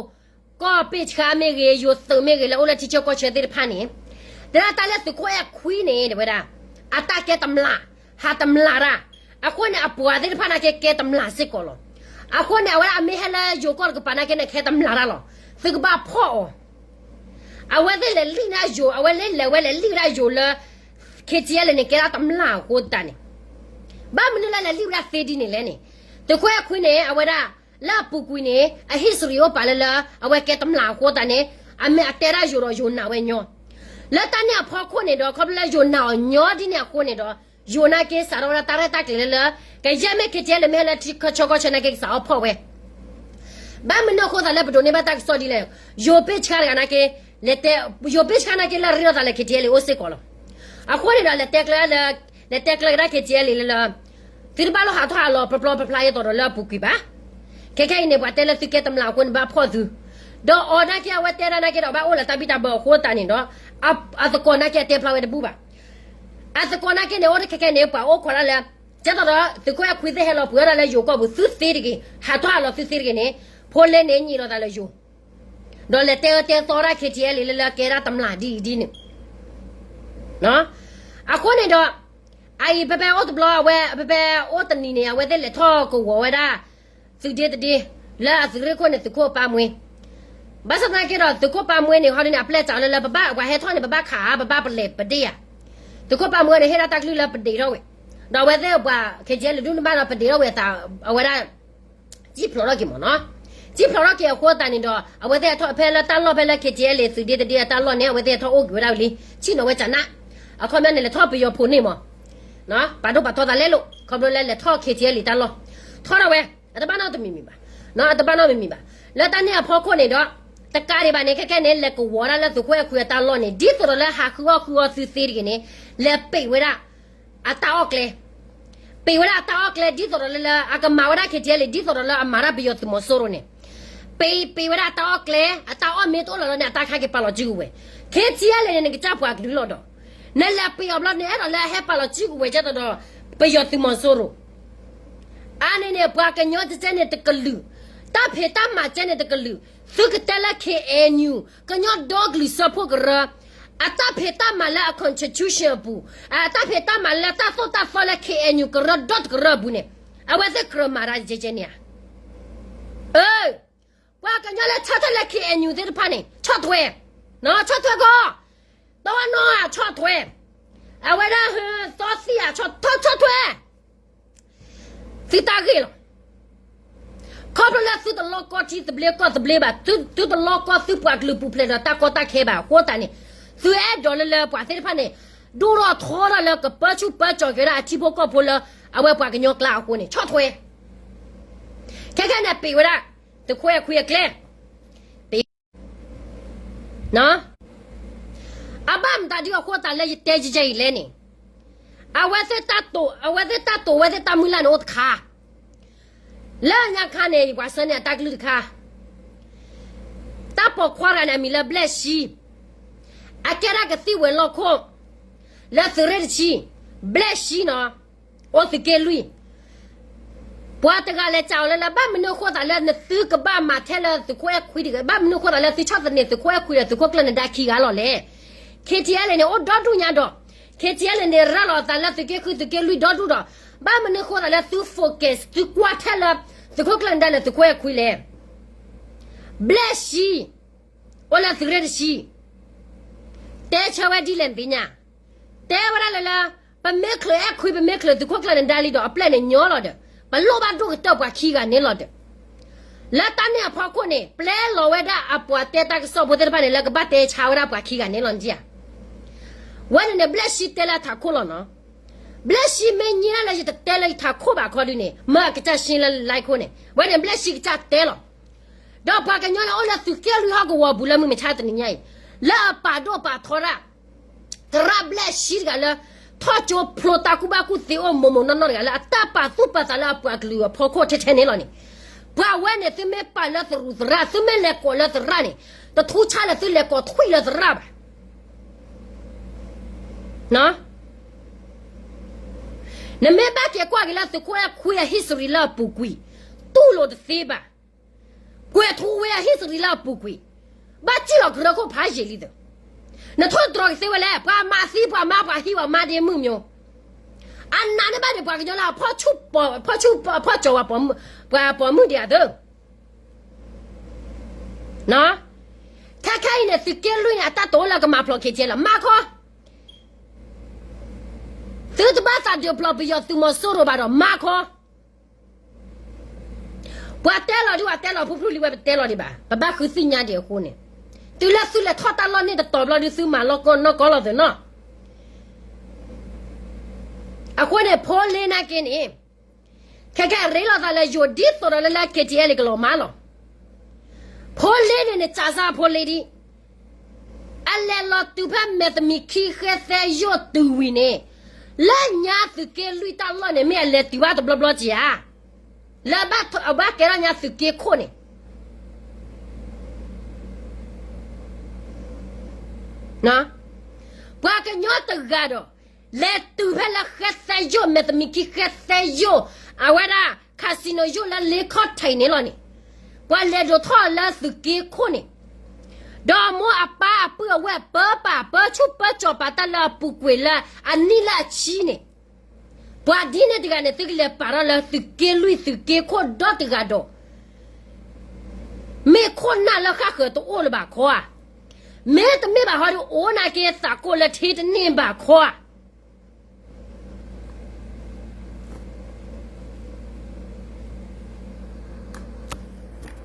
ကီၢ်ပ့ၢ်ဆှါမ့ၢ်ဂ့ၤ ယိၤသုးမ့ၢ်ဂ့ၤ လၢအိၣ်လၢထံဆၢကီၢ်ဆၢသ့ၣ်တဖၣ်န့ၣ်, တဲဒၣ်တၢ်လၢသုးခိၣ်အဲၣ်ခွံန့ၣ် တဲဝဲဒၣ် အတၢ်ကဲတမျး, ဟးတမျးတၢ်. အဃိန့ၣ် အပှၤသ့ၣ်တဖၣ်နာ်က့ကဲတမျးစ့ၢ်ကီးလီၤ. အဃိန့ၣ် အဝဲဒၣ်အမ့ၢ်ဟဲလၢယိၤကီၢ်တကပၤနာ်က့န့ၣ် ကဲတမျးတၢ်လီၤ. သုကဘၣ်ဖီၣ်အီၤ. အဝဲသ့ၣ်လဲၤလံၣ်န့ၢ်ယိၤ, အဝဲလဲၤလဲၤဝဲလဲၤလံၣ်ဝဲဒၣ်ယိၤလၢ ခ့ထံအဲလ့ၣ်န့ၣ် ကဲဒၣ်တမျးအဃိသတးန့ၣ်, ဘၣ်မနုၤလၢလဲၤလံၣ်ဝဲဒၣ်သ့ဒ်န့ၣ်လဲၣ်န့ၣ်, သုးခိၣ်အဲၣ်ခွံန့ၣ် အဝဲဒၣ် လၢအပူၤကွံာ်န့ၣ် အ history အိၣ်ပာ်လၢလၢ အဝဲကဲတမျးအဃိသတးန့ၣ်, အမ့ၢ်အတဲဒၣ်ယိၤဒီးယိၤနာ်ဝဲညီ, လၢတၢ်န့ၣ်အဖီခိၣ်န့ၣ်ဒီး ခီဖျိလၢယိၤနာ်အီၤညီဒ်န့ၣ်အဃိန့ၣ်ဒီး ယိၤနာ်က့စးထီၣ်ဝဲဒၣ်တၢ်ရဲၣ်တၢ်ကျဲၤလၢလၢ ကယဲၢ်မ့ၢ်ခ့ထံအဲလ့ၣ်မ့ၢ်ဟဲလၢထံဆၢကီၢ်ဆၢနာ်က့ကစးထီၣ်ဖီၣ်ဝဲ ဘၣ်မနုၤအဃိသတးလၢပဒိးန့ၢ်ဘၣ်တၢ်ကစီၣ်ဒ်လဲၣ်, ယိၤပ့ၢ်ဆှါတဂၤနာ်က့, လဲၤတဲ, ယိၤပ့ၢ်ဆှါနာ်က့လၢအရ့ဒီးသးလၢ ခ့ထံအဲလ့ၣ် အိၣ်စ့ၢ်ကီးလီၤ. အဃိန့ၣ်ဒီး လဲၤတဲကျၢၤလၢ, လဲၤတဲကျၢၤကဒါ ခ့ထံအဲလ့ၣ် လၢလၢ, သုတဘၣ်လီၤဟးထီၣ်ဟးလီၤ ပျီပျီဖျါဖျါ ယဲသိးဒီးလၢအပူၤကွံာ်ဘၣ်. ခဲခဲအံၤန့ၣ် ပှၤတဲလၢသုကဲတမျးအဃိန့ၣ် ဘၣ်ဖီၣ်သု, ဒီးအီၤနာ်က့ အဝဲတဲဒၣ်နာ်က့ဒီး ဘၣ်အိၣ်လၢတၢ်ဘံၣ်တၢ်ဘၢအဃိသတးန့ၣ်ဒီး, အသကိးနာ်က့ အတဲဖျါဝဲတဘူၣ်ဘၣ်. အသကိးနာ်က့န့ၣ် အိၣ်တခဲခဲန့ၣ် ပှၤအိၣ်ခိးဒၣ်လၢ, ကဲသိးဒီး သုးခိၣ်အဲၣ်ခွံသ့ၣ်ဟဲလီၤပှ့ၤဝဲဒၣ်လၢယိၤကီၢ်ပူၤ သုသ့တဂ့ၤ, ဟးထီၣ်ဟးလီၤသုသ့တဂ့ၤန့ၣ်, ဖိလ့န့ၣ် ညံးလီၤသးလၢယိၤ, ဒီးလဲၤတဲအၢတဲသီဒၣ် ခ့ထံအဲလ့ၣ် လၢလၢကဲဒၣ်တမျးဒ်အံၤဒ်န့ၣ် အဃိန့ၣ်ဒီး, အအံၤ ဖဲဖဲအိၣ်တဘျီအဝဲ ဖဲဖဲအိၣ်တနံၤန့ၣ် အဝဲသ့ၣ်လဲၤထီၣ်ကဝီၤဝဲဒၣ် သုးဒ့တဒ့, လၢအသုးရ့ၣ်ခိၣ်န့ၣ် သုးခိၣ်ပၢ်မှဲ, ဘၣ်ဆၣ်သနာ်က့ဒီး သုးခိၣ်ပၢ်မှဲန့ၣ် ဟီဒ်န့ၣ် အပျဲၢ်စးလၢလၢ ပဘၣ်ပှၤဟဲထီၣ်န့ၣ် ပဘၣ်ခး ပဘၣ်ပလဲၤပဒ့ဧါ, သုးခိၣ်ပၢ်မှဲန့ၣ် ဟ့ၣ်ဒၣ်တၢ်ကလုၢ်လၢပဒ့ထီၣ်ဝဲ, ဒီးအဝဲသ့ၣ်ပှၤ ခ့ထံအဲလ့ၣ် ဒုးနၢ်ဘၣ်ဒီးပဒ့ထီၣ်ဝဲအသး, အဝဲဒၣ် စံၣ်ဖျိးထီၣ်က့ၤမ့ၢ်နီၤ, စံၣ်ဖျိးထီၣ်က့ၤအဃိသတးန့ၣ်ဒီး အဝဲသ့ၣ်ဟဲထီၣ်ဖဲလၢတၢ်လီၢ်ဖဲလၢ ခ့ထံအဲလ့ၣ် သုးဒ့တဒ့အတၢ်လီၢ်န့ၣ် အဝဲသ့ၣ်ဟဲထီၣ်အိၣ်က့ၤဝဲဒၣ်ဝံၤလံ, ဆ့ၣ်နီၤဝဲကနၣ်, အခီပညီန့ၣ် လဲၤထီၣ်ပယီၤဖိန့ၣ်မ့ၢ်, ပာ်ဒိၣ်ပာ်ထီသးလဲလိာ် ခီဖျိလၢလဲၤထီၣ် ခ့ထံအဲလ့ၣ် တၢ်လီၢ်, ထီၣ်ထီၣ်ဝဲ, အတဘၣ်နီတမံၤမံၤဘၣ်, အတဘၣ်နီတမံၤမံၤဘၣ်, လၢတၢ်န့ၣ်အဖီခိၣ်န့ၣ်ဒီး, တကးဒံးဘၣ်န့ၣ် ခဲခဲန့ၣ် လဲၤကဝီၤဒၣ်လၢသုးခိၣ်အဲၣ်ခွံအတၢ်လီၢ်န့ၣ် ဒ်သိးဒီးလၢဟးဃုအီၣ်ဃုအီသုသ့တဂ့ၤန့ၣ်, လဲၤပံးဝဲဒၣ် အတၢ်အီၣ်ကျဲ, ပံးဝဲဒၣ်အတၢ်အီၣ်ကျဲ ဒ်သိးဒီးလၢလၢ အကမၤဝဲဒၣ် ခ့ထံအဲလ့ၣ် ဒ်သိးဒီးလၢအမၤတၢ်ပယီၤသုးမီၤစိရိၤန့ၣ်, ပံး ပံးဝဲဒၣ်အတၢ်အီၣ်ကျဲ အတၢ်အီၣ်မ့ၢ်တအိၣ်လီၤလီၤန့ၣ် အတၢ်ခါက့ၤပာ်လီၤစုကဝဲၤ, ခ့ထံအဲလ့ၣ်န့ၣ် နကစၢ်ပှၤကလုာ်လီၤဒီး, နလဲၤပံးအီၤဘျီန့ၣ် အဲၣ်ဒိးလၢအဟဲပာ်လီၤစုကဝဲၤ ကဲသိးဒီး ပယီၤသုးမီၤစိရိၤ အါန့ၣ်န့ၣ် ပှၤကညီကဲန့ၣ်တကလုာ်, တၢ်ဖံးတၢ်မၤကဲန့ၣ်တကလုာ်, သုကတဲလၢ ခ့ၣ်အဲၣ်ယူၣ် ကညီဒီကလုာ်စၢဖှိၣ်ကရၢ, အတၢ်ဖံးတၢ်မၤလၢအ constitution အပူၤ, အတၢ်ဖံးတၢ်မၤလၢတၢ်သိၣ်တၢ်သီလၢ ခ့ၣ်အဲၣ်ယူၣ် ကရၢဒီတကရၢအပူၤန့ၣ်, အဝဲသ့ၣ်ကြၢးမၤတၢ်ကဲကဲန့ၣ်ဧါ. အၢ ပှၤကညီလၢဆၢထၢၣ်လၢ ခ့ၣ်အဲၣ်ယူၣ် သ့ၣ်တဖၣ်န့ၣ် ဆီၣ်ထွဲ, နီၢ် ဆီၣ်ထွဲကီး, တီနီၢ်ဧါ ဆီၣ်ထွဲ, အဝဲဒၣ် သီသံၣ်ဧါ ဆီၣ်ထွဲ, ဆီၣ်ထွဲ, သုတၢ်ဂ့ၢ်လီၤ. ခီဖျိလၢသုတလီကီထံသဘျ့ကီၢ်သဘျ့ဘၣ်, သုတလီကီသုပှၤကလုာ်ပူၤဖျဲးဒီးတၢ်ကီတၢ်ခဲဘၣ် အဃိသတးန့ၣ်, သုအဲၣ်ဒိးလၢလၢပှၤသ့ၣ်တဖၣ်န့ၣ်, ဒိၣ်ထီၣ်ထီထီၣ်လၢကပၢဆူၣ်ပၢကၠီၤက့ၤဝဲဒၣ်အထံဖိကီၢ်ဖိလၢ အဝဲပှၤကညီကျါအဃိန့ၣ် ဆီၣ်ထွဲ, ခဲခဲန့ၣ် ပံးဝဲဒၣ် သုးခိၣ်အဲၣ်ခွံအကျဲ ပံး အဘၣ်မတၤဒ်အဃိသတးလၢယတဲယဲအံၤလဲၣ်န့ၣ်, အဝဲသ့ၣ်တၢ်တိာ်, အဝဲသ့ၣ်တၢ်တိာ်ဝဲသ့ၣ်တၢ်မုၢ်လၢ်န့ၣ်အိၣ်တခါ, လၢညါခါန့ၣ် ပှၤဆှၢန့ၢ်အတၢ်ကလုၢ်တခါ, တၢ်ပိာ်ခွါတဂၤန့ၣ် အမံၤလၢ ဘျဲၣ်ၡံ, အကဲဒၣ်ကသံၣ်ဝဲၤလီၢ်ခိၣ် လၢသုးရ့ၣ်တဆံ, ဘျဲၣ်ၡံနီၤ, အိၣ်သုးက့လွံၢ် ပှၤတဂၤလဲၤစံးအီၤလၢလၢ ဘၣ်မနုၤအဃိသတးလၢနသုကဘၣ်မၤထဲလၢသုးခိၣ်အဲၣ်ခွံတဂၤ, ဘၣ်မနုၤအဃိသတးလၢသုဆီၣ်သနံးသုးခိၣ်အဲၣ်ခွံဒီးသုးခိၣ်ကျၢၢ်နဒါခံဂၤလီၤလဲၣ်. ခ့ထံအဲလ့ၣ်န့ၣ် အိၣ်ဒီဒူၣ်ညါဒီး, ခ ခ့ၣ်ထံးအလံၤန့ၣ် ရၤလီၤအသးလၢသုးက့ဃု သုးက့လွံၢ်ဒီဒူၣ်ဒီး ဘၣ်မနုၤဃိသးလၢသု focus သုကွၢ်ထဲလၢ သုးခိၣ်ကျၢၢ်နဒါလၢသုးခိၣ်အဲၣ်ခွံလဲၣ်. ဘျဲၣ်ရှံ အိၣ်လၢသုးရ့ၣ်တဆံ တဲဆၢဝဲဒ်လဲၣ်နသ့ၣ်ညါ, တဲဝဲဒၣ်လၢလၢ ပမ့ၢ်ချုးအဲၣ်ခွံ ပမ့ၢ်ချုးသုးခိၣ်ကျၢၢ်နဒါလံဒီး အပျဲၢ်န့ၣ်ညီလီၤဒီး ပလိၣ်ဘၣ်ဒိၣ်ကတၢၢ်ပှၤခံဂၤန့ၣ်လီၤဒီး လၢတၢ်န့ၣ်အဖီခိၣ်န့ၣ် ပျဲလီၤဝဲဒၣ်အပှၤတဲတၢ်ကစီၣ်ဖိသ့ၣ်တဖၣ်န့ၣ် လၢကဘၣ်တဲဆါဝဲဒၣ်ပှၤခံဂၤန့ၣ်လီၤနထံၣ်ဧါ. ဝဲန့ၣ်န့ၣ် ဘျဲၣ်ရှံတဲလၢအထးခိၣ်လီၤနီၤ. ဘျဲၣ်ရှံမ့ၢ်ညံဒၣ်လၢယတတဲလၢယထးခိၣ်ဘၣ်ခီဒုန့ၣ် မၢအကစၢ်ရှ့လၢ live ခိၣ်န့ၣ် ဝဲန့ၣ်ဘျဲၣ်ရှံကစၢ်တဲလီၤ. ဒီးပှၤကညီလၢအိၣ်လၢသုးက့လွံၢ်ဟီၣ်ကဝီၤပူၤလၢမုၢ်မဆါတနံၤညါအံၤ လၢအပာ်ဒိၣ်ပာ်ထီဒၣ် သရၣ်ဘျဲၣ်ရှံတဂၤလၢ ထီၣ်ကၠိဖျိတၢ်ကူၣ်ဘၣ်ကူၣ်သ့အိၣ်မိၢ်မိၢ်နီၢ်နီၢ်တဂၤလၢ အတၢ်ပာ်သူၣ်ပာ်သးလၢအပှၤကလုာ်အဖီခိၣ်ထဲထဲန့ၣ်လီၤန့ၣ်, ပှၤဝဲန့ၣ်သုမ့ၢ်ပာ်လၢသရူးသရၣ် သုမ့ၢ်လဲၤကိးလၢသရၣ်န့ၣ် တထူၣ်ဆၣ်လၢသုလဲၤကိးထွံၣ်လၢသရၣ်ဘၣ်. နမ့ၢ်ဘၣ်က့ၤကွၢ်က့ၤလၢသုးခိၣ်အဲၣ်ခွံအ history လၢအပူၤကွံာ် တူၢ်လိာ်တသ့ဘၣ်. ကွဲးထူဝဲအ history လၢအပူၤကွံာ်, ဘၣ်စံၣ်လီၤကရၢခိၣ်ဖးယံာ်လံသၢ, နထိၣ်တြီၤကသ့ဝဲလဲၣ် ပှၤမၤသံပှၤမါ ပှၤဟံးပှၤမါဒ့မုၣ်မျိၤ, အနးန့ၢ်ဘၣ်န့ၣ် ပှၤကညီလၢအဖီၣ်ဆူၣ်, ဖီၣ်ကၠီၤဝဲ ပှၤပိာ်မုၣ်ဒံးဧါသၢ ခဲခဲအံၤန့ၣ် သုးက့လွံၢ်န့ၣ် အတၢ်တိာ်အိၣ်လၢကမၤဖျိး ခ့ၣ်ထံး လီၤ မၤခီ, သုတဘၣ်သးဒုးဖျိးပယီၤသုးမီၤစိရိၤဘၣ်ဒီး မၤခီ, ပှၤတဲလီၤဒ်ပှၤတဲလီၤဖုၣ်ဖုၣ်လံဝဲ ပတဲလီၤဒံးဘၣ် ပဘၣ်ဃုသ့ၣ်ညါဒံးအဃိန့ၣ်, တုၤလၢသုလဲၤထီၣ်တၢ်လီၢ်န့ၣ်တတီၤဘျီဒုး သုမၤလီၤကီၢ်နီၢ်ကီၢ်လီၤသၢနီၤ, အဃိန့ၣ် ဖိလ့နာ်က့န့ၣ်, ခဲခဲအံၤရ့လိာ်သးလၢယိာ်ဒ်သိးဒီးလၢလၢ ခ့ၣ်ထံး အဲၣ်လံကလီၤမၢ်လီၤ, ဖိလ့န့ၣ်န့ၣ် စးစၢ်ဖိလ့ဒံး အလဲၤလီၤတုၤဖဲမဲာ်သမံးခံဃဲသဲယိၣ်တုၤဝံၤန့ၣ်, လၢညါသုးက့လွံၢ်တၢ်လီၢ်န့ၣ် မ့ၢ်အလဲၤတုၤဘၣ်တဘျီဘျီက့ၤဧါ, လၢအဘၣ်ကဲထီၣ်ညါသုးက့ခိၣ်န့ၣ်, ပှၤကညီတဂၤဒီး လဲၤတုၤဖဲလၢဃဲသဲယိၣ် မဲာ်သမံးခံဃဲသဲယိၣ်, အဝဲဒၣ် casino ယိၣ်လၢလ့ခီၣ်ထံးန့ၣ်လီၤန့ၣ်, ပှၤလဲၤဒိးထီၣ်လၢသုးက့ခိၣ်န့ၣ်, ဒီးမိၢ်အပၢ်အပုၢ်အဝဲၢ်ပၢပၢ်ပၢဆူၣ်ပၢကၠီၤပာ်တၢ်လၢအပူၤကွံာ်လၢအနံၣ်လၢအဆံန့ၣ်, ပှၤဒ်န့ၣ်တဂၤန့ၣ် သုကလဲၤပာ်ထီၣ်လၢသုးက့လွံၢ်သုးက့ခိၣ်ဒီတဂၤဒီး မ့ၢ်ခိၣ်နၢ်လၢဃၣ်ဃၢၤတအိၣ်လၢၤဘၣ်ခီဧါ, မ့တမ့ၢ်ဘၣ်ဟီဒီး အိၣ်နာ်က့သးကိၣ်လၢထံတန့ၢ်ဘၣ်ခီ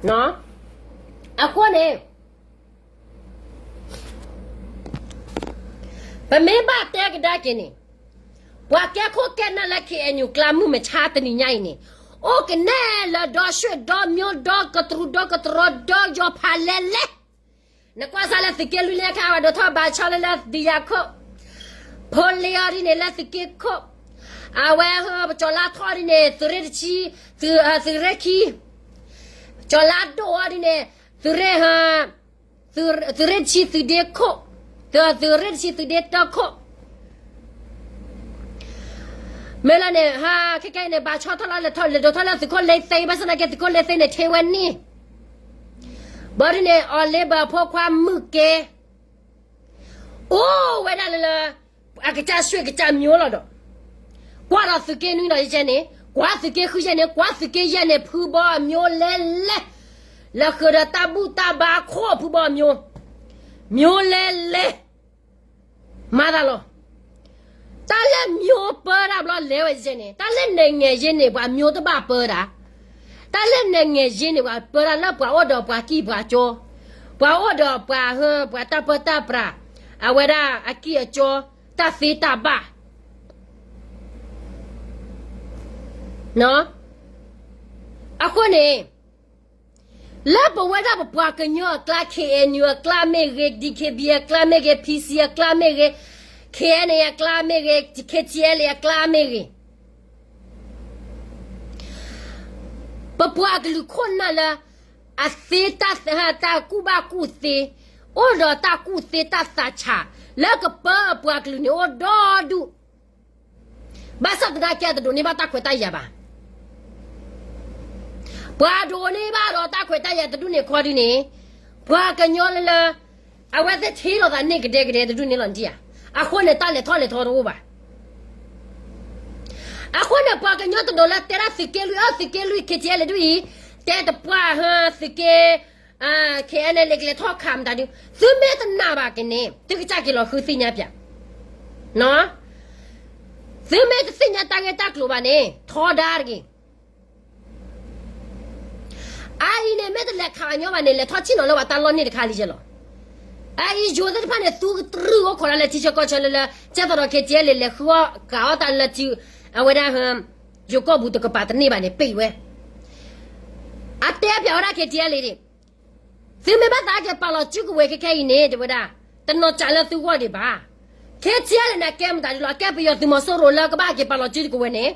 ဧါ. အဃိန့ၣ် ပမ့ၢ်ဘၣ်တဲကဒါက့ၤန့ၣ်, ပှၤကဲခိၣ်ကဲနၢ်လၢ ခ့ၣ်အဲၣ်ယူၣ် ကျါမုၢ်မဆါတနံၤညါအံၤန့ၣ်, အိၣ်ကနဲလၢဒီဆွ့ၣ်ဒီမျိၤဒီကတြူၢ်ဒီကတြီၤ ဒီယီၤဖးလဲလဲ, နကွၢ်စၢ်လၢသုးက့လွံၢ်လၢခါ အဝဲဒိးထီၣ်ဘါဆီလၢလၢဒုးယၤခိၣ်, ဖိလ့အီၤဒ်န့ၣ်လၢသုးက့ခိၣ်, အဝဲဟၢပကၠီၤလါထီၣ်ဒ်န့ၣ် သုးရ့ၣ်တဆံ, သုးရ့ၣ်ခံ, ကၠီၤလါဒိၣ်အီၤဒ်န့ၣ် သုးရ့ၣ် သုးရ့ၣ်တဆံသုးဒ့ခိၣ်, သုးရ့ၣ်တဆံသုးဒ့တၢခိၣ်, မ့ၢ်လၢန့ၣ် ဟါခဲကဲအံၤန့ၣ် ဘၣ်ဆီထီၣ်လၢလဲၤထီၣ်လဲၤဒိးထီၣ်လၢသုးခိၣ်လ့သ့, ဘၣ်ဆၣ်သနာ်က့သုးခိၣ်လ့သ့န့ၣ် ထံဝဲန့ၣ်, ဘၣ်ဒ်န့ၣ် အီၤလ့ဘၢၣ်ဖိခွါမုၢ်ကဲ အိၣ်ဝဲဒၣ်လၢလၢ အကစၢ်ဆွ့ၣ်ကစၢ်မျိၤလီၤဒီး, ကွၢ်ဒီးသုးက့နွံဒီးယဲန့ၣ်, ကွၢ်သုးက့ဃုယဲန့ၣ်, ကွၢ်သုးက့ယဲန့ၣ် ဖုဘီအမျိၤလဲလဲ, လဲၤဃုာ်ဒီးတၢ်ဘူၣ်တၢ်ဘါခိၣ်ဖုဘီအမျိၤ, မျိၤလဲလဲ မၤသးလီၤ. တၢ်လၢမျိၤပၢတၢ်ဘျီလဲၤဝဲယဲန့ၣ်, တၢ်လၢနဲၣ်ငဲၤယဲန့ၣ် ပှၤမျိၤတဘၣ်ပၢတၢ်, တၢ်လၢနဲၣ်ငဲၤယဲန့ၣ် ပှၤပၢတၢ်လၢပှၤအိၣ်ဒီးပှၤကံၢ်ပှၤကီ, ပှၤအိၣ်ဒီးပှၤဟၢ ပှၤတၢ်ပၢတၢ်ပြး, အဝဲဒၣ်အကံၢ်အကီ, တၢ်သ့တၢ်ဘၣ် အဃိန့ၣ် လၢပဝဲဒၣ်ပပှၤကညီအကျါ ခ့ၣ်အဲၣ်ယူၣ် အကျါမ့ၢ်ဂ့ၤ, ဒံၣ်ခ့ၣ်ဘံၣ် အကျါမ့ၢ်ဂ့ၤ, ဖံစံၣ် အကျါမ့ၢ်ဂ့ၤ, ခ့ၣ်အဲၣ်အ့ၣ် အကျါမ့ၢ်ဂ့ၤ, ခ့ၣ်ထံၣ်အဲၣ်လ့ၣ် အကျါမ့ၢ်ဂ့ၤ, ပပှၤကလုာ်ခိၣ်နၢ်လၢ အသ့တၢ် တၢ်ကူၣ်ဘၣ်ကူၣ်သ့, အိၣ်ဒီးတၢ်ကူၣ်သ့တၢ်သးဆး လၢကပၢအပှၤကလုာ်န့ၣ်အိၣ်ဒီဒူၣ် ဘၣ်ဆၣ်သနာ်က့ အတဒိးန့ၢ်ဘၣ်တၢ်ခွဲးတၢ်ယာ်ဘၣ်. ပှၤဒိးန့ၢ်ဘၣ်ဒီးတၢ်ခွဲးတၢ်ယာ်တဒူၣ်န့ၣ်ခီဒုန့ၣ်, ပှၤကညီလၢလၢ အဝဲသ့ၣ်ထံၣ်လိာ်သးန့ၢ်ကဒဲကဒဲတဒူၣ်န့ၣ်လီၤနထံၣ်ဧါ. အဃိန့ၣ် တၢ်လဲၤထီၣ်လဲၤထီတအိၣ်ဘၣ်. အဃိန့ၣ် ပှၤကညီတနီၤလၢတဲဒၣ်သုးက့လွံၢ် အၢ သုးက့လွံၢ် ခဲကဲလဲၣ်ဒ်အံၤ, တဲတပှၢ်ဟၢ သုးက့ ခဲအံၤန့ၣ် လဲၤကလဲၤထီၣ်ခးမတၤဒု, သုမ့ၢ်တနာ်ဘၣ်က့ၤန့ၣ် သုကစၢ်က့ၤလီၤဃုသ့ၣ်ညါပၠး, သုမ့ၢ်တသ့ၣ်ညါတၢ်ဂ့ၢ်တၢ်ကျိၤဘၣ်န့ၣ် ထီဒါတဂ့ၤ. အအံၤန့ၣ် မ့ၢ်တလဲၤခးညီဘၣ်န့ၣ် လဲၤထီၣ်ဆ့ၣ်နီၤလၢပှၤတၢ်လီၢ်န့ၣ်တခါလံယဲလီၤ. အအံၤယိၤသ့ၣ်တဖၣ်န့ၣ် သူတြူၢ်အိၣ်ခိးဒၣ်လၢထံဆၢကီၢ်ဆၢလၢလၢ ကဲသိးဒီး ခဲကဲလဲၣ် လဲၤဃုအီၣ်ကးအီၣ်တၢ်လၢထံ အဝဲဒၣ် ယိၤကီၢ်ပူၤတကပၤတန့ၢ်ဘၣ်န့ၣ် ပ့ၢ်ဝဲ အတဲပၠးဝဲဒၣ် ခဲကဲလဲၣ် သုမ့ၢ်ဘၣ်သးက့ၤပာ်လီၤစုကဝဲၤခဲခဲအံၤန့ၣ် တဲဝဲဒၣ်, တနီၤစးလၢသုဂီၢ်ဒံးဘၣ်. ခဲကဲလဲၣ်န့ၣ် ကဲမတၤဒုလီၤ, ကဲပယီၤသုးမီၤစိရိၤလၢကဘၣ်က့ၤပာ်လီၤစုကဝဲၤန့ၣ်,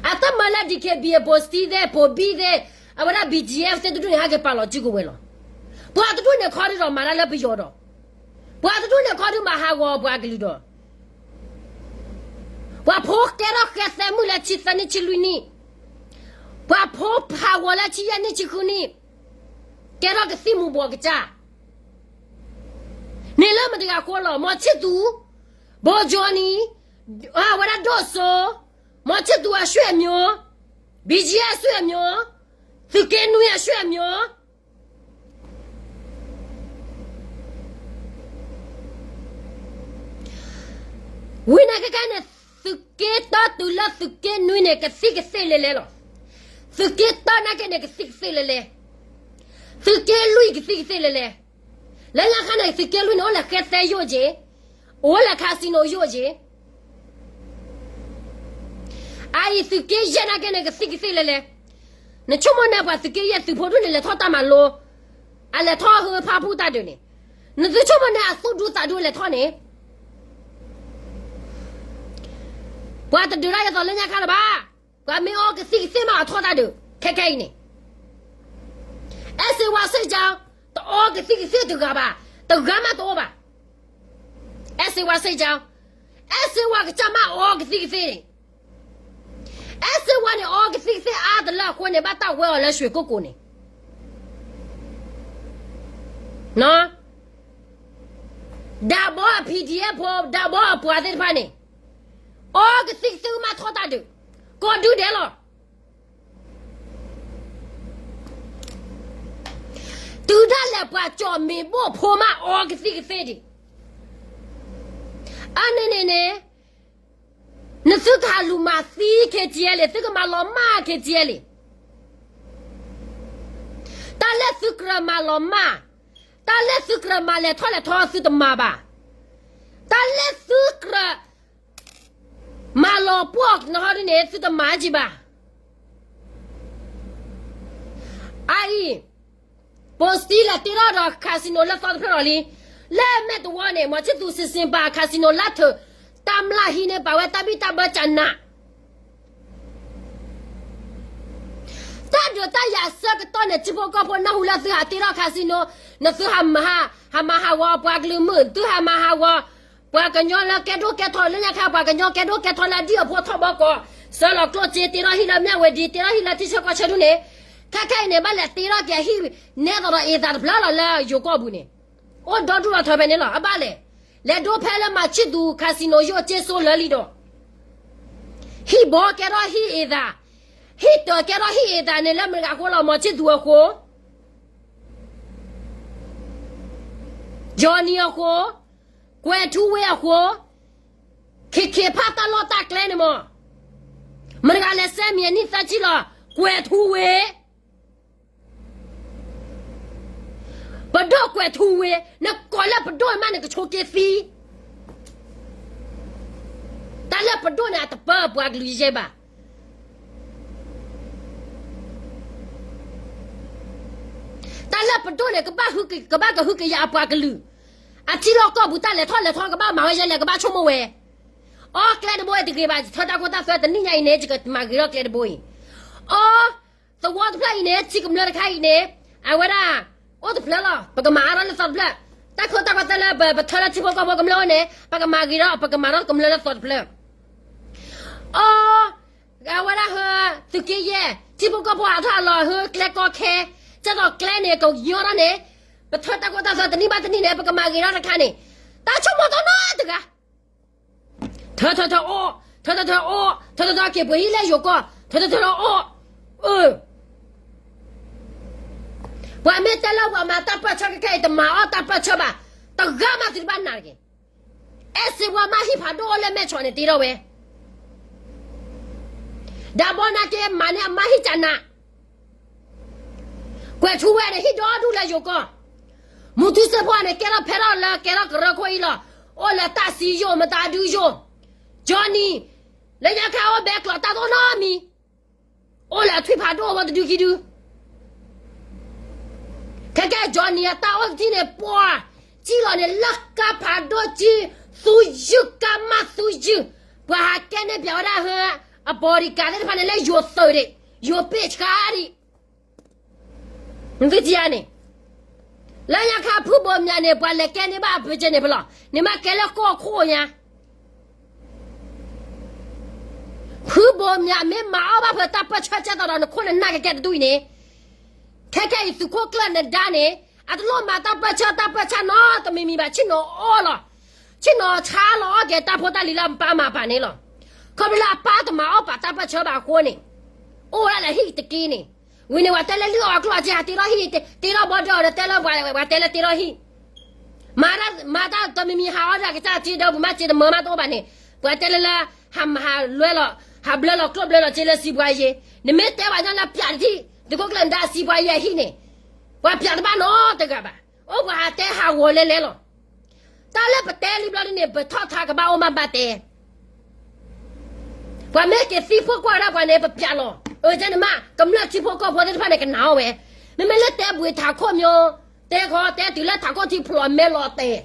အတမၤလၢ ဒီကဘံၣ် အဘိစတံသ့ၣ် ဘိဘံၣ်သ့ၣ် အဝဲဒၣ် ဘံၣ်ကၠံၣ်အဲၣ်သ့ၣ်တဒူၣ်န့ၣ် ဟဲက့ၤပာ်လီၤစုကဝဲၤလီၤ. ပှၤတဒူၣ်န့ၣ်ခီဒုဒီးမၤတၢ်လၢပယီၤဒီး, ပှၤတဒူၣ်န့ၣ်ခီဒုမၤဟးဂီၤပှၤကလုာ်ဒီး ပှၤဖိကဲထီၣ်ဃဲသဲမုၣ်လၢဆံသၢနံၣ်ဆံလွံၢ်နံၣ်, ပှၤဖိဟးဂီၤလၢဆံယဲၢ်နံၣ်ဆံဃုနံၣ်, ကဲထီၣ်ကသံၣ်မူၤဘှီးကစၢ်, န့ၣ်လၢမတၤတဂၤအဃိလီၤ, မီၤဆံၣ်သူး, ဘိကၠိနံၤ, အဝဲဒၣ်ဒိၣ်စိ, မီၤဆံၣ်သူးအဆွေမျိုး, ဘံၣ်ကၠံၣ်အဲၣ်အဆွေမျိုး, သုးက့နွံအဆွေမျိုး ဝံၤန့ၣ်ခဲကဲန့ၣ် သုးက့တၢတုၤလၢသုးက့နွံန့ၣ် ကသံၣ်ကသ့ၣ်လဲၤလဲၤလီၤ. သုးက့တၢနာ်က့န့ၣ် ကသံၣ်ကသ့ၣ်လဲၤလဲၤ, သုးက့လွံၢ်ကသံၣ်ကသ့ၣ်လဲၤလဲၤ, လၢညါခါန့ၣ် သုးက့လွံၢ်န့ၣ် အိၣ်လၢဃဲသဲယိၣ်က့ၤ, အိၣ်လၢ casino ယိၣ်က့ၤ အအံၤသုးက့ယဲၢ်နာ်က့န့ၣ် ကသံၣ်ကသ့ၣ်လဲၤလဲၤ, နဆိကမိၣ်န့ၣ် ပှၤသုးက့ယဲၢ်သုးဖိဒူၣ်န့ၣ် လဲၤထီၣ်တၢ်မၤလိ, အလဲၤထီၣ်ဟၢဖၣ်ပူၣ်တၢ်ဒုးန့ၣ်, နသုဆိကမိၣ်န့ၣ်အသူၣ်ဒူသးဒူလဲၤထီၣ်န့ၣ်, ပှၤတဒုးတၢ်ဒ်သိးလၢညါခါလၢၤဘၣ်, ပှၤမ့ၢ်အီကသံၣ်ကသ့ၣ်မးအထီၣ်တၢ်ဒုး, ခဲခဲအံၤန့ၣ် အဲၣ်စ့ဝါစ့ၢ်ကီး တအီကသံၣ်ကသ့ၣ်တဂၤဘၣ်, တဂၤမးတအိၣ်ဘၣ်. အဲၣ်စ့ဝါစ့ၢ်ကီး, အဲၣ်စ့ဝါကစၢ်မးအီကသံၣ်ကသ့ၣ်န့ၣ်, အဲၣ်စ့ဝါန့ၣ် အီကသံၣ်ကသ့ၣ်အါတလၢအဃိန့ၣ် ဘၣ်တၢ်ဝဲအီၤလၢရွှေကုက္ကိုန့ၣ်, ဒၣ်ဘီအ PDF ဖိ ဒၣ်ဘီအပှၤသ့ၣ်တဖၣ်န့ၣ် အီကသံၣ်ကသ့ၣ်မးထီၣ်တၢ်ဒုး, ကီၢ်ဒုဒဲးလီၤ. တုၤဒၣ်လဲာ်ပှၤကၠီၣ်မ့ၤဘိၣ်ဖိမးအီကသံၣ်ကသ့ၣ်ဒံး, အန့ၣ်န့ၣ်န့ၣ် နသုကဟးလူၤမၤသံ KTLA, သုကမၤလီၤမၢ် KTLA, တၢ်လၢသုကြၢးမၤလီၤမၢ်, တၢ်လၢသုကြၢးမၤလဲၤထီၣ်လဲၤထီသုတမၤဘၣ်, တၢ်လၢသုကြၢး မၤလီၤပှီၢ်နဟီဒ်န့ၣ် သုတမၤကံဘၣ်. အအံၤ ပိစတံလဲၤတ့ထီၣ်ဒီး casino လၢသီတဖျၢၣ်ဒီးလံ, လၢမဲာ်တဝီန့ၣ် မီၤဆံၣ်သူးစံးစ့ၣ်ပာ် casino လၢထုး တၢ်မျၢ်ဟံးန့ၣ် ပာ်ဝဲတၢ်ဘံၣ်တၢ်ဘၢကနး တၢ်ဒုးတၢ်ယၤအဆၢကတီၢ်န့ၣ် ထံဖိကီၢ်ဖိနၢ်ဟူလၢသုဟးတ့ထီၣ် casino, နသုဟးမၤဟးဂီၤပှၤကလုာ်မုၣ်, သုဟးမၤဟးဂီၤ ပှၤကညီလၢကဲဒိၣ်ကဲထီ လၢညါခါ ပှၤကညီကဲဒိၣ်ကဲထီလၢအဒံၣ်အဖိထီၣ်ဘီကီး, စၢလီၤကျိၣ်စ့ တ့ထီၣ်ဟံၣ်လၢမၠၣ်ဝတံၤ, တ့ထီၣ်ဟံၣ်လၢထံဆၢကီၢ်ဆၢဒ်န့ၣ်, ခဲခဲအံၤန့ၣ် ဘၣ်လဲၤတ့ထီၣ်က့ၤဟံၣ် နဲသိးဒီးအ့ၣ်သးတဖျၢၣ်လီၤလၢယိၤကီၢ်ပူၤန့ၣ်, အိၣ်ဒီဒူၣ်လီၤထီဖဲန့ၣ်လီၤ. အဘၣ်လဲၣ်, လဲၤဒိဖဲလၢမၤဆံၣ်သူး casino ယိၣ်စ့စိလၢာ်လံဒီး ဟံၣ်ဘီကဲထီၣ်ဟံၣ်အ့ၣ်သး, ဟံၣ်တၢၤကဲထီၣ်ဟံၣ်အ့ၣ်သးန့ၣ် လၢမတၤတဂၤအဃိလီၤ, မီၤဆံၣ်သူးအဃိ, ယီၤနံၤအဃိ, ကွဲၤထူဝ့အဃိ, ခ့ခ့ဖးတၢ်လီၢ်တၢ်ကျဲန့ၣ်မး, မတၤတဂၤလဲၤစဲမံၤအနံၣ်သၢဆံလီၤ, ကွဲၤထူဝ့ ပဒိၣ်ကွဲၤထူဝ့, နကိးလၢပဒိၣ်မးန့ၣ် ကဆိးက့ၤသံ, တၢ်လၢပဒိၣ်န့ၣ် အတပၢပှၤကလုာ်ယဲၢ်ဘၣ်. တၢ်လၢပဒိၣ်န့ၣ် ကဘၣ်ကဟုကယာ်အပှၤကလုာ်, အထံလီၢ်ကီၢ်ပူၤတၢ်လဲၤထီၣ်လဲၤထီကဘၣ်မၤဝဲယဲၢ်လဲၣ် ကဘၣ်ဆိကမိၣ်ဝဲ, အီကျဲတဘိတဂ့ၤဘၣ်, ထၢတၢ်ခိတၢ်သွဲတနံၣ်ညါအံၤန့ၣ် ယကမၤဂ့ၤထီၣ်ကျဲတဘိအံၤ, အီ သဝီတဖျၢၣ်အံၤန့ၣ် ထံကမျၢၢ်တခါအံၤန့ၣ် အဝဲဒၣ် အိၣ်တဖျၢၣ်လီၤ, ပကမၤအါထီၣ်လၢသီတဖျၢၣ်, တၢ်ခိတၢ်သွဲလၢပထၢလၢထံဖိကီၢ်ဖိကမျၢၢ်အိၣ်န့ၣ် ပကမၤဂ့ၤထီၣ် ပကမၤထီၣ်ကမျၢၢ်လၢသီတဖျၢၣ်, အီ အဝဲဒၣ်ဟၢ သုးက့ယဲၢ် ထံဖိကီၢ်ဖိဟးထီၣ်အလီၢ် ဟၢကျဲကီခဲ, ကဲသိးကျဲန့ၣ် ကညီထီၣ်န့ၣ် ပထၢတၢ်ခိတၢ်သွဲတနံၣ်ဘၣ်တနံၣ်န့ၣ် ပကမၤဂ့ၤထီၣ်တခါန့ၣ်, တၢ်ဆိကမိၣ်တနီတဂၤ, ထၢထၢထၢအိၣ်, ထၢထၢထၢအိၣ်, ထၢထၢထၢက့ၤပှ့ၤဟံၣ်လၢယိၤကီၢ်, ထၢထၢထᢢအိၣ်, အၢ ပှၤမ့ၢ်တဲလၢပှၤမၤတၢ်ပၢၢ်ဆၢခဲခဲအံၤ တမၤအီၣ်တၢ်ပၢၢ်ဆၢဘၣ်, တဂၤမးသုတဘၣ်နာ်တဂ့ၤ. အဲၣ်စ့ဝါမါဟံၣ်ဖးဒိၣ်အိၣ်လၢမဲၢ်ဆီးန့ၣ်တ့ထီၣ်ဝဲ, ဒီးဘီနာ်က့မၤန့ၢ်အမါဟံၣ်ကနး, ကွဲးထူဝဲန့ၣ်ဟံၣ်ဒီဒူၣ်လၢယိၤကီၢ်, မူထူစ့ဖိန့ၣ် ကဲထီၣ်ဖဲထီၣ်လၢကဲထီၣ်ကရၢခိၣ်အံၤလီၤ, အိၣ်လၢတၢ်စံယိၣ်မတၤဒုယိၣ်, Johnny လၢညါခါအိၣ်ဘဲကျိးတၢ်သိၣ်နီတမံၤ, အိၣ်လၢအထွံၣ်ဖးဒိၣ်ဝဲတဒုခံဒု ခဲကဲ Johnny အတၢ်အိၣ်တထံၣ်န့ၣ် ပှၤစံၣ်လီၤန့ၣ် လၢကါဖးဒိၣ်ကံ, သူယုၢ်ကါမးသူယုၢ်, ပှၤဟးကဲန့ၢ်ပၠးဝဲဒၣ်ဟၢ အ bodyguard သ့ၣ်တဖၣ်န့ၣ်လၢယိၤသုးဒံး, ယိၤပ့ၢ်ဆှါဒံး, နသုထံၣ်ဧါန့ၣ်, လၢညါခါဖုဘိမၠးန့ၣ် ပှၤလဲၤကဲန့ၢ်ဘၣ်အပူၤကဲန့ၣ်ဖဲလီၤ, နမ့ၢ်ကဲလၢကီၢ်ခိၣ်ညါ ဖုဘိမၠးမ့ၢ်မၤအီၣ်ဘၣ်ဖဲတၢ်ပၢၢ်ဆၢကဲသိးဒီး နခိၣ်နနၢ်ကကဲတဒူၣ်အံၤန့ၣ်, ခဲခဲအံၤသုးခိၣ်ကျၢၢ်နဒါန့ၣ် အတလိၣ်မၤတၢ်ပၢၢ်ဆၢတၢ်ပၢၢ်ဆၢနီတမံၤမံၤဘၣ်, ဆ့ၣ်နီၤအီၣ်လီၤ, ဆ့ၣ်နီၤဆါလီၤအီၣ်က့ၤတၢ်ဖိတၢ်လံၤလၢအပၢ်မၤပာ်န့ၣ်လီၤ. ခီဖျိလၢအပၢ်တမၤအီၣ်ပာ်တၢ်ပၢၢ်ဆၢဘၣ်အဃိန့ၣ်, အိၣ်ဝဲဒၣ်လၢဟံၣ်တက့ၢ်န့ၣ်, ဝံၤန့ၣ် ပှၤတဲလၢလုၢ်အီၣ်အကျိၣ်အစ့ဟးတ့ထီၣ်ဟံၣ်, တ့ထီၣ်ဘီဒၢအီၤဒီးတဲလၢပှၤ, ပှၤတဲလၢတ့ထီၣ်ဟံၣ် မၤတၢ်တမံၤမံၤဟးအီၣ်ဒၣ်ကစၢ်စ့ဒီး ပမၤစ့တမၢမးတအိၣ်ဘၣ်န့ၣ်, ပှၤတဲလၢလၢ, ဟးမၤဟးလွဲလီၤ, ဟးဘျၢလီၤကျိၣ်ဘျၢလီၤစ့လၢစံးပှၤယ့ၤ, နမ့ၢ်တဲပှၤညီလၢပၠးတထံၣ်, သုးခိၣ်ကျၢၢ်နဒါစံးပှၤယ့ၤအဟံၣ်န့ၣ်, ပှၤပၠးတဘၣ်နီတဂၤဘၣ်, အိၣ်ပှၤဟးတဲဟးဂီၤလဲလဲလီၤ. တၢ်လၢပတဲလံဘျီဒ်န့ၣ် ပထီၣ်ထါကဘၣ်အိၣ်မးဘၣ်တဲ ပှၤမ့ၢ်က့ၤသံဖိကွၢ်ဒၣ်ပှၤန့ၣ် ပပၠးလီၤ, အၢ ကဲန့ၣ်မး ကမျၢၢ်ထံဖိကီၢ်ဖိသ့ၣ်တဖၣ်န့ၣ် ကနာ်အီၤဝဲ, မ့မ့ၢ်လၢတဲဘှံးထးခိၣ်မၠိ, တဲခီတဲတုၤလၢထးခိၣ်ထံဖျိးမဲလီၤတဲာ်,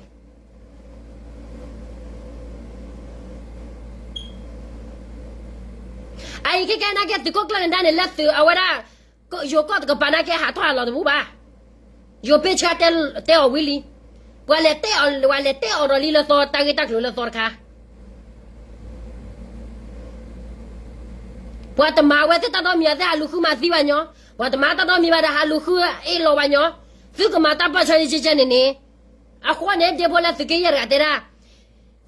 အအံၤခဲကဲနာ်က့ သုးခိၣ်ကျၢၢ်နဒါန့ၣ် လၢသုးအဝဲဒၣ် ယိၤကီၢ်တကပၤနာ်က့ ဟးထီၣ်ဟးလီၤတဘူးဘၣ်, ယိၤပ့ၢ်ဆှါတဲအီၤဝံၤလံ, ပှၤလဲၤတဲအီၤ, ပှၤလဲၤတဲအီၤဒီးလံလၢသီ တၢ်ဂ့ၢ်တၢ်ကျိၤလၢသီတခါ ပှၤတမၤဝဲသ့ၣ်တၢ်ဒီမံၤအသ့ၣ် ဟးလူၤဃုမၤသံဘၣ်ညီ, ပှၤတမၤတၢ်ဒီမံၤဘၣ်ဒီး ဟးလူၤဃုအ့ၣ်လိာ်ဘၣ်ညီ, သုကမၤတၢ်ပၢၢ်ဆၢယကဲန့ၣ်န့ၣ်, အဃိန့ၣ် ဒ့ဖိလၢသုးက့ယဲၢ်တဂၤတဲဒၣ်,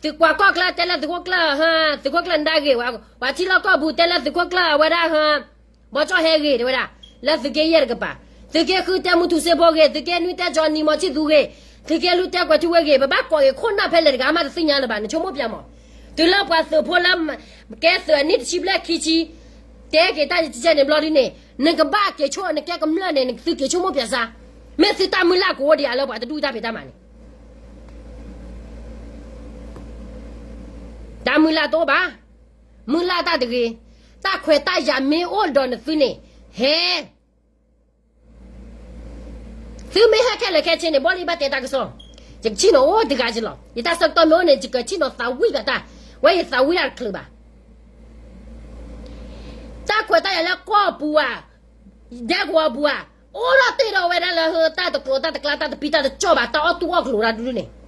သုးကွၢ်ကီၢ်ကျၢၢ်တဲလၢသုးခိၣ်ကျၢၢ်, သုးခိၣ်ကျၢၢ်နဒါဂ့ၤ, ပှၤထံလီၢ်ကီၢ်ပူၤတဲလၢသုးခိၣ်ကျၢၢ်အဝဲဒၣ်, ဘီကၠီၣ်ဟဲဂ့ၤတဲဝဲဒၣ်, လၢသုးက့ယဲၢ်တကပၤ, သုးက့ဃုတဲမူထူစ့ဖိဂ့ၤ, သုးက့နွံတဲကၠီနံၤမီၤဆံၣ်သူဂ့ၤ, သုးက့လွံၢ်တဲကွဲးထူဝ့ဂ့ၤ, ပဘၣ်ကိးဂ့ၤခိၣ်နၢ်ဖဲလဲၣ်တဂၤမးတသ့ၣ်ညါလၢၤဘၣ်, နဆိကမိၣ်ပၠးမး, တုၤလၢပှၤသုးဖိလၢ ကဲသုးအနံၣ်တဆံဘျဲၣ်ခံဆံ, တဲက့ၤတၢ်ယကဲန့ၣ်ဘျီဒ်န့ၣ်, နကဘၣ်က့ၤဆိၣ်နကဲကမျၢၢ်န့ၣ် နသုက့ၤဆိကမိၣ်ပၠးစၢ်, မ့ၢ်သုတၢ်မုၢ်လၢ်ကအိၣ်ဒံးဧါလၢပှၤတဒူၣ်တၢ်ဖံးတၢ်မၤန့ၣ် တၢ်မုၢ်လၢ်တအိၣ်ဘၣ်, မုၢ်လၢ်တၢ်တဂ့ၤ, တၢ်ခွဲးတၢ်ယာ်မ့ၢ်အိၣ်ဒီးနသုန့ၣ်, ဟဲ, သုမ့ၢ်ဟဲခဲလၢာ်ခဲဆ့န့ၣ် ဘီလံဘၣ်တဲတၢ်ကစီၣ်, ယကဆ့ၣ်နီၤအိၣ်တဂၤကလီၤ, ယတၢ်ဆၢကတီၢ်မ့ၢ်အိၣ်န့ၣ် ယကဆ့ၣ်နီၤသးဝံၣ်ဘၣ်တၢ်, ဝဲယသးဝံၣ်တၢ်တချုးဘၣ် တၢ်ခွဲးတၢ်ယာ်လၢကီၢ်ပူၤဧါ, ဒဲကဝီၤပူၤဧါ, အိၣ်ဒီးတ့ၢ်ဒီးဝဲဒၣ်လၢ တၢ်တကျိၤတၢ်တကျါ တၢ်တပံတၢ်တကၠီၣ်ဘၣ်, တၢ်အီၣ်တူၢ်အီၣ်ကျိၤတၢ်ဒုးဒုးန့ၣ်,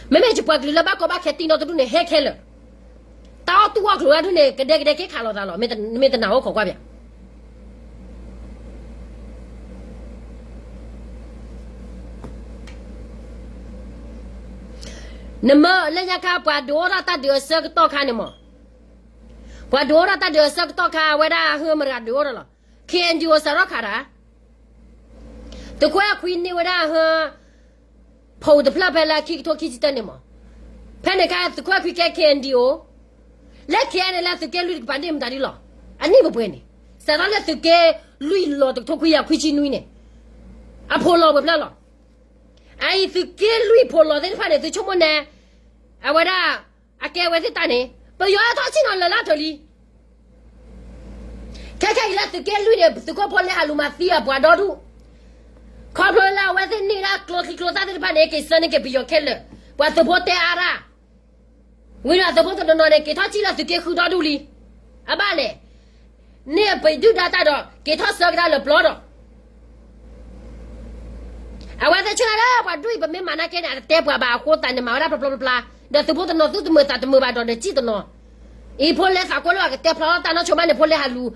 မ့မ့ၢ်ယပှၤကလုာ်လၢဘၣ်ကီဘၣ်ခဲတံၤနီတဒူၣ်န့ၣ် ဟဲခဲလၢာ်, တၢ်အီၣ်တူၢ်အီၣ်ကျိၤတၢ်ဒုးန့ၣ် ကဒဲကဒဲက့ၤခးလိာ်သးလီၤ, မ့ၢ်တနာ်အိၣ်ခိးကွၢ်ပၠး နမ့ၢ်လၢညါခါ ပှၤဒုးအိၣ်ထီၣ်တၢ်ဒုးအဆၢကတီၢ်ခါန့ၣ်မး, ပှၤဒုးအိၣ်ထီၣ်တၢ်ဒုးအဆၢကတီၢ်ခါ အဝဲဒၣ်ဟၢမတၤဒုးအိၣ်ထီၣ်လီၤ, ခ့ၣ်အဲၣ်ယူၣ်အိၣ်စးထီၣ်ခးတၢ်, သုးခွဲခွံန့ၢ်ဝဲဒၣ်ဟၢ ဖိတဖျၢၣ်ဖဲလၢခံကထိခံဆံတၢန့ၣ်မး, ဖဲန့ၣ်ခါသုးခွဲခွံကဲ ခ့ၣ်အဲၣ်ယူၣ်အိၣ်, လၢ ခ့ၣ်အဲၣ်ယူၣ်အိၣ် န့ၣ်လၢသုးက့လွံၢ်တကပၤန့ၣ်မတၤဒ်လီၤ, အနံၣ်ပှဲၤပှဲၤန့ၣ်, စးထီၣ်လၢသုးက့လွံၢ်လီၤတကထိခွံကယၤခွံဆံနွံန့ၣ်, အဖိလီၤပှဲၤဖျၢၣ်လီၤ, အအံၤသုးက့လွံၢ်ဖိလီၤသ့ၣ်တဖၣ်န့ၣ် သုဆိကမိၣ်န့ၣ်, အဝဲဒၣ် အကဲဝဲသ့ၣ်တၢ်န့ၣ် ပယီၤဟဲထီၣ်ဆ့ၣ်နီၤလၢာ်လၢထၢၣ်လံ ခဲခဲအံၤလၢသုးက့လွံၢ်န့ၣ် သုးခိၣ်ဖိလဲၤဟးလူၤမၤသံအပှၤဒီဒူၣ်, ခီဖျိလၢအဝဲသ့ၣ်န့ၢ်ဒၣ်ကျိချံကျိသၣ်သ့ၣ်တဖၣ်န့ၣ် က့ၤဆၢန့ၢ်က့ၤပယီၤခဲလၢာ်, ပှၤသုးဖိတဲအါတၢ်, ဝံၤဒီးသုးဖိတနီၤနီၤန့ၣ် က့ၤထီၣ်စံၣ်လၢသုးက့ဃုဒီဒူၣ်လံ, အဘၣ်လဲၣ်, န့ၢ်ပဒုၣ်ဒါတၢ်ဒီး က့ၤထီၣ်ဆၢကဒါလၢပျီဒီး အဝဲသ့ၣ်ဆၢလၢပှၤဒူၣ်အံၤ ပမ့ၢ်မၤနာ်က့န့ၣ် အတတဲပှၤဘၣ်အဃိသတးန့ၣ် မၤဝဲဒၣ်ဖျီဖျီဖျါဖျါ, ဒီးသုးဖိတနီၤသုတမုာ်သးတမုာ်ဘၣ်ဒီးဒီးစံၣ်တနီၤ, အံၤဖိလဲသးကိးလၢအကတဲဖျါထီၣ်တၢ်နီၢ်ဆိဘၣ်န့ၣ် ဖိလဲဟးလူၤ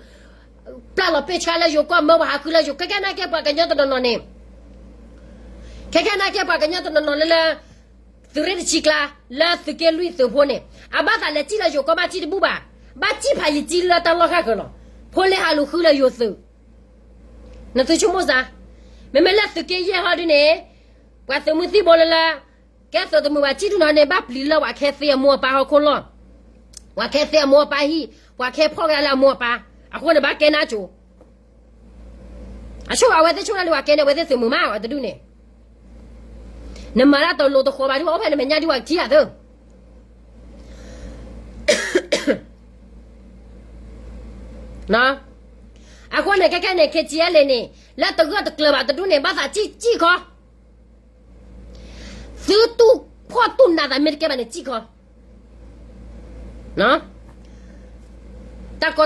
ပျၢ်လီၤပ့ၢ်ဆှါလၢယိၤကီၢ်မၢပှၤဟးဃုလၢယိၤ ခဲခဲနာ်က့ပှၤကညီတနီၤနီၤန့ၣ်, ခဲခဲနာ်က့ပှၤကညီတနီၤနီၤလၢလၢ သုးရ့ၣ်တဆံကျါ လၢသုးက့လွံၢ်သုးဖိန့ၣ် အဘၣ်သးလဲၤစံၣ်လၢယိၤကီၢ်ဘၣ်စံၣ်တဘူၣ်ဘၣ်, ဘၣ်စံၣ်ဖးယံာ်စံၣ်လၢတၢ်လီၢ်ဃၣ်ဃၢၤလီၤ. ဖိလ့ဟးလူၤဃုလၢယိၤသုး, နသုဆိကမိၣ်စါ, မ့မ့ၢ်လၢသုးက့ယဲၢ်ဟီဒ်န့ၣ်, ပှၤသုးမုၢ်သံၣ်ဘိလၢလၢ ကဲသုးတမုာ်ဘၣ်စံၣ်ဒူၣ်နီၤန့ၣ် ဘၣ်ပျံၤလၢပှၤခဲသ့အမိၢ်အပၢ်ဟီၣ်ခိၣ်လီၢ်, ပှၤခဲသ့အမိၢ်အပၢ်ဟံၣ်, ပှၤခဲဖီၣ်ကဒါလၢအမိၢ်အပၢ်, အဃိန့ၣ်ဘၣ်ကဲနါစိၤ အဆိကမိၣ်အဝဲသ့ၣ်ဆိကမိၣ်လၢပှၤကဲန့ၣ် အဝဲသ့ၣ်သုးမုာ်မး အဝဲတဒူၣ်န့ၣ်, နမၤတၢ်တလိၤတဃီၤဘၣ်ဒ်ဝဲအိၣ်ဖဲနမဲာ်ညါဒ်ဝဲကထံၣ်အသၢ အဃိန့ၣ် ခဲခဲန့ၣ် ခ့ၣ်ထံၣ်အဲလ့ၣ်န့ၣ် လၢတဂၢၢ်တကျၢၤဘၣ်တဒူၣ်န့ၣ် ဘၣ်သးစံၣ်စံၣ်ခီ, သုတူၢ်ဖှီၣ်တူၢ်နးသးမ့ၢ်တကဲဘၣ်န့ၣ် စံၣ်ခီ တၢ်ကီတၢ်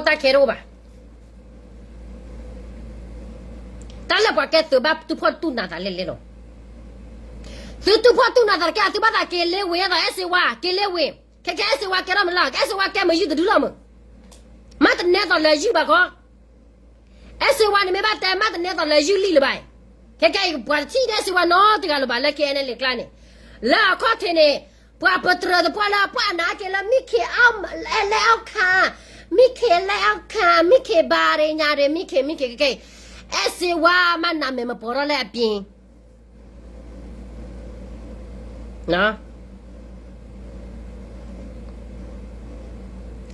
ခဲတအိၣ်ဘၣ်. တၢ်လၢပှၤကဲသုးဘၣ်တူၢ်ဖှီၣ်တူၢ်နးသးလဲၣ်လဲၣ်လီၤ. သုတူၢ်ဖှီၣ်တူၢ်နးသးတကဲ သုဘၣ်သးက့ၤလ့ဝ့ၤအသး အဲၣ်စ့ဝါ က့ၤလ့ဝ့ၤ, ခဲခဲအဲၣ်စ့ဝါကဲထီၣ်မးလီၤ, အဲၣ်စ့ဝါကဲမယုၢ်တဒုလီၤမး, မ့ၢ်တနဲသိးလၢယုၢ်ဘၣ်ခီ အဲၣ်စ့ဝါန့ၣ်မ့ၢ်ဘၣ်တဲ မ့ၢ်တနဲသိးလၢယုၢ်လံလၢၤဘၣ်. ခဲကဲအံၤ ပှၤတထံၣ်ဒီးအဲၣ်စ့ဝါနီတဂၤလၢၤဘၣ်လၢ ခဲအံၤန့ၣ် လံာ်ကျါန့ၣ်, လၢအခီၣ်ထံးန့ၣ် ပှၤပတြၢၤသပှၢ်လၢပှၤနာ်က့ၤလၢ မ့ၢ်ခ့အလဲအီၣ်ခါ, မ့ၢ်ခ့လဲအီၣ်ခါ, မ့ၢ်ခ့ဘါရ့ညါရ့, မ့ၢ်ခ့ မ့ၢ်ခ့ ခဲကဲအံၤ, အဲၣ်စ့ဝါမးနးမဲာ်မပီၤထီၣ်လၢအပျ့ၤ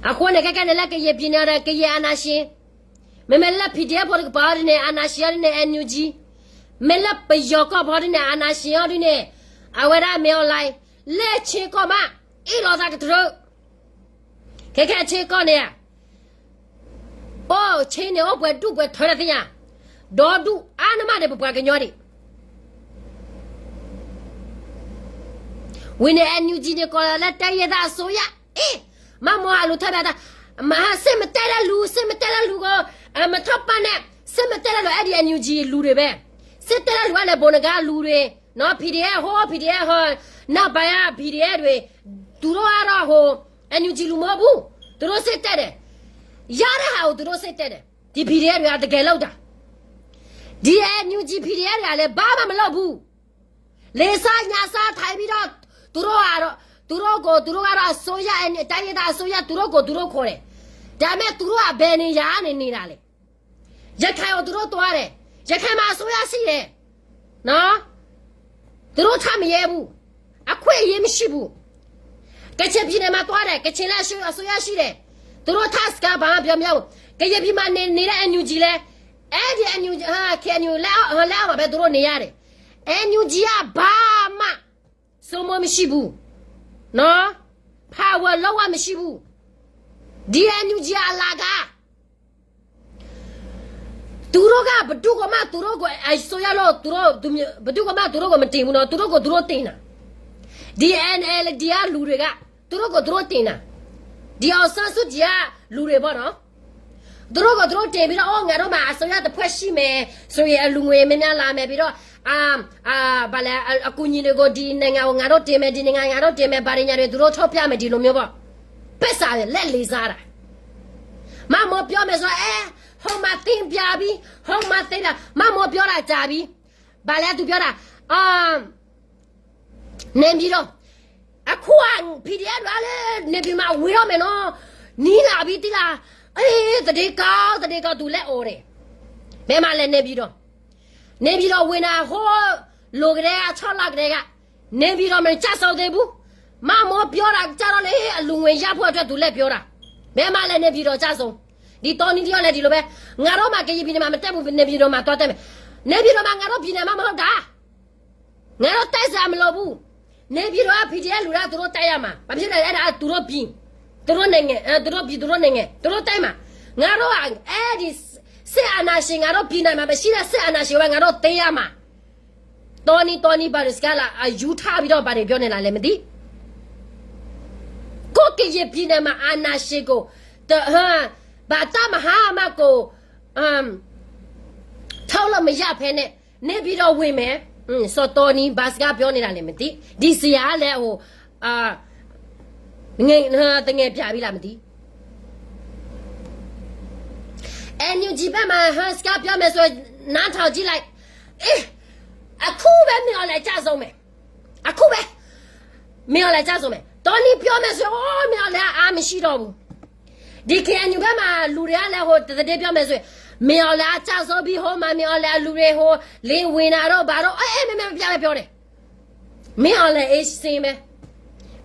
အဃိန့ၣ် ခဲကဲန့ၣ်လၢကယဲၢ်ပံၤန့ၣ်ဒီး ကယဲၢ်အနၢ်ၡ့, မ့မ့ၢ်လၢ PDF ဖိတကပၤအီၤဒ်န့ၣ် အနၢ်ၡ့အီၤဒ်န့ၣ် NUG, မ့ၢ်လၢပယီၤကီၢ်ဖိဒ်န့ၣ် အနၢ်ၡ့အီၤဒ်န့ၣ် အဝဲဒၣ်မ့ၢ် online, လၢဆ့ကီၢ်မး အ့ၣ်လိာ်သးကတြၢ, ခဲခဲဆ့ကီၢ်န့ၣ် အိၣ်ဆ့န့ၣ် အိၣ်ပှဲၤဒူၣ်ပှဲၤထၢလၢသ့ၣ်ညါ, ဒီဒူၣ်အါန့ၢ်မးန့ၣ် ပပှၤကညီဒံး ဝံၤန့ၣ် NUG န့ၣ် ကိးလီၤလၢ တိုင်းရင်းသားအစိုးရ, အ့ၣ်, မ့ၢ်မိၢ်အလူၤထၢဘၣ်တၢ်, မဟါ စစ်မတက်တဲ့လူ, စစ်မတက်တဲ့လူကို မထောက်ပံ့နဲ့, စစ်မတက်တဲ့လူ, အဲၣ်ဒံး NUG လူတွေပဲ, စစ်တက်တဲ့လူကလည်း ဗိုလ်နဂါလူတွေ, နော်, PDF ဟို PDF ဟို, နောက်ပိုင်းက PDF တွေ, သူတို့ကတော့ ဟို NUG လူမဟုတ်ဘူး, သူတို့ စစ်တပ်တယ်, ရတဲ့ဟာကို သူတို့ စစ်တပ်တယ်, ဒီ PDF တွေက တကယ်လုပ်တာ, ဒီ NUG PDF တွေကလည်း ဘာမှမလုပ်ဘူး. လေဆါညါဆါထိုင်ပြီးတော့ သူတို့ကတော့ သူတို့ကို သူတို့ကတော့ အစိုးရ တိုင်းရင်းသားအစိုးရ သူတို့ကို သူတို့ခေါ်တယ်. ဒါပေမဲ့ သူတို့က ဘယ်နေရာကနေ နေတာလဲ. ရခိုင်ကို သူတို့သွားတယ်. ရခိုင်မှာ အစိုးရရှိတယ်. နော်. သူတို့ ထပ်မရဲဘူး. အခွင့်အရေး မရှိဘူး. ကချင်ပြည်နယ်မှာ သွားတယ်. ကချင်လည်း အစိုးရ အစိုးရရှိတယ်. သူတို့ ထပ်စကား ဘာမှ ပြောမရဘူး. ကရင်ပြည်မှာ နေ နေတဲ့ NUG လဲ, အဲဒီ NUG ဟာ KNU လက်အောက် လက်အောက်မှာပဲ သူတို့ နေရတယ်. NUG က ဘာမှ စိုးမိုး မရှိဘူး. နော်. Power လုံးဝ မရှိဘူး. ဒီ NUG အလကား သူတို့က ဘယ်သူကိုမှ သူတို့ကို အစိုးရလို့ သူတို့ သူ ဘယ်သူကမှ သူတို့ကို မတင်ဘူးနော်. သူတို့ကို သူတို့တင်တာ. ဒီ NLD က လူတွေက သူတို့ကို သူတို့တင်တာ. ဒီ အောင်ဆန်းစုကြည် က လူတွေပေါ့နော်. သူတို့ကို သူတို့တင်ပြီးတော့ အော် ငါတို့မှာ အစိုးရတစ်ဖွဲ့ရှိမယ်ဆိုရင် အလူငွေများများလာမယ်. ပြီးတော့ အာ အာ ဘာလဲ အ အကူအညီတွေကို ဒီနိုင်ငံကို ငါတို့တင်မယ်, ဒီနိုင်ငံ ငါတို့တင်မယ်, ဘာတွေညာတွေ သူတို့ ထောက်ပြမယ်, ဒီလိုမျိုးပေါ့. ပစ်စာတွေ လက်လေးစားတာ. မမောပြောမယ်ဆိုတော့ အဲ ဟိုမှာ တင်ပြပြီ, ဟိုမှာ တင်ပြ, မမောပြောတာ ကြာပြီ. ဘာလဲ သူပြောတာ အာ နေပြည်တော်, အခုက PDF တွေကလည်း နေပြည်တော်မှာ ဝင်တော့မယ်နော်. နီးလာပြီ သိလား. အေး သတင်းကောင်း သတင်းကောင်း သူလည်း အော်တယ်. ဘယ်မှာလဲ နေပြည်တော်. နေပြည်တော် ဝင်တာ ဟို လိုကတည်းက ခြောက်လကတည်းက နေပြည်တော်မှာ ကျဆုံးသေးဘူး. မမောပြောတာ ကျတော့လေ အလူငွေရဖို့အတွက် သူလည်း ပြောတာ. ဘယ်မှာလဲ နေပြည်တော် ကျဆုံး. ဒီတောနည်းတယောက်လည်း ဒီလိုပဲ. ငါတို့မှာ ကရင်ပြည်နယ်မှာ မတက်ဘူး, နေပြည်တော်မှာ သွားတက်မယ်. နေပြည်တော်မှာ ငါတို့ပြည်နယ်မှ မဟုတ်တာ. ငါတို့ တိုက်စရာမလိုဘူး. နေပြည်တော်က PDF လူတွေက သူတို့ တိုက်ရမှာ. ဘာဖြစ်လဲ အဲ့ဒါ သူတို့ပြည်, သူတို့နိုင်ငံ, အဲ သူတို့ပြည်, သူတို့နိုင်ငံ, သူတို့ တိုက်မှာ. ငါတို့က အဲ့ဒီ စစ်အာဏာရှင်, ငါတို့ပြည်နယ်မှာ မရှိတဲ့ စစ်အာဏာရှင်ကိုပဲ ငါတို့ သိမ်းရမှာ. တောနည်း တောနည်း ဘာတွေ စကားလာ အယူထားပြီးတော့ ဘာတွေ ပြောနေတာလဲ မသိ. ကိုယ့်ကရင်ပြည်နယ်မှာ အာဏာရှင်ကို တ ဟမ် ဘာတပ်မဟာမှကို အမ် ထုတ်လို့မရဖဲနဲ့ နေပြည်တော်ဝင်မယ်. อืม စော်တောနီး ဘာစကားပြောနေတာလဲ မသိ. ဒီဆရာကလည်း ဟို အာ ငယ် သငယ်ပြပြီလား မသိ. NUG ဘက်မှာ ဟမ် စကားပြောမယ်ဆိုရင် နားထောင်ကြည့်လိုက်. အေး အခုပဲ မင်းအောင်လှိုင် ကျဆုံးမယ်. အခုပဲ. မ့ၢ်အီၤလဲၤကၢ်စိးမဲာ် တီနံၤပျီမဲာ်ဆိ မ့ၢ်အီၤလဲၤအါမရှိထီၣ်ပူၤ ဒ်ခဲအံၤနုာ်ဘဲမး လူၤတဂၤလဲၤဟိတသဒ့ပျီမဲာ်ဆိ မ့ၢ်အီၤလဲၤအကၢ်စိးဘံဟိမး မ့ၢ်အီၤလဲၤအလူၤရ့ဟိ လ့ဝ့ၤနၤဒီးဘၣ်ဒီး အဲ မ့ၢ်မ့ၢ်ပျီမဲာ်ပျီန့ၣ် မ့ၢ်အီၤလဲၤအ့စ့မဲာ်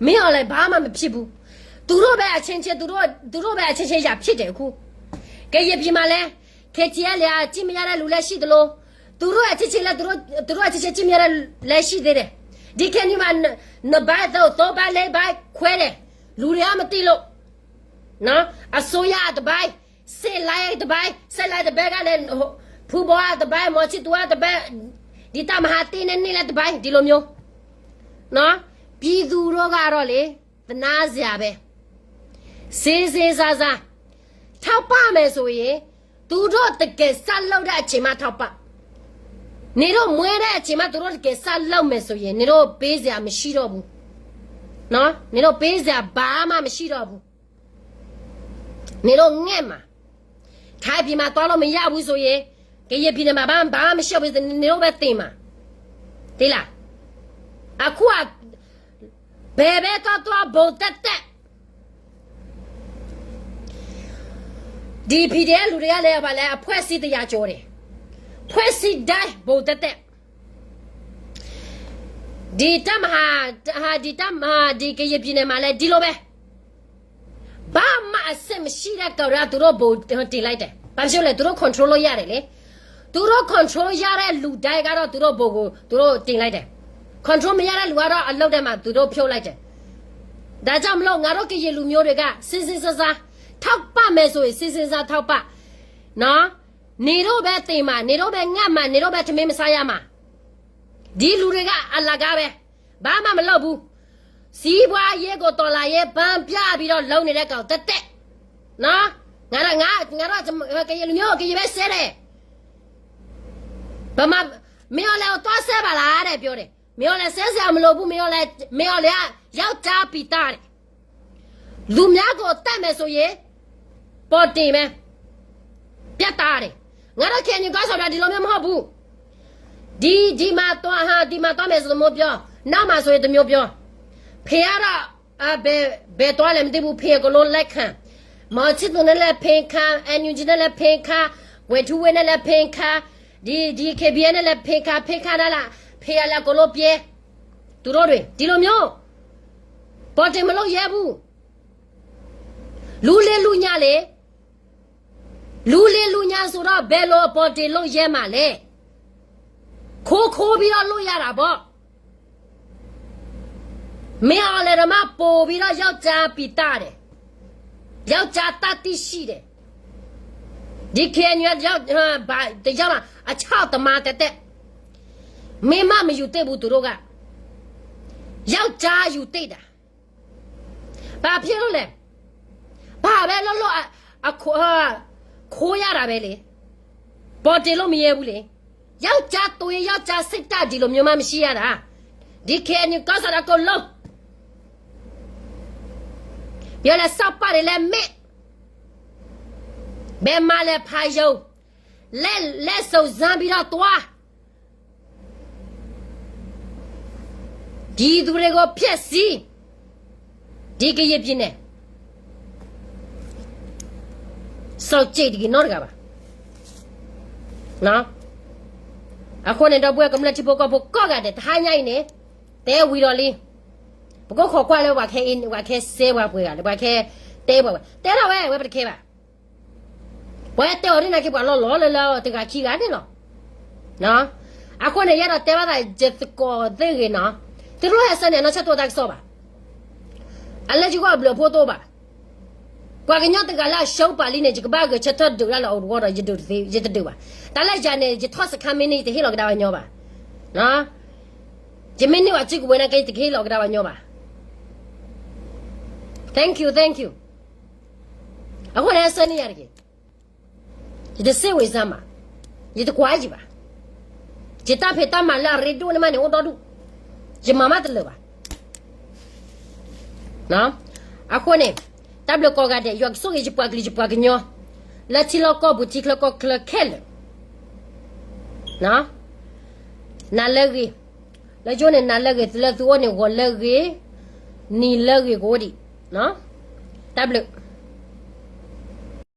မ့ၢ်အီၤလဲၤဘၣ်မးမဖံးပူၤ သူတို့ပဲအချင်းချင်း သူတို့ သူတို့ပဲအချင်းချင်း อย่าဖြစ်တယ်အခု ကရင်ပြည်မှာလဲ KTLA ကြည့်မရတဲ့လူလည်းရှိသလို သူတို့အချင်းချင်းလည်း သူတို့ သူတို့အချင်းချင်း ကြည့်မရတဲ့လည်းရှိသေးတယ် ဒီခဲနုာ်မှာ နှစ်ပိုင်း သုံးပိုင်း လေးပိုင်း ခွဲတယ် လူတွေကမသိလို့ နော် အစိုးရတစ်ပိုင်း စစ်လိုက်တစ်ပိုင်း စစ်လိုက်တစ်ပိုင်းကနေ ဖူဘီတစ်ပိုင်း မောင်ချစ်သူတစ်ပိုင်း ဒီတပ်မဟာတစ်နဲ့နှစ်လည်းတစ်ပိုင်း ဒီလိုမျိုး နော် ပြည်သူတို့ကတော့လေ သနားစရာပဲ စင်စင်စားစား ထောက်ပံ့မယ်ဆိုရင် သူတို့တကယ်စလုပ်တဲ့အချိန်မှထောက်ပံ့ နင်တို့မွေးတဲ့အချိန်မှ သူတို့တကယ်စလုပ်မယ်ဆိုရင် နင်တို့ပေးစရာမရှိတော့ဘူး နော် နင်တို့ပေးစရာဘာမှမရှိတော့ဘူး နင်တို့ငဲ့မှာ ထိုင်းပြည်မှာသွားလို့မရဘူးဆိုရင် ကရင်ပြည်နယ်မှာ ဘာမှ ဘာမှမရှိတော့ဘူးဆိုရင် နင်တို့ပဲသေမှာ သိလား အခုက ဘယ်ပဲသွားသွား ဗုံးတတ်တတ် ဒီ PDF လူတွေကလည်း ဘာလဲ အဖွဲ့အစည်းတစ်ရာကျော်တယ် ဖွဲ့စည်းတိုင်း ဗုံးတတ်တတ် ဒီတပ်မဟာ ဒီတပ်မဟာ ဒီကရင်ပြည်နယ်မှာလည်း ဒီလိုပဲ ဘာမှအစစ်မရှိတဲ့ကောင်တွေက သူတို့ဗိုလ်တင်လိုက်တယ် ဘာဖြစ်လို့လဲ သူတို့ control လို့ရတယ်လေ သူတို့ control ရတဲ့လူတိုင်းကတော့ သူတို့ဗိုလ်ကို သူတို့တင်လိုက်တယ် control မရတဲ့လူကတော့ အလုပ်ထဲမှာ သူတို့ဖြုတ်လိုက်တယ် ဒါကြောင့်မလို့ ငါတို့ကရင်လူမျိုးတွေက စင်စင်စားစား ထောက်ပံ့မယ်ဆိုရင် စင်စင်စားစား ထောက်ပံ့ နော် နေတော့ပဲသေမှာ နေတော့ပဲငတ်မှာ နေတော့ပဲထမင်းမစားရမှာ ဒီလူတွေက အလကားပဲ ဘာမှမလုပ်ဘူး စီးပွားရေးကို တော်လှန်ရေး ဘန်းပြပြီးတော့ လုပ်နေတဲ့ကောင် တတ်တတ် နော် ငါတို့ ငါ ငါတို့ ကရင်လူမျိုး ကရင်ပဲစဲတယ် ဗမာ မင်းအောင်လှိုင်ကိုသွားစဲပါလားတဲ့ ပြောတယ် မင်းအောင်လှိုင် စဲစရာမလိုဘူး မင်းအောင်လှိုင် မင်းအောင်လှိုင်က ယောက်ျားပီတာတဲ့ လူများကိုတတ်မယ်ဆိုရင် ပေါ်တင်မယ် ပြတ်သားတယ် ငါတို့ KNU ခေါင်းဆောင်များ ဒီလိုမျိုးမဟုတ်ဘူး ဒီ ဒီမှာသွား ဟာ ဒီမှာသွားမယ်ဆို တစ်မျိုးပြော နောက်မှာဆိုရင် တစ်မျိုးပြော ဖေကတော့ ဘယ် ဘယ်သွားလဲမသိဘူး ဖေအကုန်လုံးလက်ခံ မောင်ချစ်သူနဲ့လည်း ဖင်ခံ NUG နဲ့လည်း ဖင်ခံ ဝေထူဝေနဲ့လည်း ဖင်ခံ ဒီ DKBA နဲ့လည်း ဖင်ခံ ဖင်ခံ ဒါလား ဖေကလည်း အကုန်လုံးပြဲ သူတို့တွေ ဒီလိုမျိုး ပေါ်တင်မလုပ်ရဲဘူး လူလင်လူညာလေ လူလင်လူညာဆိုတော့ ဘယ်လိုအပေါ်တင်လုပ်ရဲမှာလဲ ခိုးခိုးပြီးတော့လုပ်ရတာပေါ့ မင်းအောင်လှိုင်တော့မှပိုပြီးတော့ယောက်ျားပီတာတယ် ယောက်ျားသတ္တိရှိတယ် ဒီ KNU ရောက် ဘာ တယောက်မှ အချောက်သမားသက်သက် မိန်းမမယူသင့်ဘူးသူတို့က ယောက်ျားယူသင့်တာ ဘာဖြစ်လို့လဲ ဘာပဲလုပ်လုပ် အ အ ခိုး အ ခိုးရတာပဲလေ ပေါ်တင်လို့မရဲဘူးလေ ယောက်ျားသွေး ယောက်ျားစိတ်ဓာတ် ဒီလိုမျိုးမှမရှိရတာ ဒီ KNU ခေါင်းဆောင်အကုန်လုံး ပြောလဲ စောက်ပတ်တွေလည်းမ့ၢ် ဘယ်မှာလဲ ဖာရုံ လက် လက်စုံစမ်းပြီးတော့သွား ပြည်သူတွေကိုဖျက်ဆီး ဒီကရင်ပြည်နယ် စောင့်ကြည့်တက့ၢ်နီတဂၤဘၣ် အဃိန့ၣ် ဒီပုၢ်ဝဲၢ်ကမျၢၢ်ထံဖိကီၢ်ဖိကိးဂၤဒဲး တဟါညါအံၤန့ၣ် တဲဝံၤဒီးလံ ပကခိးကွၢ်လၢပှၤခဲအံၤ ပှၤခဲစဲပှၤပှဲၤဂၤလၢ ပှၤခဲတဲပှၤဝဲ တဲထီၣ်ဝဲ ဝဲပတခဲဘၣ် ပှၤတဲအီၤဒ်န့ၣ်က့ၤ ပှၤလီၤလီၤလၢလၢတဂၤခံဂၤန့ၣ်လီၤ အဃိန့ၣ် ယအဲၣ်ဒိးတဲဘၣ်သး ယသကိးသ့ၣ်ဂ့ၤနီၤ သုတလိၣ်ဟဲဆၢန့ၢ် အနီၢ်ဆၢၣ်တိၢ်တၢ်ကစီၣ်ဘၣ် အလၢယဂီၢ်အဘျုးအဖှိၣ်တအိၣ်ဘၣ် ပှၤကညီတဂၤလၢအရှုံးပာ်လံန့ၣ် ယကဘၣ်ဂဲၤဆၢထၢၣ်ဒုးတၢ်လၢအအိၣ်တဝီဒီး ယဒုးတသ့ ယတဒုးဘၣ် တၢ်လၢယၤန့ၣ် ယထီၣ်စခါမ့ၢ်န့ၣ် ယတဟ့ၣ်လီၤကဒါပှၤညီဘၣ် ယမ့ၢ်န့ၢ်ဝဲစုကဝဲၤနာ်က့ ယတဟ့ၣ်လီၤကဒါပှၤညီဘၣ် Thank you, thank you အဃိန့ၣ် ဟဲဆၢန့ၢ်ယၤတက့ၢ် ယတစ့ၣ်ဝံၤစၢ်မး ယတကွၢ်ယံၤဘၣ် ယတၢ်ဖံးတၢ်မၤလၢအရ့ဒိၣ်န့ၣ်မးန့ၣ် အိၣ်ဒီဒူၣ် ယမၤမးတလၢာ်ဘၣ် အဃိန့ၣ် တၢ်ဘျုးကိးဂၤဒဲး ယွၤကဆိၣ်ဂ့ၤယပှၤကလုာ် ယပှၤကညီ လၢထံလီၢ်ကီၢ်ပူၤ ထံချၢကီၢ်ချၢခဲလၢာ် နၤလၢဂ့ၤ လၢယအိၣ်န့ၣ် နၤလၢဂ့ၤ လၢသုအိၣ်န့ၣ် ဂီၤလၢဂ့ၤ နံၤလၢအဂ့ၤကအိၣ်ဒံး, တၢ်ဘျုး.